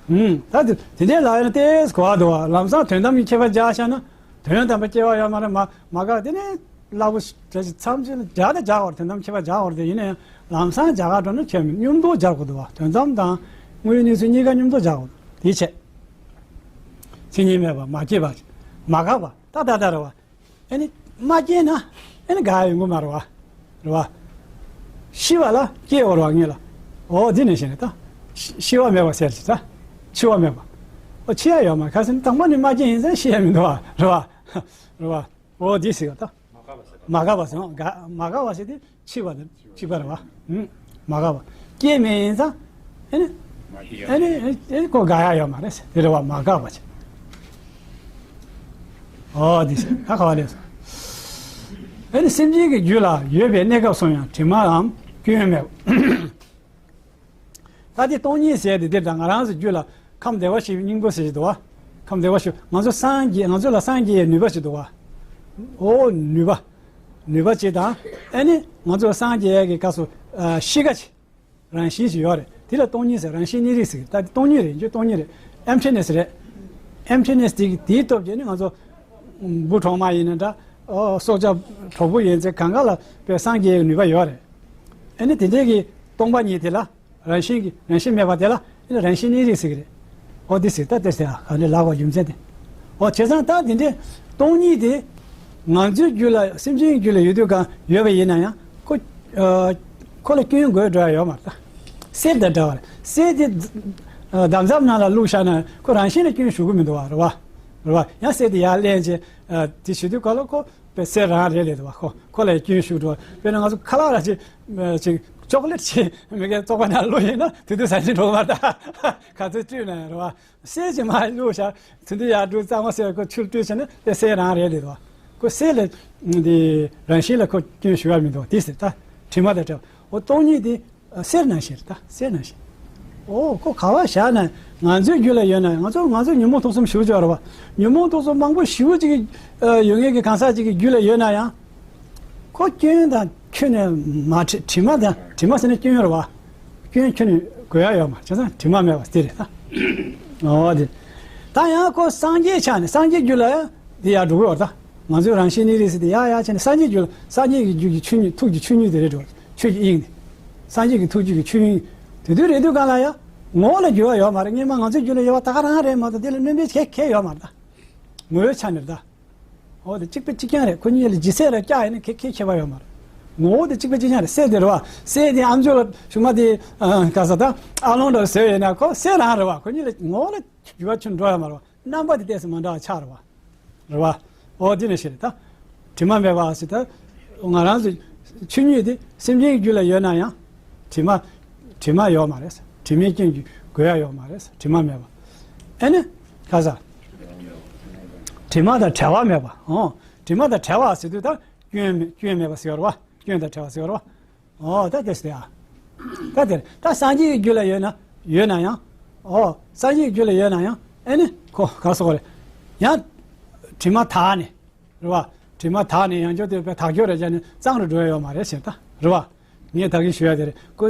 ཨུམ། ད་དེ་དེ་འདྲའི་ལབ་ཡ་ན་ཏོག་ཙམ་གོ་བ་འདུག་བ། ལམ་སང་དོན་དམ་གྱི་ཁྱད་པར་སྦྱར་བཞག་ན་དོན་དམ་པར་སྐྱེ་བ་ཡོད་མ་རེད། མ་མ་འགགས་དེ་ནས་སླ་པོ་ཞིག་འདྲ་ཞིག་མཚམས་ཅིག་ལ་སྦྱར་ད་སྦྱར་བ་རེད། དོན་དམ་ཁྱད་པར་སྦྱར་བ་རེད། དེ་ཡིན་ན་ཡང་ལམ་སང་སྦྱར་ག་འགྲོ་ན་ཁྱད་མེད། མཉམ་དུ་སྦྱར་དགོས་འདུག་བ། དོན་དམ་དང་དངོས་ཡོད་གནས་ཚུལ་གཉིས་ཀ་མཉམ་དུ་སྦྱར་དགོས་འདུག་དེའི་ཕྱིར། མཚན་ཉིད་མེད་པ་མ་སྐྱེས་པ། མ་འགགས་པ། ད་ད་ད་རེད་བ། ཨ་ནི་མ་སྐྱེས་ན་ཨ་ནི་འགག་ཡོང་གི་མ་རེད་བ། རེད་བ། ཤི་བ་ལ་སྐྱེ་བ་རེད་བ་ངེས་ལ། འོ་འདི་ནས་བཤད་ནས་ད། ཤི་ཤི་བ་མེད་པ་ཟེར་གྱི་ད། འཆི་བ་མེད་པ། འོ་འཆི་ཡ་ཡོད་མ་རེད། ཁ་སང་དང་པོ་ནས་མ་སྐྱེས་ཡིན་ཙང་ཤི་ཡ་མི་འདུག་བ། རེད་བ། རེད་བ། འོ་འདི་ཟེར་ག་ད། མ་འགགས་པ་ཟེར། འགག་མ་འགགས་པ་ཟེར་དེ་འཆི་བ་དང་འཆི་བ་རེད་བ། ཨུམ། མ་འགགས་པ། སྐྱེས་མེད་ཡིན་ཙང་། ཨ་ནི། མ་སྐྱེས་ཡ། ཨ་ནི་ཨ་ནི་ཁོ་འགག་ཡ་ཡོད་མ་རེད་ཟེར། དེ་རེད་བ། མ་འགགས་པ་ཟེར། ཨོ་དེ་ད་ག་བ་ལས་སོ། ཨ་ནི་སེམས་ཅན་གྱི་རྒྱུད་ལ་ཡོད་པའི་གནས་སྐབས་སུ་ཡང་དྲི་མའམ་སྐྱོན་མེད་པ། ད་དེ་སྟོང་ཉིད་ཟེར་དེ་འདིར་དང་ང་རང་ཚོའི་རྒྱུད་ལ་ཁམས་བདེ་བར་གཤེགས་པའི་སྙིང་པོ་ཟེར་ཞིག་འདུག་བ། ཁམས་བདེ་བར་གཤེགས། ང་ཚོ་སངས་རྒྱས། ང་ཚོ་ལ་སངས་རྒྱས་ནུས་པ་ཞིག་འདུག་བ། ཨོ་ནུས་པ། ནུས་པ་ཅིག་དང་། ཨ་ནི་ང་ཚོ་སངས་རྒྱས་ཀྱི་སྐབས་སུ་ཨ་གཤིས་ཀ་ཅིག་རང་བཞིན་ཞིག་ཡོད་རེད། དེ་ལ་སྟོང་ཉིད་ཟེར། རང་བཞིན་གནས་རིགས་ཟེར། ད་དེ་སྟོང་ཉིད་རེད། རྒྱུ་སྟོང་ཉིད་རེད། ཨེམ་ཐི་ནེ་སི་རེད། ཨེམ་ཐི་ནེ་སི་དེ་གི་དེའི་སྟོབས་ཀྱིས་ནི་ང་ཚོ་འབུ་གྲོག་མ་ཡིན་ན་འདྲ། ཨོ་སྲོག་ཆགས་གྲོག་སྦུར་ཡིན་ཚེ་གང་ག་ལ་དཔེ་སངས་རྒྱས་ཀྱི་ནུས་པ་ཡོད་རེད། ཨ་ནི་དེ་འདྲའི་གི་སྟོང་པ་ཉིད་དེ་ལ་རང་བཞིན་གྱི་རང་བཞིན་མེད་པ་དེ་ལ་ཨ་ནི་རང་བཞིན་གནས་རིགས་ཟེར་གི་རེད། ཨོ་དེ་ཟེར། ད་དེ་ཟེར་ཨ་ག་ནས་ལབ་པ་རྒྱུ་མཚན་དེ། ཨོ་བྱས་ཙང་ད་དེ་འདྲའི་སྟོང་ཉིད་དེ་ང་ཚོའི་རྒྱུད་ལ་སེམས་ཅན་རྒྱུད་ལ་ཡོད་དུས་གང་ཡོད་པ་ཡིན་ན་ཡང་ཁོ་ཨ་ཁོ་ལ་སྐྱོན་དགོས་འགྲོ་ཡ་ཡོད་མ་རེད། ད་གསེར་དང་འདྲ་བ་རེད། གསེར་དེ་ཨ་འདམ་རྫབ་ནང་ལ་བླུགས་བཞག་ན་ཁོ་རང་བཞིན་ལ་སྐྱོན་ཞུགས་གི་མི་འདུག་བ། རེད་བ། རེད་བ། ཡང་གསེར་དེ་ཡར་ལེན་བྱས་ཨ་དེ་བྱེད་དུས་ག་ལ་ཁོ་དཔེ་གསེར་རང་རེད་ལས་འདུག་བ། ཁོ་ཁོ་ལ་སྐྱོན་ཞུགས་འགྲོ་བ། དཔེར་ན་ང་ཚོ་ཁ་ལག་ར་ཅིག་ཅིག་ཅོག་ལེ་ཊི་ཅིག་མི་གའི་བཙོག་པ་ནང་བླུགས་ཡིན་ན་དེ་དུས་ཟ་ཞིག་འགྲོ་གི་མ་རེད། ད་ག་ཚོད་བཀྲུས་ན་ཡང་རེད་བ། གསེར་གྱི་མར་བླུགས་བཞག་ཚུལ་འདི་ཡར་འགྲོ་གཙང་མ་གསེར་ཁོ་ཆུར་བཀྲུས་བྱས་ན་དེ་གསེར་རང་རེད་ལས་དོ། ཁོ་གསེར་ལ་འདི་རང་བཞིན་ལ་ཁོ་སྐྱོན་ཞུ་བ་མི་འདུག་དེ་ཟེར་ད་དྲི་མ་དང་བྲལ་བ། འོ་སྟོང་ཉིད་དེ་གསེར་ནང་བཞིན་རེད། ད་གསེར་ནང་བཞིན། འོ་ཁོ་ག་བ་བཞག་ན་ང་ཚོའི་རྒྱུད་ལ་ཡོད་ན་ང་ཚོ་ང་ཚོ་ཉོན་མོངས་དུག་གསུམ་ཞེ་པོ་ཅིག་ཡོད་རེད་བ། ཉོན་མོངས་དུག་གསུམ་མང་པོ་ཞེ་པོ་ཅིག་ཡོད་མཁན་གྱི་གང་ཟག་ཅིག་གི་རྒྱུད་ལ་ཡོད་ན་ཡང་། ཁོ་སྐྱོན་དང་ཁྱོན་ནས་མ་དྲི་དྲི་མ་དང་དྲི་མ་ཟེར་ན་སྐྱོན་རེད་བ། སྐྱོན་ཁྱོན་ནས་དགོས་ཡ་ཡོད་མ་རེད། བྱས་ཙང་དྲི་མ་མེད་པ་དེ་རེད་ད། འོ་དེ། ད་ཡང་ཁོ་སངས་རྒྱས་ཆགས་ནས་སངས་རྒྱས་རྒྱུད་ལ་ཡང་དེ་ཡར་འགྲོ་གི་ཡོད་རེད་ད། ང་ཚོའི་རང་བཞིན་གནས་རིགས་ཟེར་དེ་ཡར་ཡར་ཕྱིན་ནས་སངས་རྒྱས་རྒྱུད་ལ་སངས་རྒྱས་ཀྱི་རྒྱུད་ཀྱི་ཆོས་ཉིད་ཐུགས་ཀྱི་ཆོས་ཉིད་དེ་རེད་འགྲོ། ཆོས་ཀྱི་དབྱིངས་དེ། སངས་རྒྱས་ཀྱི་ཐུགས་རྒྱུད་ཀྱི་ཆོས་དབྱིངས། དེ་དུས་རེད་དུས་གང་ལ་ཡང་ངོ་བོ་ལ་འགྱུར་བ་ཡོད་མ་རེད། སྔོན་མ་ང་ཚོའི་རྒྱུད་ལ་ཡོད་པ་ད་ག་རང་རེད་མ་གཏོགས་དེ་ལ་སྣོན་པའི་གལ་གལ་ཡོད་མ་རེད་ད། ངོ་བོའི་ཆ་ནས་རེད་ད། འོ་དེ་གཅིག་པ་གཅིག་རྐྱང་རེད། ཁོ་གཉིས་ལ་ལྗིད་ཚད་ལ་བཀྱག་ཡིན་ན་ཁེ་ཁེ་ཁྱད་པར་ཡོད་མ་རེད། ངོ་བོ་དེ་གཅིག་པ་གཅིག་རྐྱང་རེད། སྲས་དེ་རེད་བ། སྲས་དེ་ཨ་མཆོག་ལ་གཞུག་མ་དེ་ཨ་ག་ས་ད་ཨ་ལོང་འདྲ་བཟོས་ཡོད་ན་ཁོ་སྲས་རང་རེད་བ། ཁོ་གཉིས་ལ་ངོ་བོ་ལ་འགྱུར་བ་ཁྱོན་འགྲོ་ཡ་མ་རེད་བ། རྣམ་པ་དེ་ཏོག་ཙམ་མ་འདྲ་བ་ཆགས་རེད་བ། རེད་བ། འོ་དེ་ནས་ཤེས་རེད་ད། དྲི་མ་མེད་པ་ཟེར་ད། ང་རང་ཚོ་ཆོས་ཉིད་དེ་སེམས་ཅན་གྱི་རྒྱུད་ལ་ཡོད་ན་ཡང་དྲི་མ། དྲི་མ་ཡོད་མ་རེད། དྲི་མའི་རྐྱེན་གྱིས་གོས་ཡ་ཡོད་མ་རེད། དྲི་མ་མེད་པ། ཨ་ནི་ག་ས། དྲི་མ་དང་བྲལ་བ་མེད་པ། ཨོ། དྲི་མ་དང་བྲལ་བ་ཟེར་དུས་ད་སྐྱོན་མེད་སྐྱོན་མེད་པ་ཟེར་བ་རེད་བ། སྐྱོན་དང་བྲལ་བ་ཟེར་བ་རེད་བ། ཨོ་ད་དེ་ཟེར་ཡ། ད་དེར་ད་སངས་རྒྱས་ཀྱི་རྒྱུད་ལ་ཡོད་ན་ཡོད་ན་ཡང་། ཨོ་སངས་རྒྱས་ཀྱི་རྒྱུད་ལ་ཡོད་ན་ཡང་ཨ་ནི་ཁོ་ག་སོགས་རེད། ཡང་དྲི་མ་དག་ནས་རེད་བ། དྲི་མ་དག་ནས་ཡང་བསྐྱར་དེ་དཔེ་དག་སྐྱོ་རེ་བྱས་ནས་གཙང་རུ་འགྲོ་ཡ་ཡོད་མ་རེད་ཟེར་ད་རེད་བ། ངས་ད་གིན་ཞུ་ཡ་དེ་རེད། ཁོ་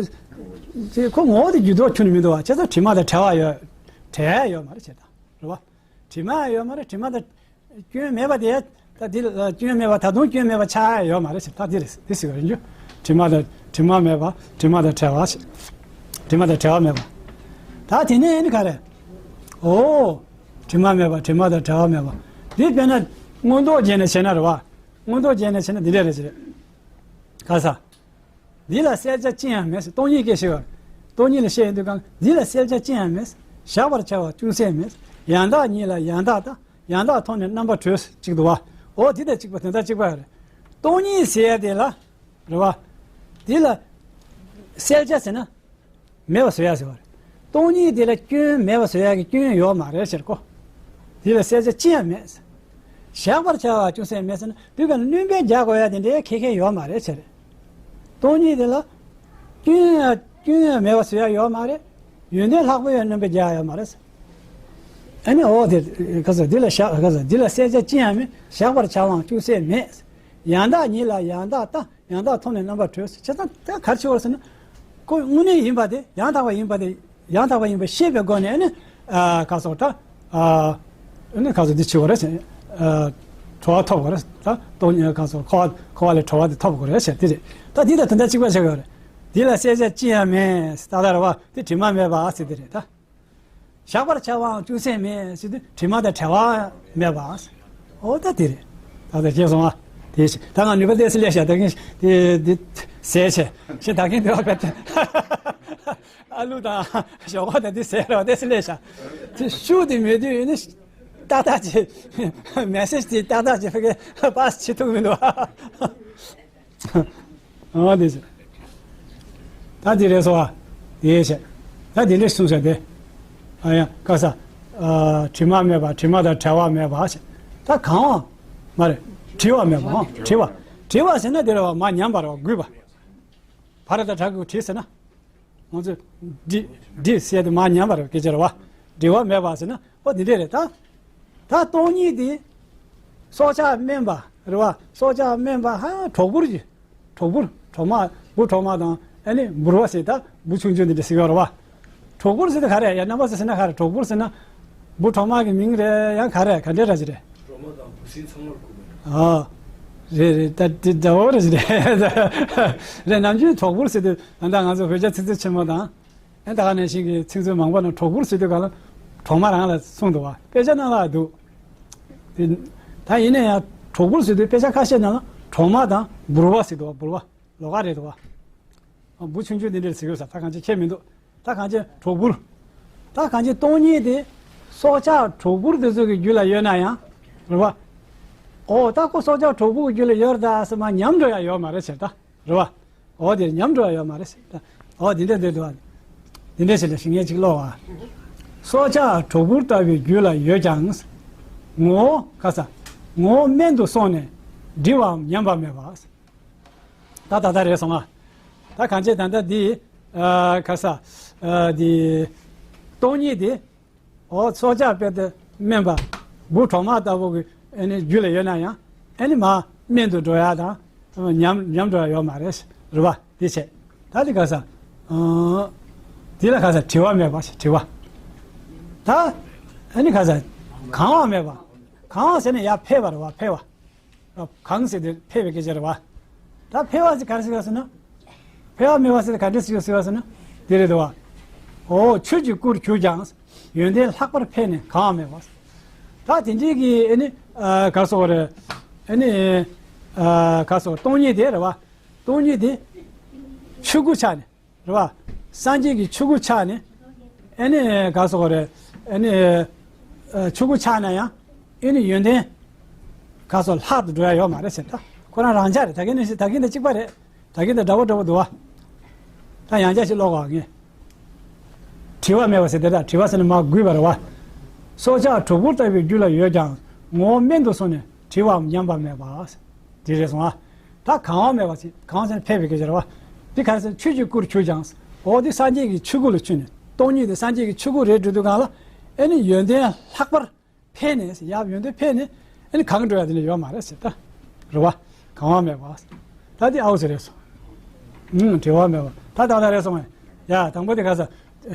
ཁོ་ངོ་བོ་དེ་འགྱུར་ལྡོག་ཁྱོན་ནས་མི་འདུག་བ། བྱས་ཙང་དྲི་མ་དང་བྲལ་བ་ཡོད། བྲལ་ཡ་ཡོད་མ་རེད་ཟེར་ད་རེད་བ། དྲི་མ་ཡོད་མ་རེད། དྲི་མ་དང་སྐྱོན་མེད་པ་དེ་ད་འདི་ལ་སྐྱོན་མེད་པ་ད་དུང་སྐྱོན་མེད་པ་ཆགས་ཡ་ཡོད་མ་རེད་ཟེར་ད་འདི་རེད། འདི་ཟེར་བ་རེད་འཇུ། དྲི་མ་དང་དྲི་མ་མེད་པ་དྲི་མ་དང་བྲལ་བ་ཟེར། དྲི་མ་དང་བྲལ་བ་མེད་པ། ད་དེ་ནས་ཨ་ནི་ག་རེ། ཨོ། དྲི་མ་མེད་པ་དྲི་མ་དང་བྲལ་བ་མེད་པ། འདི་དཔེར་ན་མངོན་རྟོགས་བརྒྱན་ནས་བྱས་ན་རེད་བ། མངོན་རྟོགས་བརྒྱན་ནས་བྱས་ན་འདི་འདྲ་རེད་ཟེར། ག་ས། འདི་ལ་གསལ་ཆ་ཅི་ཡང་མེད་ཟེར། སྟོང་ཉིད་སྐད་བཤད་པ། སྟོང་ཉིད་ལ་བཤད་ཡོང་དུས་གང་འདི་ལ་གསལ་ཆ་ཅི་ཡང་མེད། གཞག་པར་བྱ་བ་ཅུང་ཟད་མེད། ཡང་དག་ཉིད་ལ་ཡང་དག་ལྟ། ཡང་དག་མཐོང་ནས་རྣམ་པར་གྲོལ་ཟེར་གཅིག་འདུག་བ། འོ་དེ་དང་གཅིག་པ་དེ་དང་གཅིག་པ་རེད། སྟོང་ཉིད་ཟེར་ཡ་དེ་ལ་རེད་བ། དེ་ལ་གསལ་ཆ་ཟེར་ན་མེད་པ་བཟོ་ཡ་ཟེར་བ་རེད། སྟོང་ཉིད་དེ་ལ་སྐྱོན་མེད་པ་བཟོ་ཡ་གི་སྐྱོན་ཡོད་མ་རེད་ཟེར་གོ། དེ་ལ་གསལ་ཆ་ཅི་ཡང་མེད། གཞག་པར་བྱ་བ་ཅུང་ཟད་མེད་ཟེར་ན་དུས་གང་སྣོན་པ་རྒྱག་དགོས་ཡ་དེ་འདྲའི་ཁེ་ཁེ་ཡོད་མ་རེད་ཟེར། སྟོང་ཉིད་དེ་ལ་སྐྱོན་ཡང་སྐྱོན་ཡང་མེད་པ་བཟོ་ཡ་ཡོད་མ་རེད། ཡོན་ཏན་ལྷག་པོ་ཡང་སྣོན་པ་རྒྱག་ཡ་ཡོད་མ་རེད། ཨ་ནི་འོ་དེ་ག་ས་འདི་ལ་བཞག་ག་ས་འདི་ལ་གསལ་ཆ་ཅི་ཡང་མེད། གཞག་པར་བྱ་བའང་ཅུང་ཟད་མེད། ཡང་དག་ཉིད་ལ་ཡང་དག་ལྟ། ཡང་དག་མཐོང་ནས་རྣམ་པར་གྲོལ་ཟེར། བྱས་ཙང་ད་ག་རེ་བྱེད་དགོས་ཟེར་ན། ཁོ་དངོས་གནས་ཡིན་པ་དེ་ཡང་དག་པ་ཡིན་པ་དེ་ཡང་དག་པ་ཡིན་པ་ཤེས་པའི་སྒོ་ནས་ནི་ཨ་ག་སོགས་ད་ཨ་ནི་ག་སོགས་འདི་བྱེད་དགོས་རེད་ཟེར། ཨ་གྲོལ་བ་ཐོབ་དགོས་རེད། ད་སྟོང་ཉིད་ག་སོགས་འཁོར་བ་འཁོར་བ་ལས་གྲོལ་བ་དེ་ཐོབ་དགོས་རེད་ཟེར་དེ་རེད། ད་འདི་དང་དེ་འདྲ་གཅིག་པ་བྱེད་དགོས་རེད། འདི་ལ་གསལ་ཆ་ཅི་ཡང་མེད་ད་ལྟ་རེད་བ། དེ་དྲི་མ་མེད་པ་ཟེར་དེ་རེད་ད། གཞག་པར་བྱ་བའང་ཅུང་ཟད་མེད་ཟེར་དུས་དྲི་མ་དང་བྲལ་བ་མེད་པ། འོ་ད་དེ་རེད། ད་ལྟ་ཤེས་སོང་ཨ། དེ་ད་ང་ནུས་པ་ཏོག་ཙམ་སླེབས་ཤག་ད་གིན་དེ་དེ་ཟས་བྱས་ཤེས་ད་གིན་དེ་བ་བས་ཨ་ལུ་དང་ཞོགས་པ་དང་དེ་ཟས་ར་བ་ཏོག་ཙམ་སླེབས་ཤག་དེ་ཤུགས་དེ་མེད་དུས་ནི་ཏག་ཏག་ཅིག་མེ་སེ་ཇི་དེ་ཏག་ཏག་ཅིག་ཕ་གི་པཱ་སི་བྱེད་ཐུབ་མི་འདུག་ཨ། ཨ་དེ་ཟེར། ད་དེ་རེད་སོ། དེ་བྱས། ད་དེ་འདྲས་གསུངས་ས་དེ། ཨ་ཡ་ག་ས། ཨ་དྲི་མ་མེད་པ་དྲི་མ་དང་བྲལ་བ་མེད་པ་ཞེས། ད་གང་བ། མ་རེད། བྲི་བ་མེད་པ་ཨང་བྲི་བ། བྲི་བ་ཟེར་ན་དེ་རེད་བ་མ་ཉམས་པ་རེད་བ་རྒུད་པ། བ་ར་ད་དྲག་གི་བྲི་ཟེར་ན། ང་ཚོས་འབྲི་འབྲི་ཟེར་དེ་མ་ཉམས་པ་རེད་སྐད་ཆ་རེད་བ། བྲི་བ་མེད་པ་ཟེར་ན། ཨོ་འདི་འདྲས་རེད་ད། ད་སྟོང་ཉིད་དེ། སྲོག་ཆགས་དམན་པ་རེད་བ། སྲོག་ཆགས་དམན་པ་ཧ་གྲོག་སྦུར་གྱི། གྲོག་སྦུར་གྲོག་མ་འབུ་གྲོག་མ་དང་ཨ་ནི་འབུར་བ་ཟེར་ད་འབུ་ཆུང་ཆུང་འདི་འདྲ་ཟེར་གྱི་ཡོད་རེད་བ། གྲོག་སྦུར་ཟེར་ད་ག་རེ་ཡ་རྣམ་པ་ཟེར་ཟེར་ན་ག་རེ་གྲོག་སྦུར་ཟེར་ན། འབུ་གྲོག་མ་གི་མིང་རེད་ཡང་ག་རེ་ག་འདྲས་ར་ཅི་རེད། གྲོག་མ་དང་འབུ་སྲིན་ཚང་མར་གོ་གི་རེད། ཨ། རེད་རེད་ད་འདི་འདྲ་བོ་རེད་ཅི་རེད། རེད་ནམ་རྒྱུན་གྲོག་སྦུར་ཟེར་དུས་ད་ལྟ་ང་ཚོ་བོད་རྒྱ་ཚིག་མཛོད་ཆེན་མོ་དང་། ཨ་ད་ག་ནང་བཞིན་གྱི་ཚིག་མཛོད་མང་པོ་ནང་གྲོག་སྦུར་ཟེར་དུས་ག་ལ་གྲོག་མ་རང་ལ་གསུངས་འདུག་བ། དཔེ་ཆ་ནང་ལ་འདུག་དེ་ད་ཡིན་ན་ཡང་གྲོག་སྦུར་ཟེར་དུས་དཔེ་ཆ་ཁ་ཤས་ནང་ལ་གྲོག་མ་དང་འབུར་བ་ཟེར་འདུག་བ། འབུར་བ་ལོགས་ཀ་རེད་འདུག་བ། འབུ་ཆུང་ཆུང་འདི་འདྲར་ཟེར་གྱི་ཡོད་ས་ད་གང་ཅི་ཁྱད་མི་འདུག་ད་གང་ཅི་གྲོག་སྦུར། ད་གང་ཅི་སྟོང་ཉིད་དེ་སྲོག་ཆགས་གྲོག་སྦུར་དེ་ཚོ་གི་རྒྱུད་ལ་ཡོད་ན་ཡང་རེད་བ། ཨོ་ད་ཁོ་སྲོག་ཆགས་གྲོག་སྦུར་གྱི་རྒྱུད་ལ་ཡོད་རེད་ད་ཟེར་མ་ཉམས་འགྲོ་ཡ་ཡོད་མ་རེད་ཟེར་ད་རེད་བ། འོ་དེར་ཉམས་འགྲོ་ཡ་ཡོད་མ་རེད་ཟེར། འོ་འདི་འདྲ་འདི་འདུག་ཨ། འདི་འདྲ་ཞིག་ལ་ཞིག་ངས་ཅིག་ཀློག་ཨ། སྲོག་ཆགས་གྲོག་སྦུར་ལྟ་བུའི་རྒྱུད་ལ་ཡོད་ཀྱང་། ངོ་བོ་ག་ས། ངོ་བོ་དམན་དུ་སོང་ནས་འབྲི་བའམ་ཉམས་པ་མེད་པ། ད་ད་ལྟ་རེད་སོང་ཨ། ད་གང་བྱས་ད་ལྟ་འདི་ཨ་ག་ས་ཨ་འདི་སྟོང་ཉིད་འདི། འོ་སྲོག་ཆགས་དཔེ་དེ་དམན་པ། འབུ་གྲོག་མ་ལྟ་བུ་གི་ཨ་ནི་རྒྱུད་ལ་ཡོད་ན་ཡང་ཨ་ནི་མ་དམན་དུ་འགྲོ་ཡ་དང་ཉམས་ཉམས་འགྲོ་ཡ་ཡོད་མ་རེད། རེད་བ། དེ་བྱས། ད་དེ་ག་ས། ཨ་དེ་ལ་ག་ས་བྲི་བ་མེད་པ་ཞེས་བྲི་བ། ད་ཨ་ནི་ག་ས། གང་བ་མེད་པ། གང་བ་ཟེར་ན་ཡར་འཕེལ་བ་རེད་བ། འཕེལ་བ། གང་ཟེར་དེ་འཕེལ་བའི་སྐད་ཆ་རེད་བ། ད་འཕེལ་བ་ཟེར་ག་རེ་ཟེར་བ་ཟེར་ན། འཕེལ་བ་མེད་པ་ཟེར་དེ་ག་འདྲ་ཟེར་ཟེར་བ་ཟེར་ན། དེ་རེད་དོ་བ། འོ་ཆོས་ཀྱི་སྐུར་གྱུར་ཀྱང་། ཡོན་ཏན་ལྷག་པར་འཕེལ་ནས་གང་བ་མེད་པ། ད་དེ་འདྲའི་གི་ཨ་ནི་ཨ་ག་སོགས་རེད། ཨ་ནི་ཨ་ག་སོགས་སྟོང་ཉིད་དེ་རེད་བ། སྟོང་ཉིད་དེ་ཆོས་སྐུ་ཆགས་ནས། རེད་བ། སངས་རྒྱས་ཀྱི་ཆོས་སྐུ་ཆགས་ནས། ཨེ་ནི་ག་སོགས་རེད། ཨེ་ནི་ཨ་ཆོས་སྐུ་ཆགས་ན་ཡང་ཨེ་ནི་ཡོན་ཏན་ག་སོགས་ལྷག་ཏུ་འགྲོ་ཡ་ཡོད་མ་རེད་ཟེར། ད་ཁོ་རང་རང་འཇགས་རེད། ད་གིན་ནི་ད་གིན་དང་གཅིག་པ་རེད། ད་གིན་དང་འདྲ་བོ་འདྲ་བོ་འདུག་བ། ད་ཡང་བསྐྱར་ཞིག་ཀློག་གོ་ངས། བྲི་བ་མེད་པ་ཟེར་དེ་ད་བྲི་བ་ཟེར་ན་མ་གུས་པ་རེད་བ། སྲོག་ཆགས་གྲོག་པོ་ལྟ་བུའི་རྒྱུད་ལ་ཡོད་ཀྱང་ངོ་བོ་སྨན་དུ་སོང་ནས་བྲི་བའམ་ཉམས་པ་མེད་པ། དེ་རེད་སོང་ཨ། ད་གང་བ་མེད་པ་ཟེར་གང་ཟེར་ཕལ་པའི་སྐད་ཆ་རེད་བ། འདི་ག་རེ་ཟེར་ཆོས་ཀྱི་སྐུར་གྱུར་ཀྱང་། འོ་འདི་སངས་རྒྱས་ཀྱི་ཆོས་སྐུ་ལ་ཆུད་ནས་སྟོང་ཉིད་དེ་སངས་རྒྱས་ཀྱི་ཆོས་སྐུ་རེད་འགྲོ་དུས་གང་ལ་ཨེ་ནི་ཡོན་ཏན་ལྷག་པར་འཕེལ་ནས་ཡབ་ཡོན་ཏན་འཕེལ་ནས་ཨ་ནི་གང་འགྲོ་ཡ་དེ་འདྲ་ཡོད་མ་རེད་ཟེར་ད། རེད་བ། གང་བ་མེད་པ། ད་དེ་ཨའུ་ཟེར་རེད་སོང་། ཨུམ་བྲི་བ་མེད་པ། ད་ད་ད་རེད་སོང་ངས། ཡ་དང་པོ་དེ་ག་ས།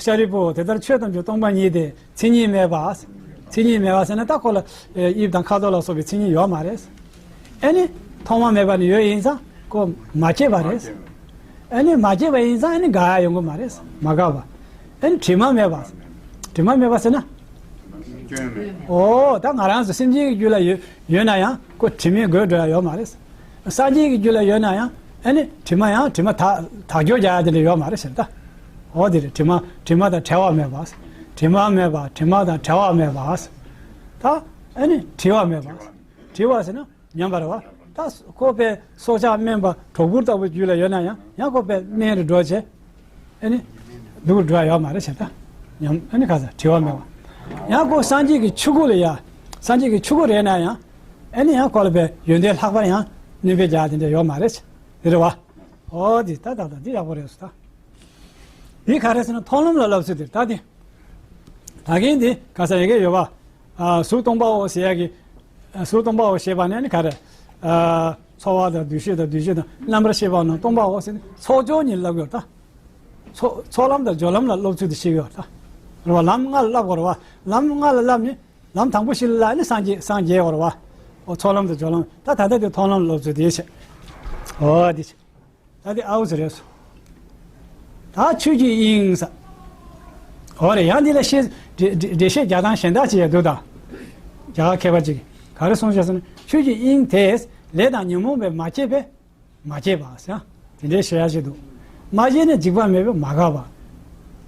ཤཱ་རིའི་བུ་དེ་ལྟར་ཆོས་ཐམས་ཅད་སྟོང་པ་ཉིད་དེ་མཚན་ཉིད་མེད་པ། མཚན་ཉིད་མེད་པ་ཟེར་ན་ད་ཁོ་ལ་དབྱིབས་དང་ཁ་དོག་ལ་སོགས་པའི་མཚན་ཉིད་ཡོད་མ་རེད། ཨ་ནི་ཐོག་མ་མེད་པ་ནི་ཡོད་ཡིན་ཙང་ཁོ་མ་སྐྱེས་པ་རེད། ཨ་ནི་མ་སྐྱེས་པ་ཡིན་ཙང་ཨ་ནི་འགག་ཡ་ཡོང་གི་མ་རེད། མ་འགག་པ། ཨ་ནི་དྲི་མ་མེད་པ། དྲི་མ་མེད་པ་ཟེར་ན། འོ་ད་ང་རང་ཚོ་སེམས་ཅན་གྱི་རྒྱུད་ལ་ཡོད་ཡོད་ན་ཡང་ཁོ་དྲི་མས་གོས་འགྲོ་ཡ་ཡོད་མ་རེད། སངས་རྒྱས་ཀྱི་རྒྱུད་ལ་ཡོད་ན་ཡང་ཨ་ནི་དྲི་མ་ཡང་དྲི་མ་དག་དག་སྐྱོ་རྒྱག་ཡ་དེ་འདྲ་ཡོད་མ་རེད་ཟེར་ད། འོ་དེ་རེད། དྲི་མ་དྲི་མ་དང་བྲལ་བ་མེད་པ། དྲི་མ་མེད་པ་དྲི་མ་དང་བྲལ་བ་མེད་པ། ད་ཨ་ནི་བྲི་བ་མེད་པ། བྲི་བ་ཟེར་ན། ཉམས་པ་རེད་བ། ད་ཁོ་པའི་སྲོག་ཆགས་སྨན་པ་གྲོག་པོ་ལྟ་བུ་རྒྱུད་ལ་ཡོད་ན་ཡང་ཡང་ཁོ་པའི་སྨན་རེ་འགྲོ་བྱས། ཨ་ནི། སྡུག་འགྲོ་ཡ་ཡོད་མ་རེད་ཟེར་ད། ཉམས་ཨ་ནི་ག་ས་བྲི་བ་མེད་བ། ཡང་ཁོ་སངས་རྒྱས་ཀྱི་ཆོས་སྐུ་ལ་ཡ། སངས་རྒྱས་ཀྱི་ཆོས་སྐུ་རེད་ན་ཡང་། ཨ་ནི་ཡང་ཁོ་ལ་པའི་ཡོན་ཏན་ལྷག་པར་ཡང་ནུས་པའི་རྒྱ་དེ་འདྲ་ཡོད་མ་རེད། དེ་རེད་བ། ཨོ་དེ་ད་ད་ད་འདི་ཡག་པོ་རེད་སོ་ད། འདི་ག་རེ་ཟེར་ན་མཐོང་ལམ་ལ་སླེབས་ཚུལ་དེ་ད་དེ། ད་གིན་དེ་ག་ས་ཡི་གེ་ཡོད་པ། ཨ་གཟུགས་སྟོང་པའོ་ཟེར་ཡ་གི། ཨ་གཟུགས་སྟོང་པའོ་ཞེས་པ་ནི་ནི་ག་རེ། ཨ་ཚོར་བ་དང་འདུ་ཤེས་དང་འདུ་བྱེད་དང་རྣམ་པར་ཤེས་པ་རྣམས་སྟོང་པའོ་ཟེར་ནས་ཚོགས་སྦྱོར་གཉིས་ལབ་ཡོད་ད། ཚོགས་ཚོགས་ལམ་དང་སྦྱོར་ལམ་ལ་སློབ་ཚུལ་དེ་ཤེས་ཡོད་ད། རེད་བ། ལམ་ལྔ་ལ་བསླབ་དགོས་རེད་བ། ལམ་ལྔ་ལ་བསླབ་ནས་ལམ་དང་པོ་ཞིག་ལ་བསླབ་ནས་སངས་རྒྱས་སངས་རྒྱས་དགོས་རེད་བ། ཨོ་ཚོགས་ལམ་དང་སྦྱོར་ལམ་ད་ད་ལྟ་དེ་མཐོང་ལམ་སློབ་ཚུལ་དེ་བྱས། ཨོ་དེ་བྱས། ད་དེ་ཨའུ་ཟེར་རེད་སོ། ད་ཆོས་ཀྱི་དབྱིངས་ས། འོ་རེད། ཡང་འདི་ལ་བཤད་འགྲེལ་འགྲེལ་བཤད་རྒྱག་སྟངས་གཞན་དག་ཅིག་ཡང་འདུག་ད། རྒྱ་གར་མཁས་པ་ཅིག་ག་རེ་གསུངས་བཞག་ཟེར་ན་ཆོས་ཀྱི་དབྱིངས་དེས་ལས་དང་ཉོན་མོངས་པས་མ་སྐྱེས་པས་མ་སྐྱེས་པ་ཟེར། དེ་འདྲའི་བཤད་ཡ་ཅིག་འདུག་མ་སྐྱེས་ནས་འཇིགས་པ་མེད་པས་མ་འགགས་པ།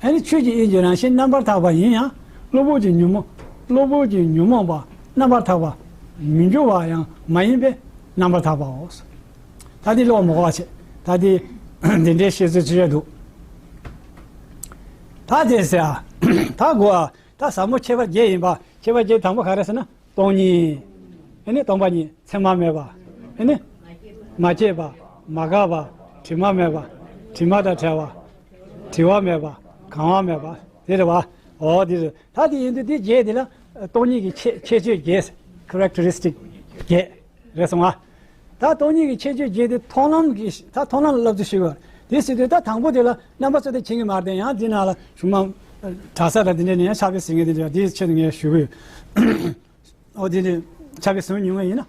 ཨ་ནི་ཆོས་ཀྱི་དབྱིངས་ཀྱི་རང་བཞིན་རྣམ་པར་དག་པ་ཡིན་ཡང་གློ་བུར་གྱི་ཉོན་མོངས་གློ་བུར་གྱི་ཉོན་མོངས་པ་རྣམ་པར་དག་པ་མི་འགྱུར་བ་ཡང་མ་ཡིན་པས་རྣམ་པར་དག་པའོ། ད་འདི་ཀློག་མ་དགོས་པ་བྱས། ད་འདི་འདི་འདྲའི་བཤད་ཚུལ་ཅི་ཡོད་འདུག་ད་དེ་ཟེར་ཨ། ད་དགོས་ཨ། ད་ཟབ་མོ་ཁྱད་པར་བརྒྱད་ཡིན་པ། ཁྱད་པར་བརྒྱད་དང་པོ་ག་རེ་ཟེར་ན་སྟོང་ཉིད། ཨེ་ནི་སྟོང་པ་ཉིད་མཚན་མ་མེད་པ། ཨེ་ནི་མ་སྐྱེས་པ། མ་འགགས་པ། དྲི་མ་མེད་པ། དྲི་མ་དང་བྲལ་བ། བྲི་བ་མེད་པ། གང་བ་མེད་པ། དེ་རེད་བ། འོ་དེ་རེད། ད་དེ་ཡིན་དུས་དེ་བརྒྱད་དེ་ལ་སྟོང་ཉིད་ཀྱི་ཁྱད་ཁྱད་ཆོས་བརྒྱད། ཁེ་རེག་ཊ་རི་སི་ཊིག་བརྒྱད། རེད་སོང་ང་། ད་སྟོང་ཉིད་ཀྱི་ཁྱད་ཆོས་བརྒྱད་དེ་མཐོང་ལམ་གྱི་ད་མཐོང་ལམ་ལ་སློབ་ཚུལ་ཞིག་ཡོད། དེ་ཟེར་དུས་ད་དང་པོ་དེ་ལ་རྣམ་པ་ཚོ་དེ་མཁྱེན་གྱི་མ་རེད་དེ། ཡང་འདི་ནང་ལ་གཞུང་མ་གྲྭ་ས་དང་དེ་འདྲ་ནས་ཡང་ཕྱག་དཔེ་ཟིན་མཁན་དེ་འདྲ་དེའི་ཆེད་དུ་ངས་ཞུ་གི་ཡོད། འོ་དེ་ནས་ཕྱག་དཔེ་ཟིན་མྱོང་བ་ཡིན་ན།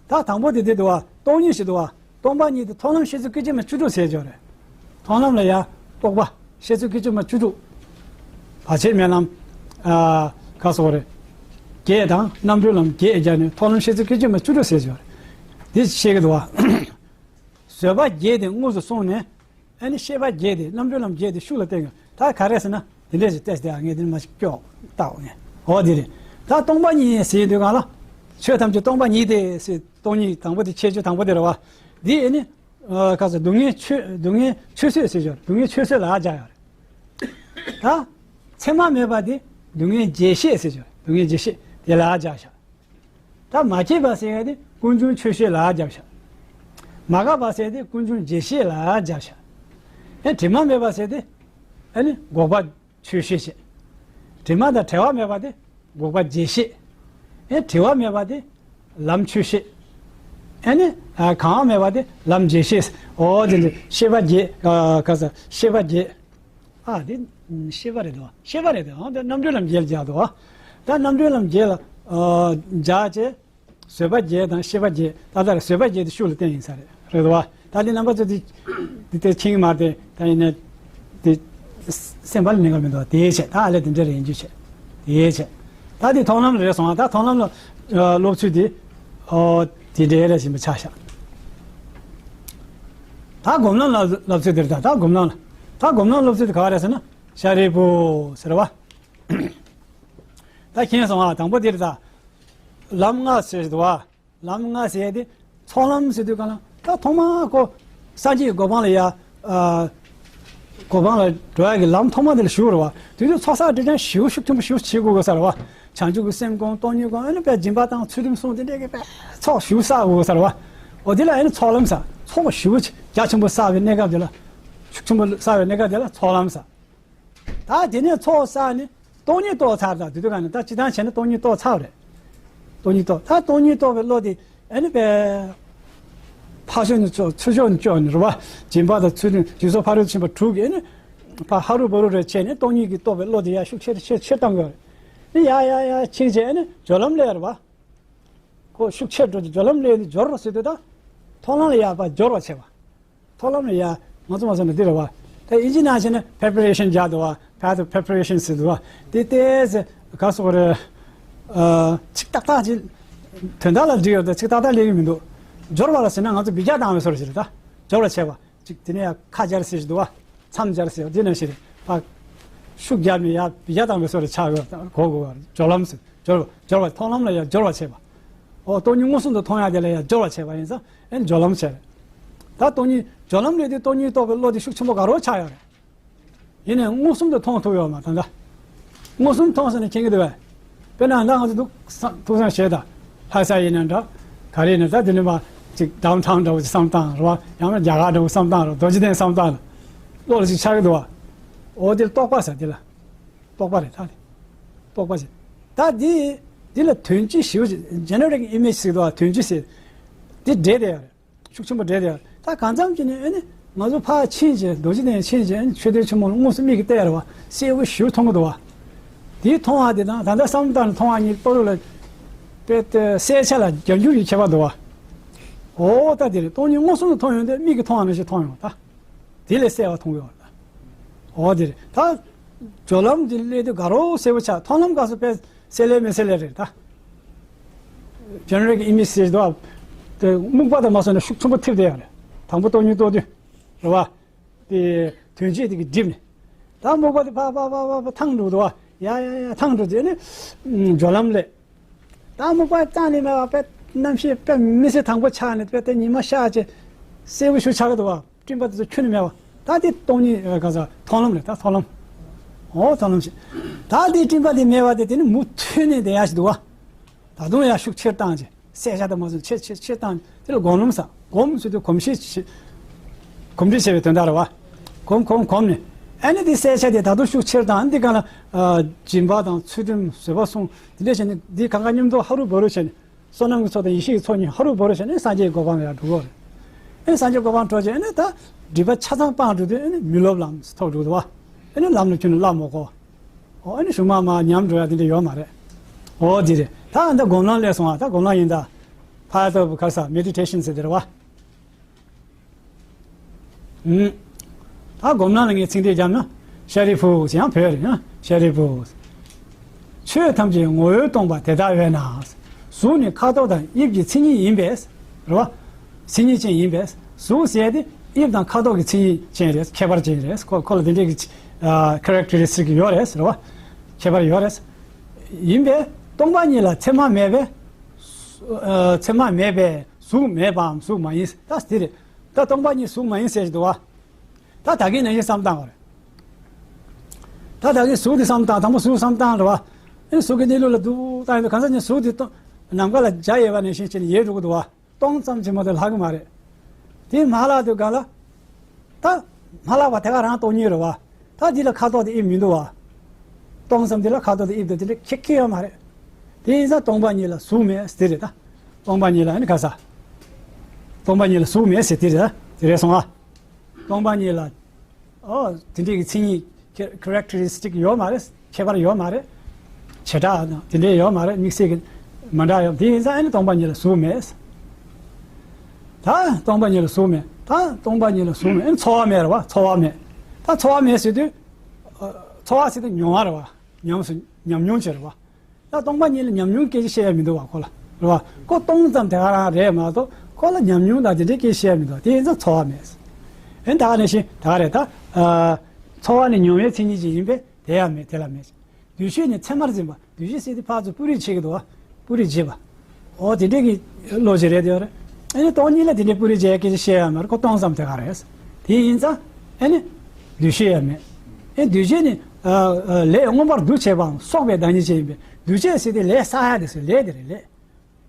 ད་དང་པོ་དེ་དེ་འདུག་བ། སྟོང་ཉིད་ཞིག་འདུག་བ། སྟོང་པ་ཉིད་དེ་མཐོང་ལམ་ཤེས་ཚུལ་སྐད་ཅིག་མ་བཅུ་དྲུག་ཟེར་ཅོག་རེད། མཐོང་ལམ་ལ་ཡ་རྟོག་པ་ཤེས་ཚུལ་སྐད་ཅིག་མ་བཅུ་དྲུག་བར་ཆད་མེད་ལམ། ཨ་ག་སོགས་རེད། བརྒྱད་དང་རྣམ་གྲོལ་ལམ་བརྒྱད་སྦྱར་ནས་མཐོང་ལམ་ཤེས་ཚུལ་སྐད་ཅིག་མ་བཅུ་དྲུག་ཟེར་ཅོག་རེད། དེ་བཤད་ཀྱི་འདུག་བ། བཟོད་པ་བརྒྱད་དེ་དངོས་སུ་བསྲུངས་ནས། ཨ་ནི་ཤེས་པ་བརྒྱད་དེ་རྣམ་གྲོལ་ལམ་བརྒྱད་དེ་ཤུགས་ལ་བསྟན་ཡོད། ད་ག་རེ་ཟེར་ན་དེ་འདྲས་ཞིག་བལྟས་ཏེ་ངས་དེ་མ་ཞིག་སྐྱོག་བཏགས་ངས། འོ་དེ་རེད། ད་སྟོང་པ་ཉིད་ཟེར་དུས་གང་ལ། ཆོས་ཐམས་ཅད་སྟོང་པ་ཉིད་དེ་ཟེར། སྟོང་ཉིད་དང་པོ་དེ་ཁྱད་ཆོས་དང་པོ་དེ་རེད་བ། འདི་ཨ་ནི། ཨ་ག་ཟེར་སྡུག་བསྔལ་ཆོས་སྡུག་བསྔལ་ཆོས་བཟོད་ཟེར་ཞོར་སྡུག་བསྔལ་ཆོས་བཟོད་ལ་སྦྱར་ཡོད་རེད། ད། མཚན་མ་མེད་པ་དེ་སྡུག་བསྔལ་བརྗེད་ཤེས་ཟེར་ཞོར་སྡུག་བསྔལ་བརྗེད་ཤེས་དེ་ལ་སྦྱར་ཤག་ད་མ་སྐྱེས་པ་ཟེར་ཡ་དེ་ཀུན་འབྱུང་ཆོས་ཤེས་ལ་སྦྱར་ཤག་མ་འགགས་པ་ཟེར་དེ་ཀུན་འབྱུང་བརྗེད་ཤེས་ལ་སྦྱར་ཤག་ཨེ་དྲི་མ་མེད་པ་ཟེར་དེ་ཨ་ནི་འགོག་པ་ཆོས་ཤེས་བྱས། དྲི་མ་དང་བྲལ་བ་མེད་པ་དེ་འགོག་པ་བརྗེད་ཤེས། ཨེ་བྲི་བ་མེད་པ་དེ་ལམ་ཆོས་ཤེས། ཨེ་ནི་ཨ་གང་བ་མེད་པ་དེ་ལམ་བརྗེད་ཤེས། འོ་དེ་འདྲ་ཤེས་པ་བརྒྱད། ཨ་ག་ས་ཤེས་པ་བརྒྱད། ཨ་དེ་ཤེས་པ་རེད་དོ། ཤེས་པ་རེད་དོ། ཨ་དེ་རྣམ་གྲོལ་ལམ་བརྒྱད་ལ་སྦྱར་དོ། ད་རྣམ་གྲོལ་ལམ་བརྒྱད་ལ་ཨ་སྦྱར་བྱས། བཟོད་པ་བརྒྱད་དང་ཤེས་པ་བརྒྱད། ད་ལྟར་བཟོད་པ་བརྒྱད་དེ་ཤུགས་ལ་བསྟན་ཡིན་ས་རེད། རེད་དོ། ད་དེ་རྣམ་པ་ཚོ་དེ་དེ་ལྟར་མཁྱེན་གྱི་མ་རེད་དེ། ད་ཡིན་ན་དེ་སེམས་པ་ལ་གནས་ཀ་མི་འདུག་དེའི་ཆེད་ད་ཨ་ལས་དེ་འདྲ་རེད་འཇུ་བྱས། དེའི་ཆེད་ད་དེ་མཐོང་ལམ་རེད་སོང་ང་། ད་མཐོང་ལམ་ལ་ཨ་སློབ་ཚུལ་དེ་ཨོ་དེ་འདྲའི་རེ་བཞིན་པ་ཆགས་ཤག་ད་སྒོམ་ལམ་ལ་སློབ་ཚུལ་དེ་རེད། ད་ད་སྒོམ་ལམ་ལ། ད་སྒོམ་ལམ་སློབ་ཚུལ་དེ་ག་རེད་ཟེར་ན། ཤཱ་རིའི་བུ་ཟེར་བ། ད་མཁྱེན་སོང་ང་། དང་པོ་དེ་རེད་ད། ལམ་ལྔ་ཟེར་འདུག་བ། ལམ་ལྔ་ཟེར་དེ་ཚོགས་ལམ་ཟེར་དུས་གང་ལ་ད་ཐོག་མ་ཁོ་སངས་རྒྱས་ཀྱི་གོ་འཕང་ལ་ཡ། ཨ། གོ་འཕང་ལ་འགྲོ་ཡ་གི་ལམ་ཐོག་མ་དེ་ལ་ཞུགས་རེད་བ། དེ་དུས་ཚོགས་བསགས་སྒྲིབ་སྦྱང་ཞེ་པོ་ཤུགས་ཆེན་པོ་ཞེ་པོ་བྱེད་དགོས་དགོས་ས་རེད་བ། བྱང་ཆུབ་ཀྱི་སེམས་སྒོམ། སྟོང་ཉིད་སྒོམ། ཨ་ནི་དཔེ་སྦྱིན་པ་དང་ཚུལ་ཁྲིམས་སྲུང་། དེ་འདྲས་ཀྱི་དཔེ་ཚོགས་ཞེ་པོ་བསགས་དགོས་ས་རེད་བ། འོ་དེ་ལ་ཨ་ནི་ཚོགས་ལམ་ཟེར། ཚོགས་ཞེ་པོ་རྒྱ་ཆེན་པོ་བསགས་པའི་གནས་སྐབས་དེ་ལ། ཤུགས་ཆེན་པོ་བསགས་པའི་གནས་སྐབས་དེ་ལ་ཚོགས་ལམ་ཟེར། ད་དེ་ནས་ཚོགས་བསགས་ནས་སྟོང་ཉིད་རྟོགས་ཚར། ད་དེ་དུས་ག་ནས་ད་སྤྱིར་བཏང་བྱས་ན་སྟོང་ཉིད་རྟོགས་ཚར་བ་རེད། སྟོང་ཉིད་རྟོགས། ད་སྟོང་ཉིད་རྟོགས་པའི་བློ་དེ་ཨ་ནི་དཔེ་ཕར་ཕྱོགས་ནས་ཚུར་ཕྱོགས་ནས་བཅོས་ནས་རེད་བ། སྦྱིན་པ་དང་ཚུལ་ཁྲིམས་སྦྱིན་སོགས་ཕ་རོལ་ཏུ་ཕྱིན་པ་དྲུག་གིས་ཨ་ནི་ཕར་ཧ་རུ་བ་རུ་རེ་བྱས་ནས་སྟོང་ཉིད་ཀྱི་རྟོགས་པའི་བློ་དེ་ཡར་ཤུགས་ཆེར་ཆེར་ཆེར་བཏང་དགོས་རེད། ཨ་ནི་ཡར་ཡར་ཡར་ཕྱིན་བྱས་ཨ་ནི་སྦྱོར་ལམ་སླེབས་རེད་བ། ཁོ་ཤུགས་ཆེར་འགྲོ་དུས་སྦྱོར་ལམ་སླེབས་དུས་སྦྱོར་བ་ཟེར་དུས་ད་མཐོང་ལམ་ལ་ཡར་ཕར་སྦྱོར་བ་བྱེད་པ། མཐོང་ལམ་ལ་ཡ་ང་ཚོ་མ་སོང་ན་འདི་རེད་བ། ད་ཨིན་ཇི་ནང་བྱས་ན་preparation རྒྱག་འདུག་བ། path of preparation ཟེར་འདུག་བ། དེ་ལྟས་ཟེར་ག་སོགས་རེད། ཨ། ཚིག་ཏག་ཏག་ཅིག་དོན་དག་ལ་འགྲིག་ཡོད་དེ་ཚིག་ཏག་ཏག་སླེབས་ཀྱི་མི་འདུག་སྦྱོར་བ་ལ་ཟེར་ན་ང་ཚོ་འབུད་རྒྱག་བཏང་བའི་བཟོ་འདྲ་ཞིག་རེད་ད། སྦྱོར་བ་བྱས་པ་ཅིག་དེ་ནས་ཡ་ཁ་སྦྱར་ཟེར་ཞིག་འདུག་བ། མཚམས་སྦྱར་ཟེར་འདི་ནང་བཞིན་རེད་ཕ། ཤུགས་རྒྱབ་ནས་ཡ་འབུད་རྒྱག་བཏང་བའི་བཟོ་འདྲ་ཆགས་ཡོད་གོ་གོ་བ། སྦྱོར་ལམ་ཟེར། སྦྱོར་བ། སྦྱོར་བ། མཐོང་ལམ་ལ་ཡང་སྦྱོར་བ་བྱེད་པ། འོ། སྟོང་ཉིད་མངོན་སུམ་དུ་མཐོང་ཡག་དེ་ལ་ཡང་སྦྱོར་བ་བྱེད་པ་ཡིན་ཙང་ཨེ་ནི་སྦྱོར་ལམ་བྱེད། ད་སྟོང་ཉིད་སྦྱོར་ལམ་ལས་དེ་སྟོང་ཉིད་རྟོགས་པའི་བློ་དེ་ཤུགས་ཆེན་པོ་དགའ་རབ་ཆགས་ཡོད་རེད། ཡིན་ནའི་མངོན་སུམ་དུ་མཐོང་ཐུབ་ཡོད་མ་ད་ལྟ། མངོན་སུམ་མཐོང་ཟེར་ནས་མཁྱེན་གྱི་འདུག་བས། དཔེར་ན་ད་ང་ཚོ་འདུག་ཐུགས་བསམ་བཞེས་དང་། ལྷ་ས་ཡིན་ན་འདྲ། ག་རེ་ཡིན་ན་ད་དེ་ནས་མ་ཅིག་downtown འདྲ་བོ་ཅིག་བསམ་སྟངས་རེད་བ། ཡང་ན་རྒྱ་གར་འདྲ་བོ་བསམ་སྟངས་རེད། རྡོ་རྗེ་གདན་བསམ་སྟངས་ལ། བློ་ལ་ཅིག་འཆར་གྱི་འདུག་བ། འོ་དེ་ལ་རྟོག་པ་ཟེར་དེ་ལ། རྟོག་པ་རེད་ད། རྟོག་པ་ཟེར། ད་འདི། འདི་ལ་དོན་སྤྱི་ཞེ་པོ་ཅིག་generic image ཟེར་འདུག་བ། དོན་སྤྱི་ཟེར། འདི་འདྲེས་བསྡད་ཡོད་རེད། ཤུགས་ཆེན་པོ་འདྲེས་བསྡད་ཡོད་རེད། ད་གང་འཚམ་ཅིག་ནས་ཨེ་ནི་ང་ཚོ་ཕར་ཕྱིན་བྱས་རྡོ་རྗེ་གདན་ཕྱིན་བྱས་ཨེ་ནི་མཆོད་རྟེན་ཆེན་མོ་ལ་དངོས་སུ་མིག་གིས་བལྟས་རེད་བ། གསལ་པོ་ཞེ་པོ་མཐོང་གི་འདུག་བ། དེའི་མཐོང་བ་དེ་དང་ད་ལྟ་བསམ་བློ་བཏང་ནས་མཐོང་བ་གཉིས་བར་དུ་ལ། དཔེ་དེ་གསལ་ཆ་ལ་རྒྱ་འགྱུར་གྱི་ཁྱད་པར་འདུག་བ། འོ་ད་དེ་རེད། སྟོང་ཉིད་མངོན་སུམ་དུ་མཐོང་ཡོང་དུས་མིག་གིས་མཐོང་བ་ནང་བཞིན་མཐོང་ཡོང་ད། དེ་ལས་གསལ་བ་མཐོང་གི་ཡོད་རེད། འོ་དེ་རེད་ད། སྦྱོར་ལམ་དེ་སླེབས་དུས་དགའ་རབ་གསལ་པོ་ཆགས། མཐོང་ལམ་སྐབས་སུ་དཔེ་གསལ་ལེ་མི་གསལ་ལེ་རེད་ད། generic image ཟེར་དུས། དེ་སྨུག་པ་དང་མ་སོང་ན་ཤུགས་ཆེན་པོ་ཐེབས་བསྡད་ཡོད་རེད། དང་པོ་སྟོང་ཉིད་རྟོགས་དུས། རེད་བ། དེ་དོན་སྤྱི་དེ་གིས་བསྒྲིབས་ནས། ད་སྨུག་པ་དེ་ཕ་ཕ་ཕ་ཕ་ཕ་ཐང་འགྲོ་འདུག་བ། ཡ་ཡ་ཡ་ཐང་འགྲོ་དུས་ནི། སྦྱོར་ལམ་སླེབས། ད་སྨུག་པ་རྩ་ནས་མེད་པ་དཔེ་རྣམ་ཤེས་དཔེ་མི་སྲིད་དྭངས་པོ་ཆགས་ནས་དཔེ་དེ་ཉི་མ་ཤར་བྱས་གསལ་པོ་ཞིག་ཆགས་ཀྱི་འདུག་བ། སྤྲིན་པ་དེ་ཚོ་ཁྱོན་ནས་མེད་པ། ད་དེ་སྟོང་ཉིད་ག་ས་མཐོང་ལམ་རེད་ད། མཐོང་ལམ། འོ་མཐོང་ལམ་ཞིག་ད་དེ་སྤྲིན་པ་དེ་མེད་པ་དེ་དེ་ནི་མུ་མཐུད་ནས་བསྡད་ཡ་ཞིག་འདུག་བ། ད་དུང་ཡང་ཤུགས་ཆེར་བཏང་བྱས། གསལ་ཆ་དང་མ་སོང་ཆེ་ཆེ་ཆེ་བཏང་དེ་ལ་སྒོམ་ལམ་ཟེར། སྒོམ་ཟེར་དུས་གོམས་གཤིས་ཆེ། གོམས་འདྲིས་ཆེ་བའི་དོན་དག་རེད་བ། གོམས་གོམས་གོམས་ནས། ཨ་ནི་དེ་གསལ་ཆ་དེ་ད་དུང་ཤུགས་ཆེར་བཏང་འདི་ག་ལ། ཨ། སྦྱིན་པ་དང་ཚུལ་ཁྲིམས་བཟོད་པ་སྲུང་དེ་འདྲ་བྱས་ནས་འདི་གང་ག་མཉམ་དུ་ཧ་རུ་བ་རུ་བྱས་ནས་བསོད་ནམས་ཀྱི་ཚོགས་དང་ཡེ་ཤེས་ཀྱི་ཚོགས་གཉིས་ཧ་རུ་བ་རུ་བྱས་ནས་སངས་རྒྱས་ཀྱི་གོ་འཕང་ལ་ཡར་འགྲོ་གི་རེད། ཨ་ནི་སངས་རྒྱས་གོ་འཕང་འགྲོ་བྱས་ཨ་ནི་ད་སྒྲིབ་པ་ཆ་ཚང་སྤངས་འགྲོ་དུས་ཨ་ནི་མི་སློབ་ལམ་ཐོབ་འགྲོ་གི་འདུག་བ། ཨ་ནི་ལམ་ལ་ཁྱོན་ནས་བསླབ་མ་དགོས། ཨོ་ཨ་ནི་གཞུག་མ་མར་ཉམས་འགྲོ་ཡ་དེ་འདྲ་ཡོད་མ་རེད། ཨོ་དེ་རེད། ད་ཨ་འདི་སྒོམ་ལམ་སླེབས་སོང་ཨ། ད་སྒོམ་ལམ་ཡིན་ད། ཕ་ཏོ་བུ་ཁ་ས་མེ་ཌི་ཊེ་ཤན་ཟེར་དེ་རེད་བ། ཨུམ། ད་སྒོམ་ལམ་ལ་ངས་ཚིག་འགྲེལ་བརྒྱབ་ན། ཤཱ་རིའི་བུ་ཟེར་ཡང་བོད་རེད་ན། ཤཱ་རིའི་བུ། ཆོས་ཐམས་ཅད་ངོ་བོས་སྟོང་པ་དེ་ལྟ་བས་ན། གཟུགས་ནི་ཁ་དོག་དང་དབྱིབས་ཀྱི་མཚན་ཉིད་ཡིན་པས། རེད་བ། མཚན་ཉིད་ཅན་ཡིན་པས། གཟུགས་ཟེར་ཡ་དེ་དབྱིབས་དང་ཁ་དོག་གི་མཚན་ཉིད་ཅན་རེད། ཁྱད་པར་ཅན་རེད། ཁོ་ཁོ་ལ་དེ་འདྲའི་གི་ཨ་ཁེ་རེག་ཊ་རི་སི་ཊིག་ཡོད་རེད། རེད་བ། ཁྱད་པར་ཡོད་རེད། ཡིན་པས་སྟོང་པ་ཉིད་ལ་མཚན་མ་མེད་པས། ཨ་མཚན་མ་མེད་པས་གཟུགས་མེད་པའམ་གཟུགས་མ་ཡིན། ད་དེ་རེད། ད་སྟོང་པ་ཉིད་གཟུགས་མ་ཡིན་ཟེར་གྱི་འདུག་བ། ད་ད་གིན་ནང་བཞིན་བསམ་བཏང་བ་རེད། ད་ད་གིན་གཟུགས་དེ་བསམ་བཏང་། དང་པོ་གཟུགས་བསམ་བཏང་རེད་བ། ཨེ་གཟུགས་ཀྱི་གནས་ལུགས་ལ་འདུག་བཏང་ཡོད་དུས་གང་ཟག་ཉིད་གཟུགས་དེ་སྟོང་ནམ་མཁའ་ལ་འཇའ་ཡལ་བ་ནང་བཞིན་བྱས་ནས་ཡལ་འགྲོ་གི་འདུག་བ། སྟོང་ཙམ་གྱིས་མ་གཏོགས་ལྷག་གི་མ་རེད། དེ་མ་ལྷག་དུས་གང་ལ། ད་མ་ལྷག་པ་དེ་ག་རང་སྟོང་ཉིད་རེད་བ། ད་འདི་ལ་ཁ་དོག་དང་དབྱིབས་མི་འདུག་བ། སྟོང་ཙམ་འདི་ལ་ཁ་དོག་དང་དབྱིབས་དང་དེ་འདྲ་ཁྱད་ཁྱད་ཡོད་མ་རེད། དེ་ཡིན་ཙང་སྟོང་པ་ཉིད་ལ་གཟུགས་མེད་ཟེར་དེ་རེད་ད། སྟོང་པ་ཉིད་ལ་ཨ་ནི་ག་ས། སྟོང་པ་ཉིད་ལ་གཟུགས་མེད་ཟེར་དེ་རེད་ད། དེ་རེད་སོང་ཨ། སྟོང་པ་ཉིད་ལ། ཨོ། དེ་འདྲའི་གི་མཚན་ཉིད་ཁེ་ཁེ་རེག་ཊ་རི་སི་ཊིག་ཡོད་མ་རེད། ཁྱད་པར་ཡོད་མ་རེད། བྱེ་བྲག་དང་དེ་འདྲའི་ཡོད་མ་རེད། དམིགས་བསལ་གྱི་མ་འདྲ་ཡོད། དེ་ཡིན་ཙང་ཨ་ནི་སྟོང་པ་ཉིད་ལ་གཟུགས་མེད། ད་སྟོང་པ་ཉིད་ལ་གཟུགས་མེད། ད་སྟོང་པ་ཉིད་ལ་གཟུགས་མེད། ཨ་ནི་ཚོར་བ་མེད་རེད་བ། ཚོར་བ་མེད། ད་ཚོར་བ་མེད་ཟེར་དུས། ཨ། ཚོར་བ་ཟེར་དུས་མྱོང་བ་རེད་བ། ཉམས་སུ་ཉམས་མྱོང་བྱེད་རེད་བ། ད་སྟོང་པ་ཉིད་ལ་ཉམས་མྱོང་སྐད་ཆ་བཤད་ཡ་མི་འདུག་བ་ཁོ་ལ། རེད་བ། ཁོ་སྟོང་ཙམ་དེ་ག་རང་རེད་མ་གཏོགས་ཁོ་ལ་ཉམས་མྱོང་དང་དེ་འདྲའི་སྐད་ཆ་བཤད་ཡ་མི་འདུག་དེ་ཡིན་ཙང་ཚོར་བ་མེད། ཨེ་ད་ག་ནང་བཞིན་ད་ག་རེད་ད། ཨ། ཚོར་བ་ནི་མྱོང་བའི་མཚན་ཉིད་ཅིག་ཡིན་པས་དེ་ཡང་མེད། དེ་ལ་མེད། འདུ་ཤེས་ནི་མཚན་མར་འཛིན་པ། འདུ་ཤེས་ཟེར་དེ་ཕར་ཚུར་སྤུ་རིས་བྱེད་ཀྱི་འདུག་བ། སྤུ་རིས་བྱེད་པ། འོ་དེ་འདྲའི་གི་བློ་ཅིག་རེད་དེ་ཡོད་རེད། ཨ་ནི་སྟོང་ཉིད་ལ་དེ་འདྲའི་སྤུ་རིས་བྱེད་ཡ་སྐད་ཆ་བཤད་ཡ་མ་རེད། ཁོ་སྟོང་ཙམ་དེ་ག་རེད། དེ་ཡིན་ཙང་ཨ་ནི་འདུ་ཤེས་ཡང་མེད། ཨེ་འདུ་བྱེད་ནི་ཨ་ཨ་ལས་མངོན་པར་འདུ་བྱེད་པའམ་གསོག་པའི་བདག་ཉིད་ཅན་ཡིན་པས། འདུ་བྱེད་ཟེར་དེ་ལས་བསགས་ཡ་དེ་ཟེར། ལས་དེ་རེད། ལས།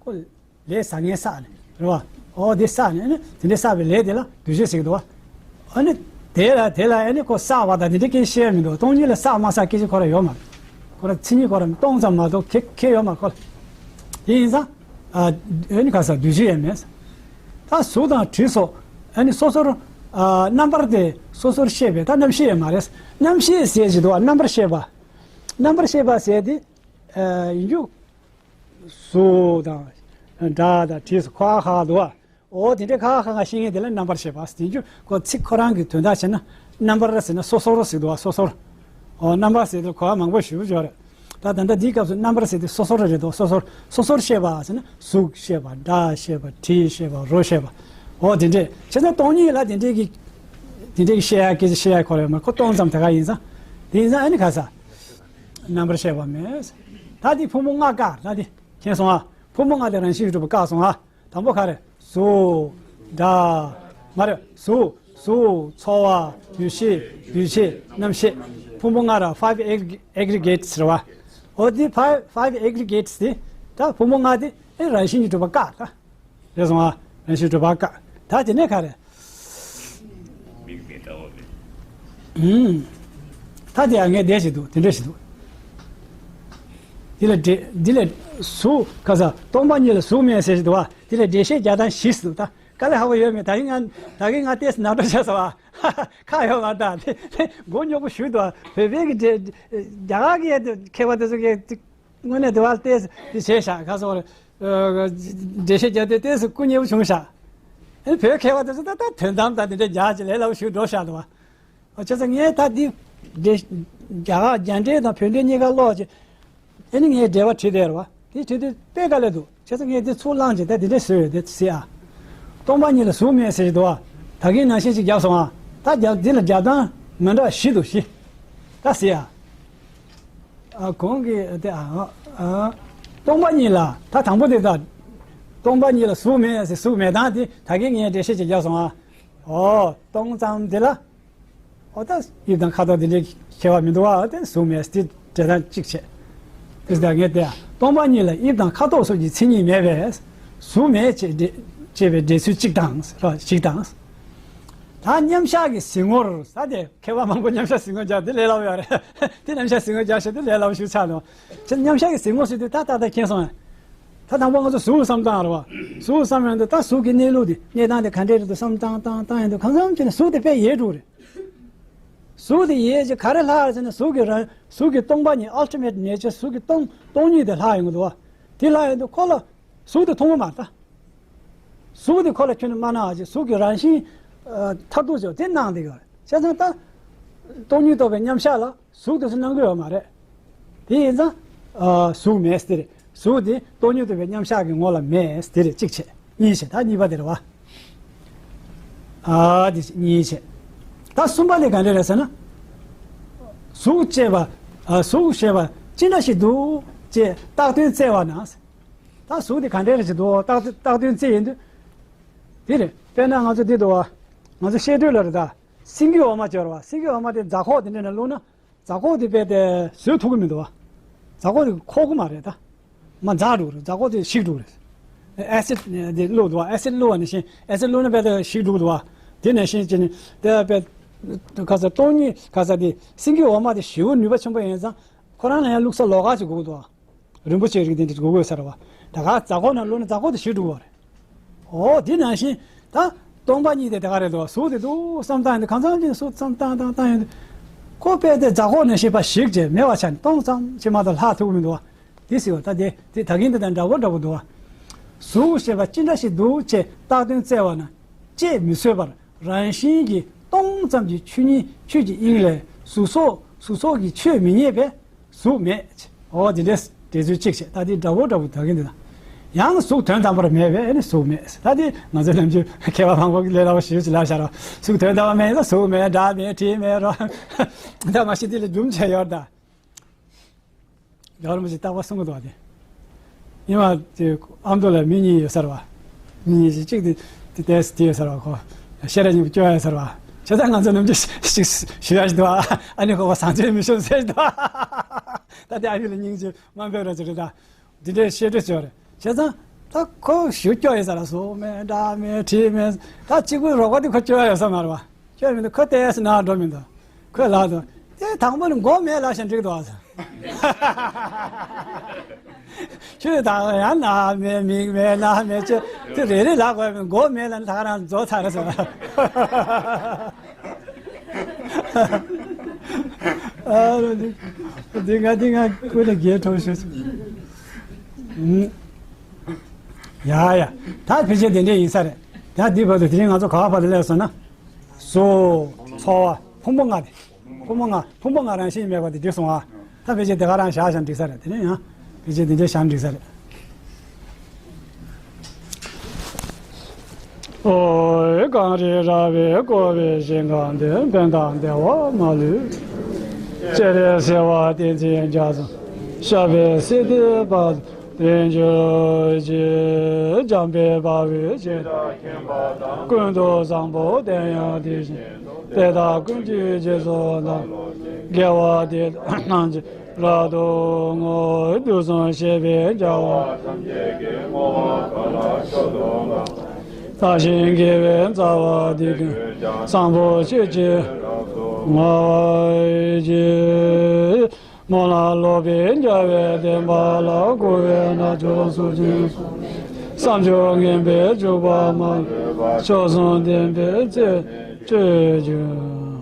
ཁོ་ལས་བསགས་མཁན་བསགས་ནས་རེད་བ། འོ་དེ་བསགས་ནས་ཨ་ནི་དེ་འདྲའི་བསགས་པའི་ལས་དེ་ལ་འདུ་བྱེད་ཟེར་གྱི་འདུག་བ། ཨ་ནི་དེ་ལ་དེ་ལ་ཨ་ནི་ཁོ་བསགས་པ་དང་དེ་འདྲའི་སྐད་ཆ་བཤད་མི་འདུག་སྟོང་ཉིད་ལ་བསགས་མ་བསགས་སྐད་ཆ་ཁོ་རང་ཡོད་མ་རེད། ཁོ་རང་མཚན་ཉིད་ཁོ་རང་སྟོང་ཙམ་མ་གཏོགས་ཁྱད་ཁྱད་ཡོད་མ་རེད་ཁོ་ལ། དེ་ཡིན་ཙང་ཨ་ཨ་ནི་ག་ས་འདུ་བྱེད་ཡང་མེད། ད་གཟུགས་དང་དྲི་སོགས་ཨ་ནི་སོ་སོར་ཨ་རྣམ་པར་དེ་སོ་སོར་ཤེས་པས་ད་རྣམ་ཤེས་ཡང་མ་རེད། རྣམ་ཤེས་ཟེར་གྱི་འདུག་བ། རྣམ་པར་ཤེས་པ། རྣམ་པར་ཤེས་པ་ཟེར་དེ་ཨ་ཡིན་རྒྱུ། གཟུགས་དང་། སྒྲ་དང་། དྲི་སོགས་ཁ་ཁ་འདུག་བ། འོ་དེ་འདྲའི་ཁ་ཁ་ཁ་ཤེས་མཁན་དེ་ལ་རྣམ་པར་ཤེས་པ། དེ་རྒྱུ་ཁོ་ཚིག་ཁོ་རང་གི་དོན་དག་བྱས་ན། རྣམ་པར་ཟེར་ན་སོ་སོར་ཟེར་འདུག་བ། སོ་སོར། འོ་རྣམ་པར་ཟེར་དུས་གོ་བ་མང་པོ་ཞེ་པོ་ཅིག་ཡོད་རེད། ད་ད་ལྟ་འདིའི་སྐབས་སུ་རྣམ་པར་ཟེར་དུས་སོ་སོར་རེད་འདུག་སོ་སོར། སོ་སོར་ཤེས་པ་ཟེར་ན་གཟུགས་ཤེས་པ། སྒྲ་ཤེས་པ། དྲི་ཤེས་པ། རོ་ཤེས་པ། འོ་དེ་འདྲས་བྱས་ཙང་སྟོང་ཉིད་ལ་དེ་འདྲས་ཀྱི་དེ་འདྲས་ཀྱི་ཤེས་ཡ་སྐད་ཆ་བཤད་ཡ་ཁོ་རང་ཡོད་མ་རེད། ཁོ་སྟོང་ཙམ་དེ་ག་ཡིན་ཙང་། དེ་ཡིན་ཙང་ཨ་ནི་ག་ས། རྣམ་པར་ཤེས་པ་མེད། ད་འདི་ཕུང་པོ་ལྔ་བཀག་ད་འདི་མཁྱེན་སོང་ཨ། ཕུང་པོ་ལྔ་དེ་རང་བཞིན་གྱིས་གྲུབ་པ་བཀག་སོང་ཨ། དང་པོ་ག་རེ། གཟུགས། སྒྲ། མ་རེད། གཟུགས། གཟུགས། ཚོར་བ། འདུ་ཤེས། འདུ་བྱེད། རྣམ་ཤེས། ཕུང་པོ་ལྔ་ར་five aggregates རེད་བ། འོ་འདི་five five aggregates དེ་ད་ཕུང་པོ་ལྔ་དེ་ཨེ་རང་བཞིན་གྱིས་གྲུབ་པ་བཀག་ད། རེད་སོང་ཨ། རང་བཞིན་གྲུབ་པ་བཀག་ད་དེ་ནས་ག་རེ། མིག་མི་ལྟ་བ་མེད། ཨུམ། ད་དེ་ཡང་ངས་བསྡད་ཅིག་འདུག་དེ་འདྲ་ཞིག་འདུག་དེ་ལ་འདྲེ་འདི་ལ་གཟུགས་ག་ས་སྟོང་པ་ཉིད་ལ་གཟུགས་མེད་ཟེར་ཞིག་འདུག་བ། དེ་ལ་འགྲེལ་བཤད་རྒྱག་སྟངས་ཞིག་འདུག་ད་དཀའ་ལས་ཁག་པོ་ཡོད་མེད། ད་གིན་ང་ད་གིན་ང་ཏོག་ཙམ་ནག་འགྲོ་བྱས་སོང་བ། ཁག་ཡོད་མ་རེད། ད་དེ་མགོ་རྙོག་པོ་ཞིག་འདུག་བོད་པའི་གི་འདྲེ་རྒྱ་གར་གི་མཁས་པ་དེ་ཚོ་གི་དངོས་གནས་དེ་བ་ལྟས་དེ་བྱས་ཤག་ག་སོང་རེད། འགྲེལ་བཤད་རྒྱག་དུས་ཏོག་ཙམ་སྐུ་མཉེལ་པོ་བྱུང་ཤག་ཨེ་བོད་མཁས་པ་དེ་ཚོ་ད་ལྟ་དོན་དམ་དང་དེ་འདྲ་རྒྱག་ཅིག་ལས་སླ་པོ་ཞིག་འགྲོ་ཤག་འདུག་བ། བྱས་ཙང་ངས་ད་འདི་འགྲེལ་རྒྱ་གར་རྒྱ་འགྲེལ་དང་བོད་འགྲེལ་གཉིས་ཀ་ཀློག་ཅིག་ཨེ་ནི་ངས་འགྲེལ་པ་བྲིས་བསྡད་རེད་བ། དེ་བྲིས་དུས་དཔེ་དཀའ་ལས་འདུག་བྱས་ཙང་ངས་འདི་ཚུར་བླངས་ཅིག་ད་འདི་འདྲས་བཟོས་ཡོད་དེ་ཟེར་ཨ། སྟོང་པ་ཉིད་ལ་གཟུགས་མེད་ཟེར་གྱི་འདུག་བ། ད་གིན་ནང་བཞིན་ཅིག་བརྒྱབ་སོང་ཨ། ད་རྒྱབ་འདི་ལ་རྒྱབ་སྟངས་མི་འདྲ་བ་བཞི་འདུག་བཞི། ད་ཟེར་ཨ། ཨ་གོང་གི་དེ་ཨ་ཨ། སྟོང་པ་ཉིད་ལ་ད་དང་པོ་དེ་ད། སྟོང་པ་ཉིད་ལ་གཟུགས་མེད་ཟེར་གཟུགས་མེད་སྟངས་དེ་ད་གིན་ངས་འགྲེལ་བཤད་ཅིག་བརྒྱབ་སོང་ཨ། ཨོ་སྟོང་ཙམ་དེ་ལ། ཨོ་ད་དབྱིབས་དང་ཁ་དོག་དེ་འདྲའི་ཁྱད་པར་མི་འདུག་ཨ། དེ་གཟུགས་མེད་དེ་འགྲེལ་སྟངས་གཅིག་བྱས། དེ་ད་ངས་དེ་སྟོང་པ་ཉིད་ལ་དབྱིབས་དང་ཁ་དོག་སོགས་ཀྱི་མཚན་ཉིད་མེད་པས་གཟུགས་མེད་ཅེས་འགྲེལ་ཅེས་པའི་འགྲེལ་ཚུལ་གཅིག་དང་རོ་གཅིག་དང་། ད་མཉམ་གཞག་གི་གཟིགས་ངོར་ས་དེ་མཁས་པ་མང་པོ་མཉམ་གཞག་གཟིགས་ངོར་སྦྱར་དེ་ལས་སླ་པོ་ཡོད་རེད། དེ་མཉམ་གཞག་གཟིགས་ངོར་སྦྱར་ཤོག་དེ་ལས་སླ་པོ་ཞིག་ཆགས་འདུག་ཅེས་མཉམ་གཞག་གི་གཟིགས་ངོར་ཟེར་དུས་ད་ད་ལྟ་མཁྱེན་སོང་ངས། ད་དང་པོ་ང་ཚོ་གཟུགས་བསམ་སྟངས་རེད་བ། གཟུགས་བསམ་ཡོང་དུས་ད་གཟུགས་ཀྱི་གནས་ལུགས་དེ་གནས་སྟངས་དེ་ག་འདྲས་རེད་འདུག་བསམ་བཏང་བཏང་བཏང་ཡོང་དུས་གང་འཚམ་བྱས་ནས་གཟུགས་དེ་དཔེ་ཡལ་འགྲོ་རེད། གཟུགས་དེ་ཡལ་ཅིག་ག་རེ་ལྷག་ཟེར་ན་གཟུགས་ཀྱི་རང་གཟུགས་ཀྱི་སྟོང་པ་ཉིད་ultimate nature གཟུགས་ཀྱི་སྟོང་སྟོང་ཉིད་དེ་ལྷག་ཡོང་གི་འདུག་བ། དེ་ལྷག་ཡོང་དུས་ཁོ་ལ་གཟུགས་དེ་མཐོང་གི་མ་རེད་ད། གཟུགས་དེ་ཁོ་ལ་ཁྱོན་ནས་མ་སྣང་བ་ཅིག་གཟུགས་ཀྱི་རང་བཞིན་མཐར་ཐུག་ཅིག་དེ་སྣང་བསྡད་ཀྱི་ཡོད་རེད། བྱས་ཙང་ད་སྟོང་ཉིད་རྟོགས་པའི་མཉམ་གཞག་ལ་གཟུགས་དེ་ཚོ་སྣང་གི་ཡོད་མ་རེད། དེ་ཡིན་ཙང་གཟུགས་མེད་ཟེར་རེད། གཟུགས་དེ་སྟོང་ཉིད་རྟོགས་པའི་མཉམ་གཞག་གི་ངོ་ལ་མེད་ཟེར་རེད། གཅིག་བྱས། གཉིས་བྱས། ད་གཉིས་པ་དེ་རེད་བ། ཨ་དེ་གཉིས་བྱས། ད་གསུམ་པ་དེ་ག་འདྲ་རེད་ཟེར་ན། གཟུགས་ཅེས་པ། ཨ་གཟུགས་ཞེས་པ་ཅི་འདྲ་ཞིག་འདུག་ཅེས་བཏགས་དོན་བཙལ་བ་ན། ད་གཟུགས་དེ་ག་འདྲ་རེད་ཅེས་འདུག་བཏགས་བཏགས་དོན་བཙལ་ཡིན་དུས། དེ་རེད། དཔེར་ན་ང་ཚོ་འདི་འདུག་བ། ང་ཚོ་བཤད་སྒྲོས་ལ་རེད་ད། སེང་གེ་འོ་མ་སྦྱར་བ། སེང་གེ་འོ་མ་དེ་རྫ་ཁོག་དེ་འདྲ་ནས་བླུགས་ན། རྫ་ཁོག་དེ་རྦད་དེ་བཟོད་ཐུབ་ཀྱི་མི་འདུག་བ། རྫ་ཁོག་དེ་ཁོག་གི་མ་རེད་ད། མར་འཛག་འགྲོ་གི་རེད། རྫ་ཁོག་དེ་ཞིག་འགྲོ་གི་རེད། ཨེ་སིད་དེ་བླུགས་འདུག་བ། ཨེ་སིད་བླུགས་པ་ནང་བཞིན། ཨེ་སིད་བླུགས་ན་རྦད་དེ་ཞིག་འགྲོ་གི་འདུག་བ། དེ་ནང་བཞིན་བྱས་ནས་དེ་རྦད། ག་ས་སྟོང་ཉིད་ག་ས་དེ་སེང་གེ་འོ་མ་དེ་ཞེ་པོ་ནུས་པ་ཆེན་པོ་ཡིན་ཙང་ཁོ་རང་ལ་ཡང་བླུགས་ས་ལོགས་ཀ་ཅིག་དགོས་ཀྱི་འདུག་བ། རིན་པོ་ཆེ་རིགས་དེ་འདྲ་དགོས་དགོས་ས་རེད་བ། ད་ག་རྫ་ཁོག་ནང་བླུགས་ན་རྫ་ཁོག་དེ་ཞིག་འགྲོ་གི་རེད། འོ་དེ་ནང་བཞིན་ད་སྟོང་པ་ཉིད་དེ་དེ་ག་རེད་འདུག་བ། གཟུགས་དེ་འདུག་བསམ་བཏང་ཡོང་དུས་གང་འཚམ་ཅིག་གཟུགས་བསམ་བཏང་བཏང་བཏང་ཡོང་དུས། ཁོ་དཔེ་དེ་རྫ་ཁོག་ནང་བཞིན་པ་ཞིག་ཅེས་མེད་པ་ཆགས་ནས་སྟོང་ཙམ་ཅིག་མ་གཏོགས་ལྷག་ཐུབ་ཀྱི་མི་འདུག་བ། དེ་ཟེར་བ་ད་དེ་དེ་ད་གིན་དེ་དང་འདྲ་བོ་འདྲ་བོ་འདུག་བ། གཟུགས་ཞེས་པ་ཅི་འདྲ་ཞིག་འདུག་ཅེས་བཏགས་དོན་བཙལ་བ་ན། དཔྱད་མི་བཟོད་པར་རང་བཞིན་གྱིས་སྟོང་ཙམ་གྱི་ཆོས་ཉིད་ཆོས་ཀྱི་དབྱིངས་ལས་གཟུགས་སོགས་གཟུགས་སོགས་ཀྱི་ཆོས་མི་རྙེད་པས། གཟུགས་མེད། འོ་དེ་འདྲས་འགྲེལ་ཚུལ་གཅིག་བྱས། ད་དེ་འདྲ་བོ་འདྲ་བོ་ད་གིན་དེ་དང་། ཡང་གཟུགས་དོན་དམ་པར་མེད་པས་ཨ་ནི་གཟུགས་མེད། ད་དེ་ང་ཚོའི་ནམ་རྒྱུན་མཁས་པ་མང་པོ་གིས་ལས་སླ་པོ་ཞེ་པོ་ཅིག་ལབ་བཞག་ར། གཟུགས་དོན་དམ་པར་མེད་ན་གཟུགས་མེད། སྒྲ་མེད། དྲི་མེད་རོ། ད་མ་གཞི་དེ་ལས་རྒྱུ་ཆ་ཡོད་ད། རྒྱལ་བ་རིན་པོ་ཆེས་རྟག་པར་གསུང་གི་འདུག་བ་དེ། ཉི་མ་དེ་ཨ་མདོ་ལ་མི་གཉིས་ཡོད་ས་རེད་བ། མི་གཉིས་ཤིག་གཅིག་དེ་དེ་ཏོག་ཙམ་དེ་ཡོད་ས་རེད་བ། ཁོ་ཤེས་རབ་སྙིང་པོ་སྐྱོ་ཡ་ས་རེད་བ། བྱས་ཙང་ང་ཚོ་ནམ་རྒྱུན་ཞིག་ཞུ་ཡ་ཞིག་འདུག་བ། ཨ་ནི་ཁོ་བ་བཟང་སྤྱོད་མི་ཤོང་ཟེར་ཞིག་འདུག་བ། ད་དེ་ཨ་ནི་ལ་སྙིང་རྗེ་དམའ་འབེབས་ར་ཅིག་རེད་ད། འདི་འདྲའི་བཤད་སྒྲོས་བྱོས་རེད། བྱས་ཙང་ད་ཁོ་ཞུ་སྐྱོ་ཡོད་ས་རེད། གཟུགས་མེད། སྒྲ་མེད། དྲི་མེད། ད་གཅིག་པུའི་རོགས་པ་དེ་ཁོ་སྐྱོ་ཡ་ཡོད་ས་མ་རེད་བ། ཁྱོད་མི་འདུག་ཁོ་ཏོག་ཙམ་ནང་འགྲོ་མི་འདུག་ཁོས་ལབ་འདུག་དེ་དང་པོ་ནི་མགོ་མེད་ལབ་ཤག་འགྲིག་འདུག་ཨ། ཁྱོད་ད་ཡང་རྣ་མེད། མིག་མེད། སྣ་མེད། ཁྱོད་དེ་རེ་རེ་ལབ་དགོས་མིན། མགོ་མེད་ལབ་ན་ད་ག་རང་རྫོགས་ཚར་རེད་ཟེར། ཨ་རོ་འདི་འདི་ང་འདི་ང་ཀུན་ལ་རྒྱས་ཐོག་ཤོད། ཨུམ། ཡ་ཡ། ད་ཕལ་ཆེར་དེ་འདྲས་ཡིན་ས་རེད། ད་འདི་བར་དུ་དེ་རིང་ང་ཚོ་ག་བ་བར་དུ་སླེབས་སོང་ན། གཟུགས། ཚོར་བ། ཕུང་པོ་ལྔ་དེ། ཕུང་པོ་ལྔ། ཕུང་པོ་ལྔ་རང་བཞིན་མེད་པ་དེ་འགྲིག་སོང་ང་། ད་ཕལ་ཆེར་དེ་ག་རང་བཞག་བཞག་འགྲིག་ས་རེད། དེ་ནས་ཡང་ཕལ་ཆེར་དེ་འདྲས་བཞག་འགྲིག་ས་རེད། ཨོ། གངས་རིའི་ར་བས་བསྐོར་བའི་ཞིང་ཁམས་འདིར། ཕན་དང་བདེ་བ་མ་ལུས། སྤྱན་རས་གཟིགས་དབང་བསྟན་འཛིན་རྒྱ་མཚོ། ཤར་པའི་སྲིད་མཐའི་བར་དུ་བརྟན་གྱུར་ཅིག་འཇམ་དཔལ་དཔའ་བོས་ཇི་ལྟར་མཁྱེན་པ་དང་། ཀུན་ཏུ་བཟང་པོ་དེ་ཡང་དེ་བཞིན་ཏེ། དེ་དག་ཀུན་གྱི་རྗེས་སུ་བདག་སློབ་ཅིང་། དགེ་བ་འདི་དག་རྣམས་ཀྱི་རབ་ཏུ་བསྔོ། དུས་གསུམ་གཤེགས་པའི་རྒྱལ་བ་ཐམས་ཅད་ཀྱིས། བསྔོ་བ་གང་ལ་མཆོག་ཏུ་བསྔགས། དག་ཞིང་དགེ་བའི་རྩ་བ་འདི་ཀུན་ཀྱང་། བཟང་པོ་སྤྱོད་ཕྱིར་རབ་ཏུ་བསྔོ་བར་བགྱི། སྨོན་ལམ་ལོག་པའི་རྒྱལ་བའི་བསྟན་པ་ལ། འགོ་བའི་རྣལ་འབྱོར་ཚུལ་ཆེན་སོགས། བསམ་སྦྱོར་ངན་པས་འཇུག་པ་མ་ལུས་པ། མཆོག་གསུམ་བདེན་པའི་རྩེ་གཅོད་གྱུར།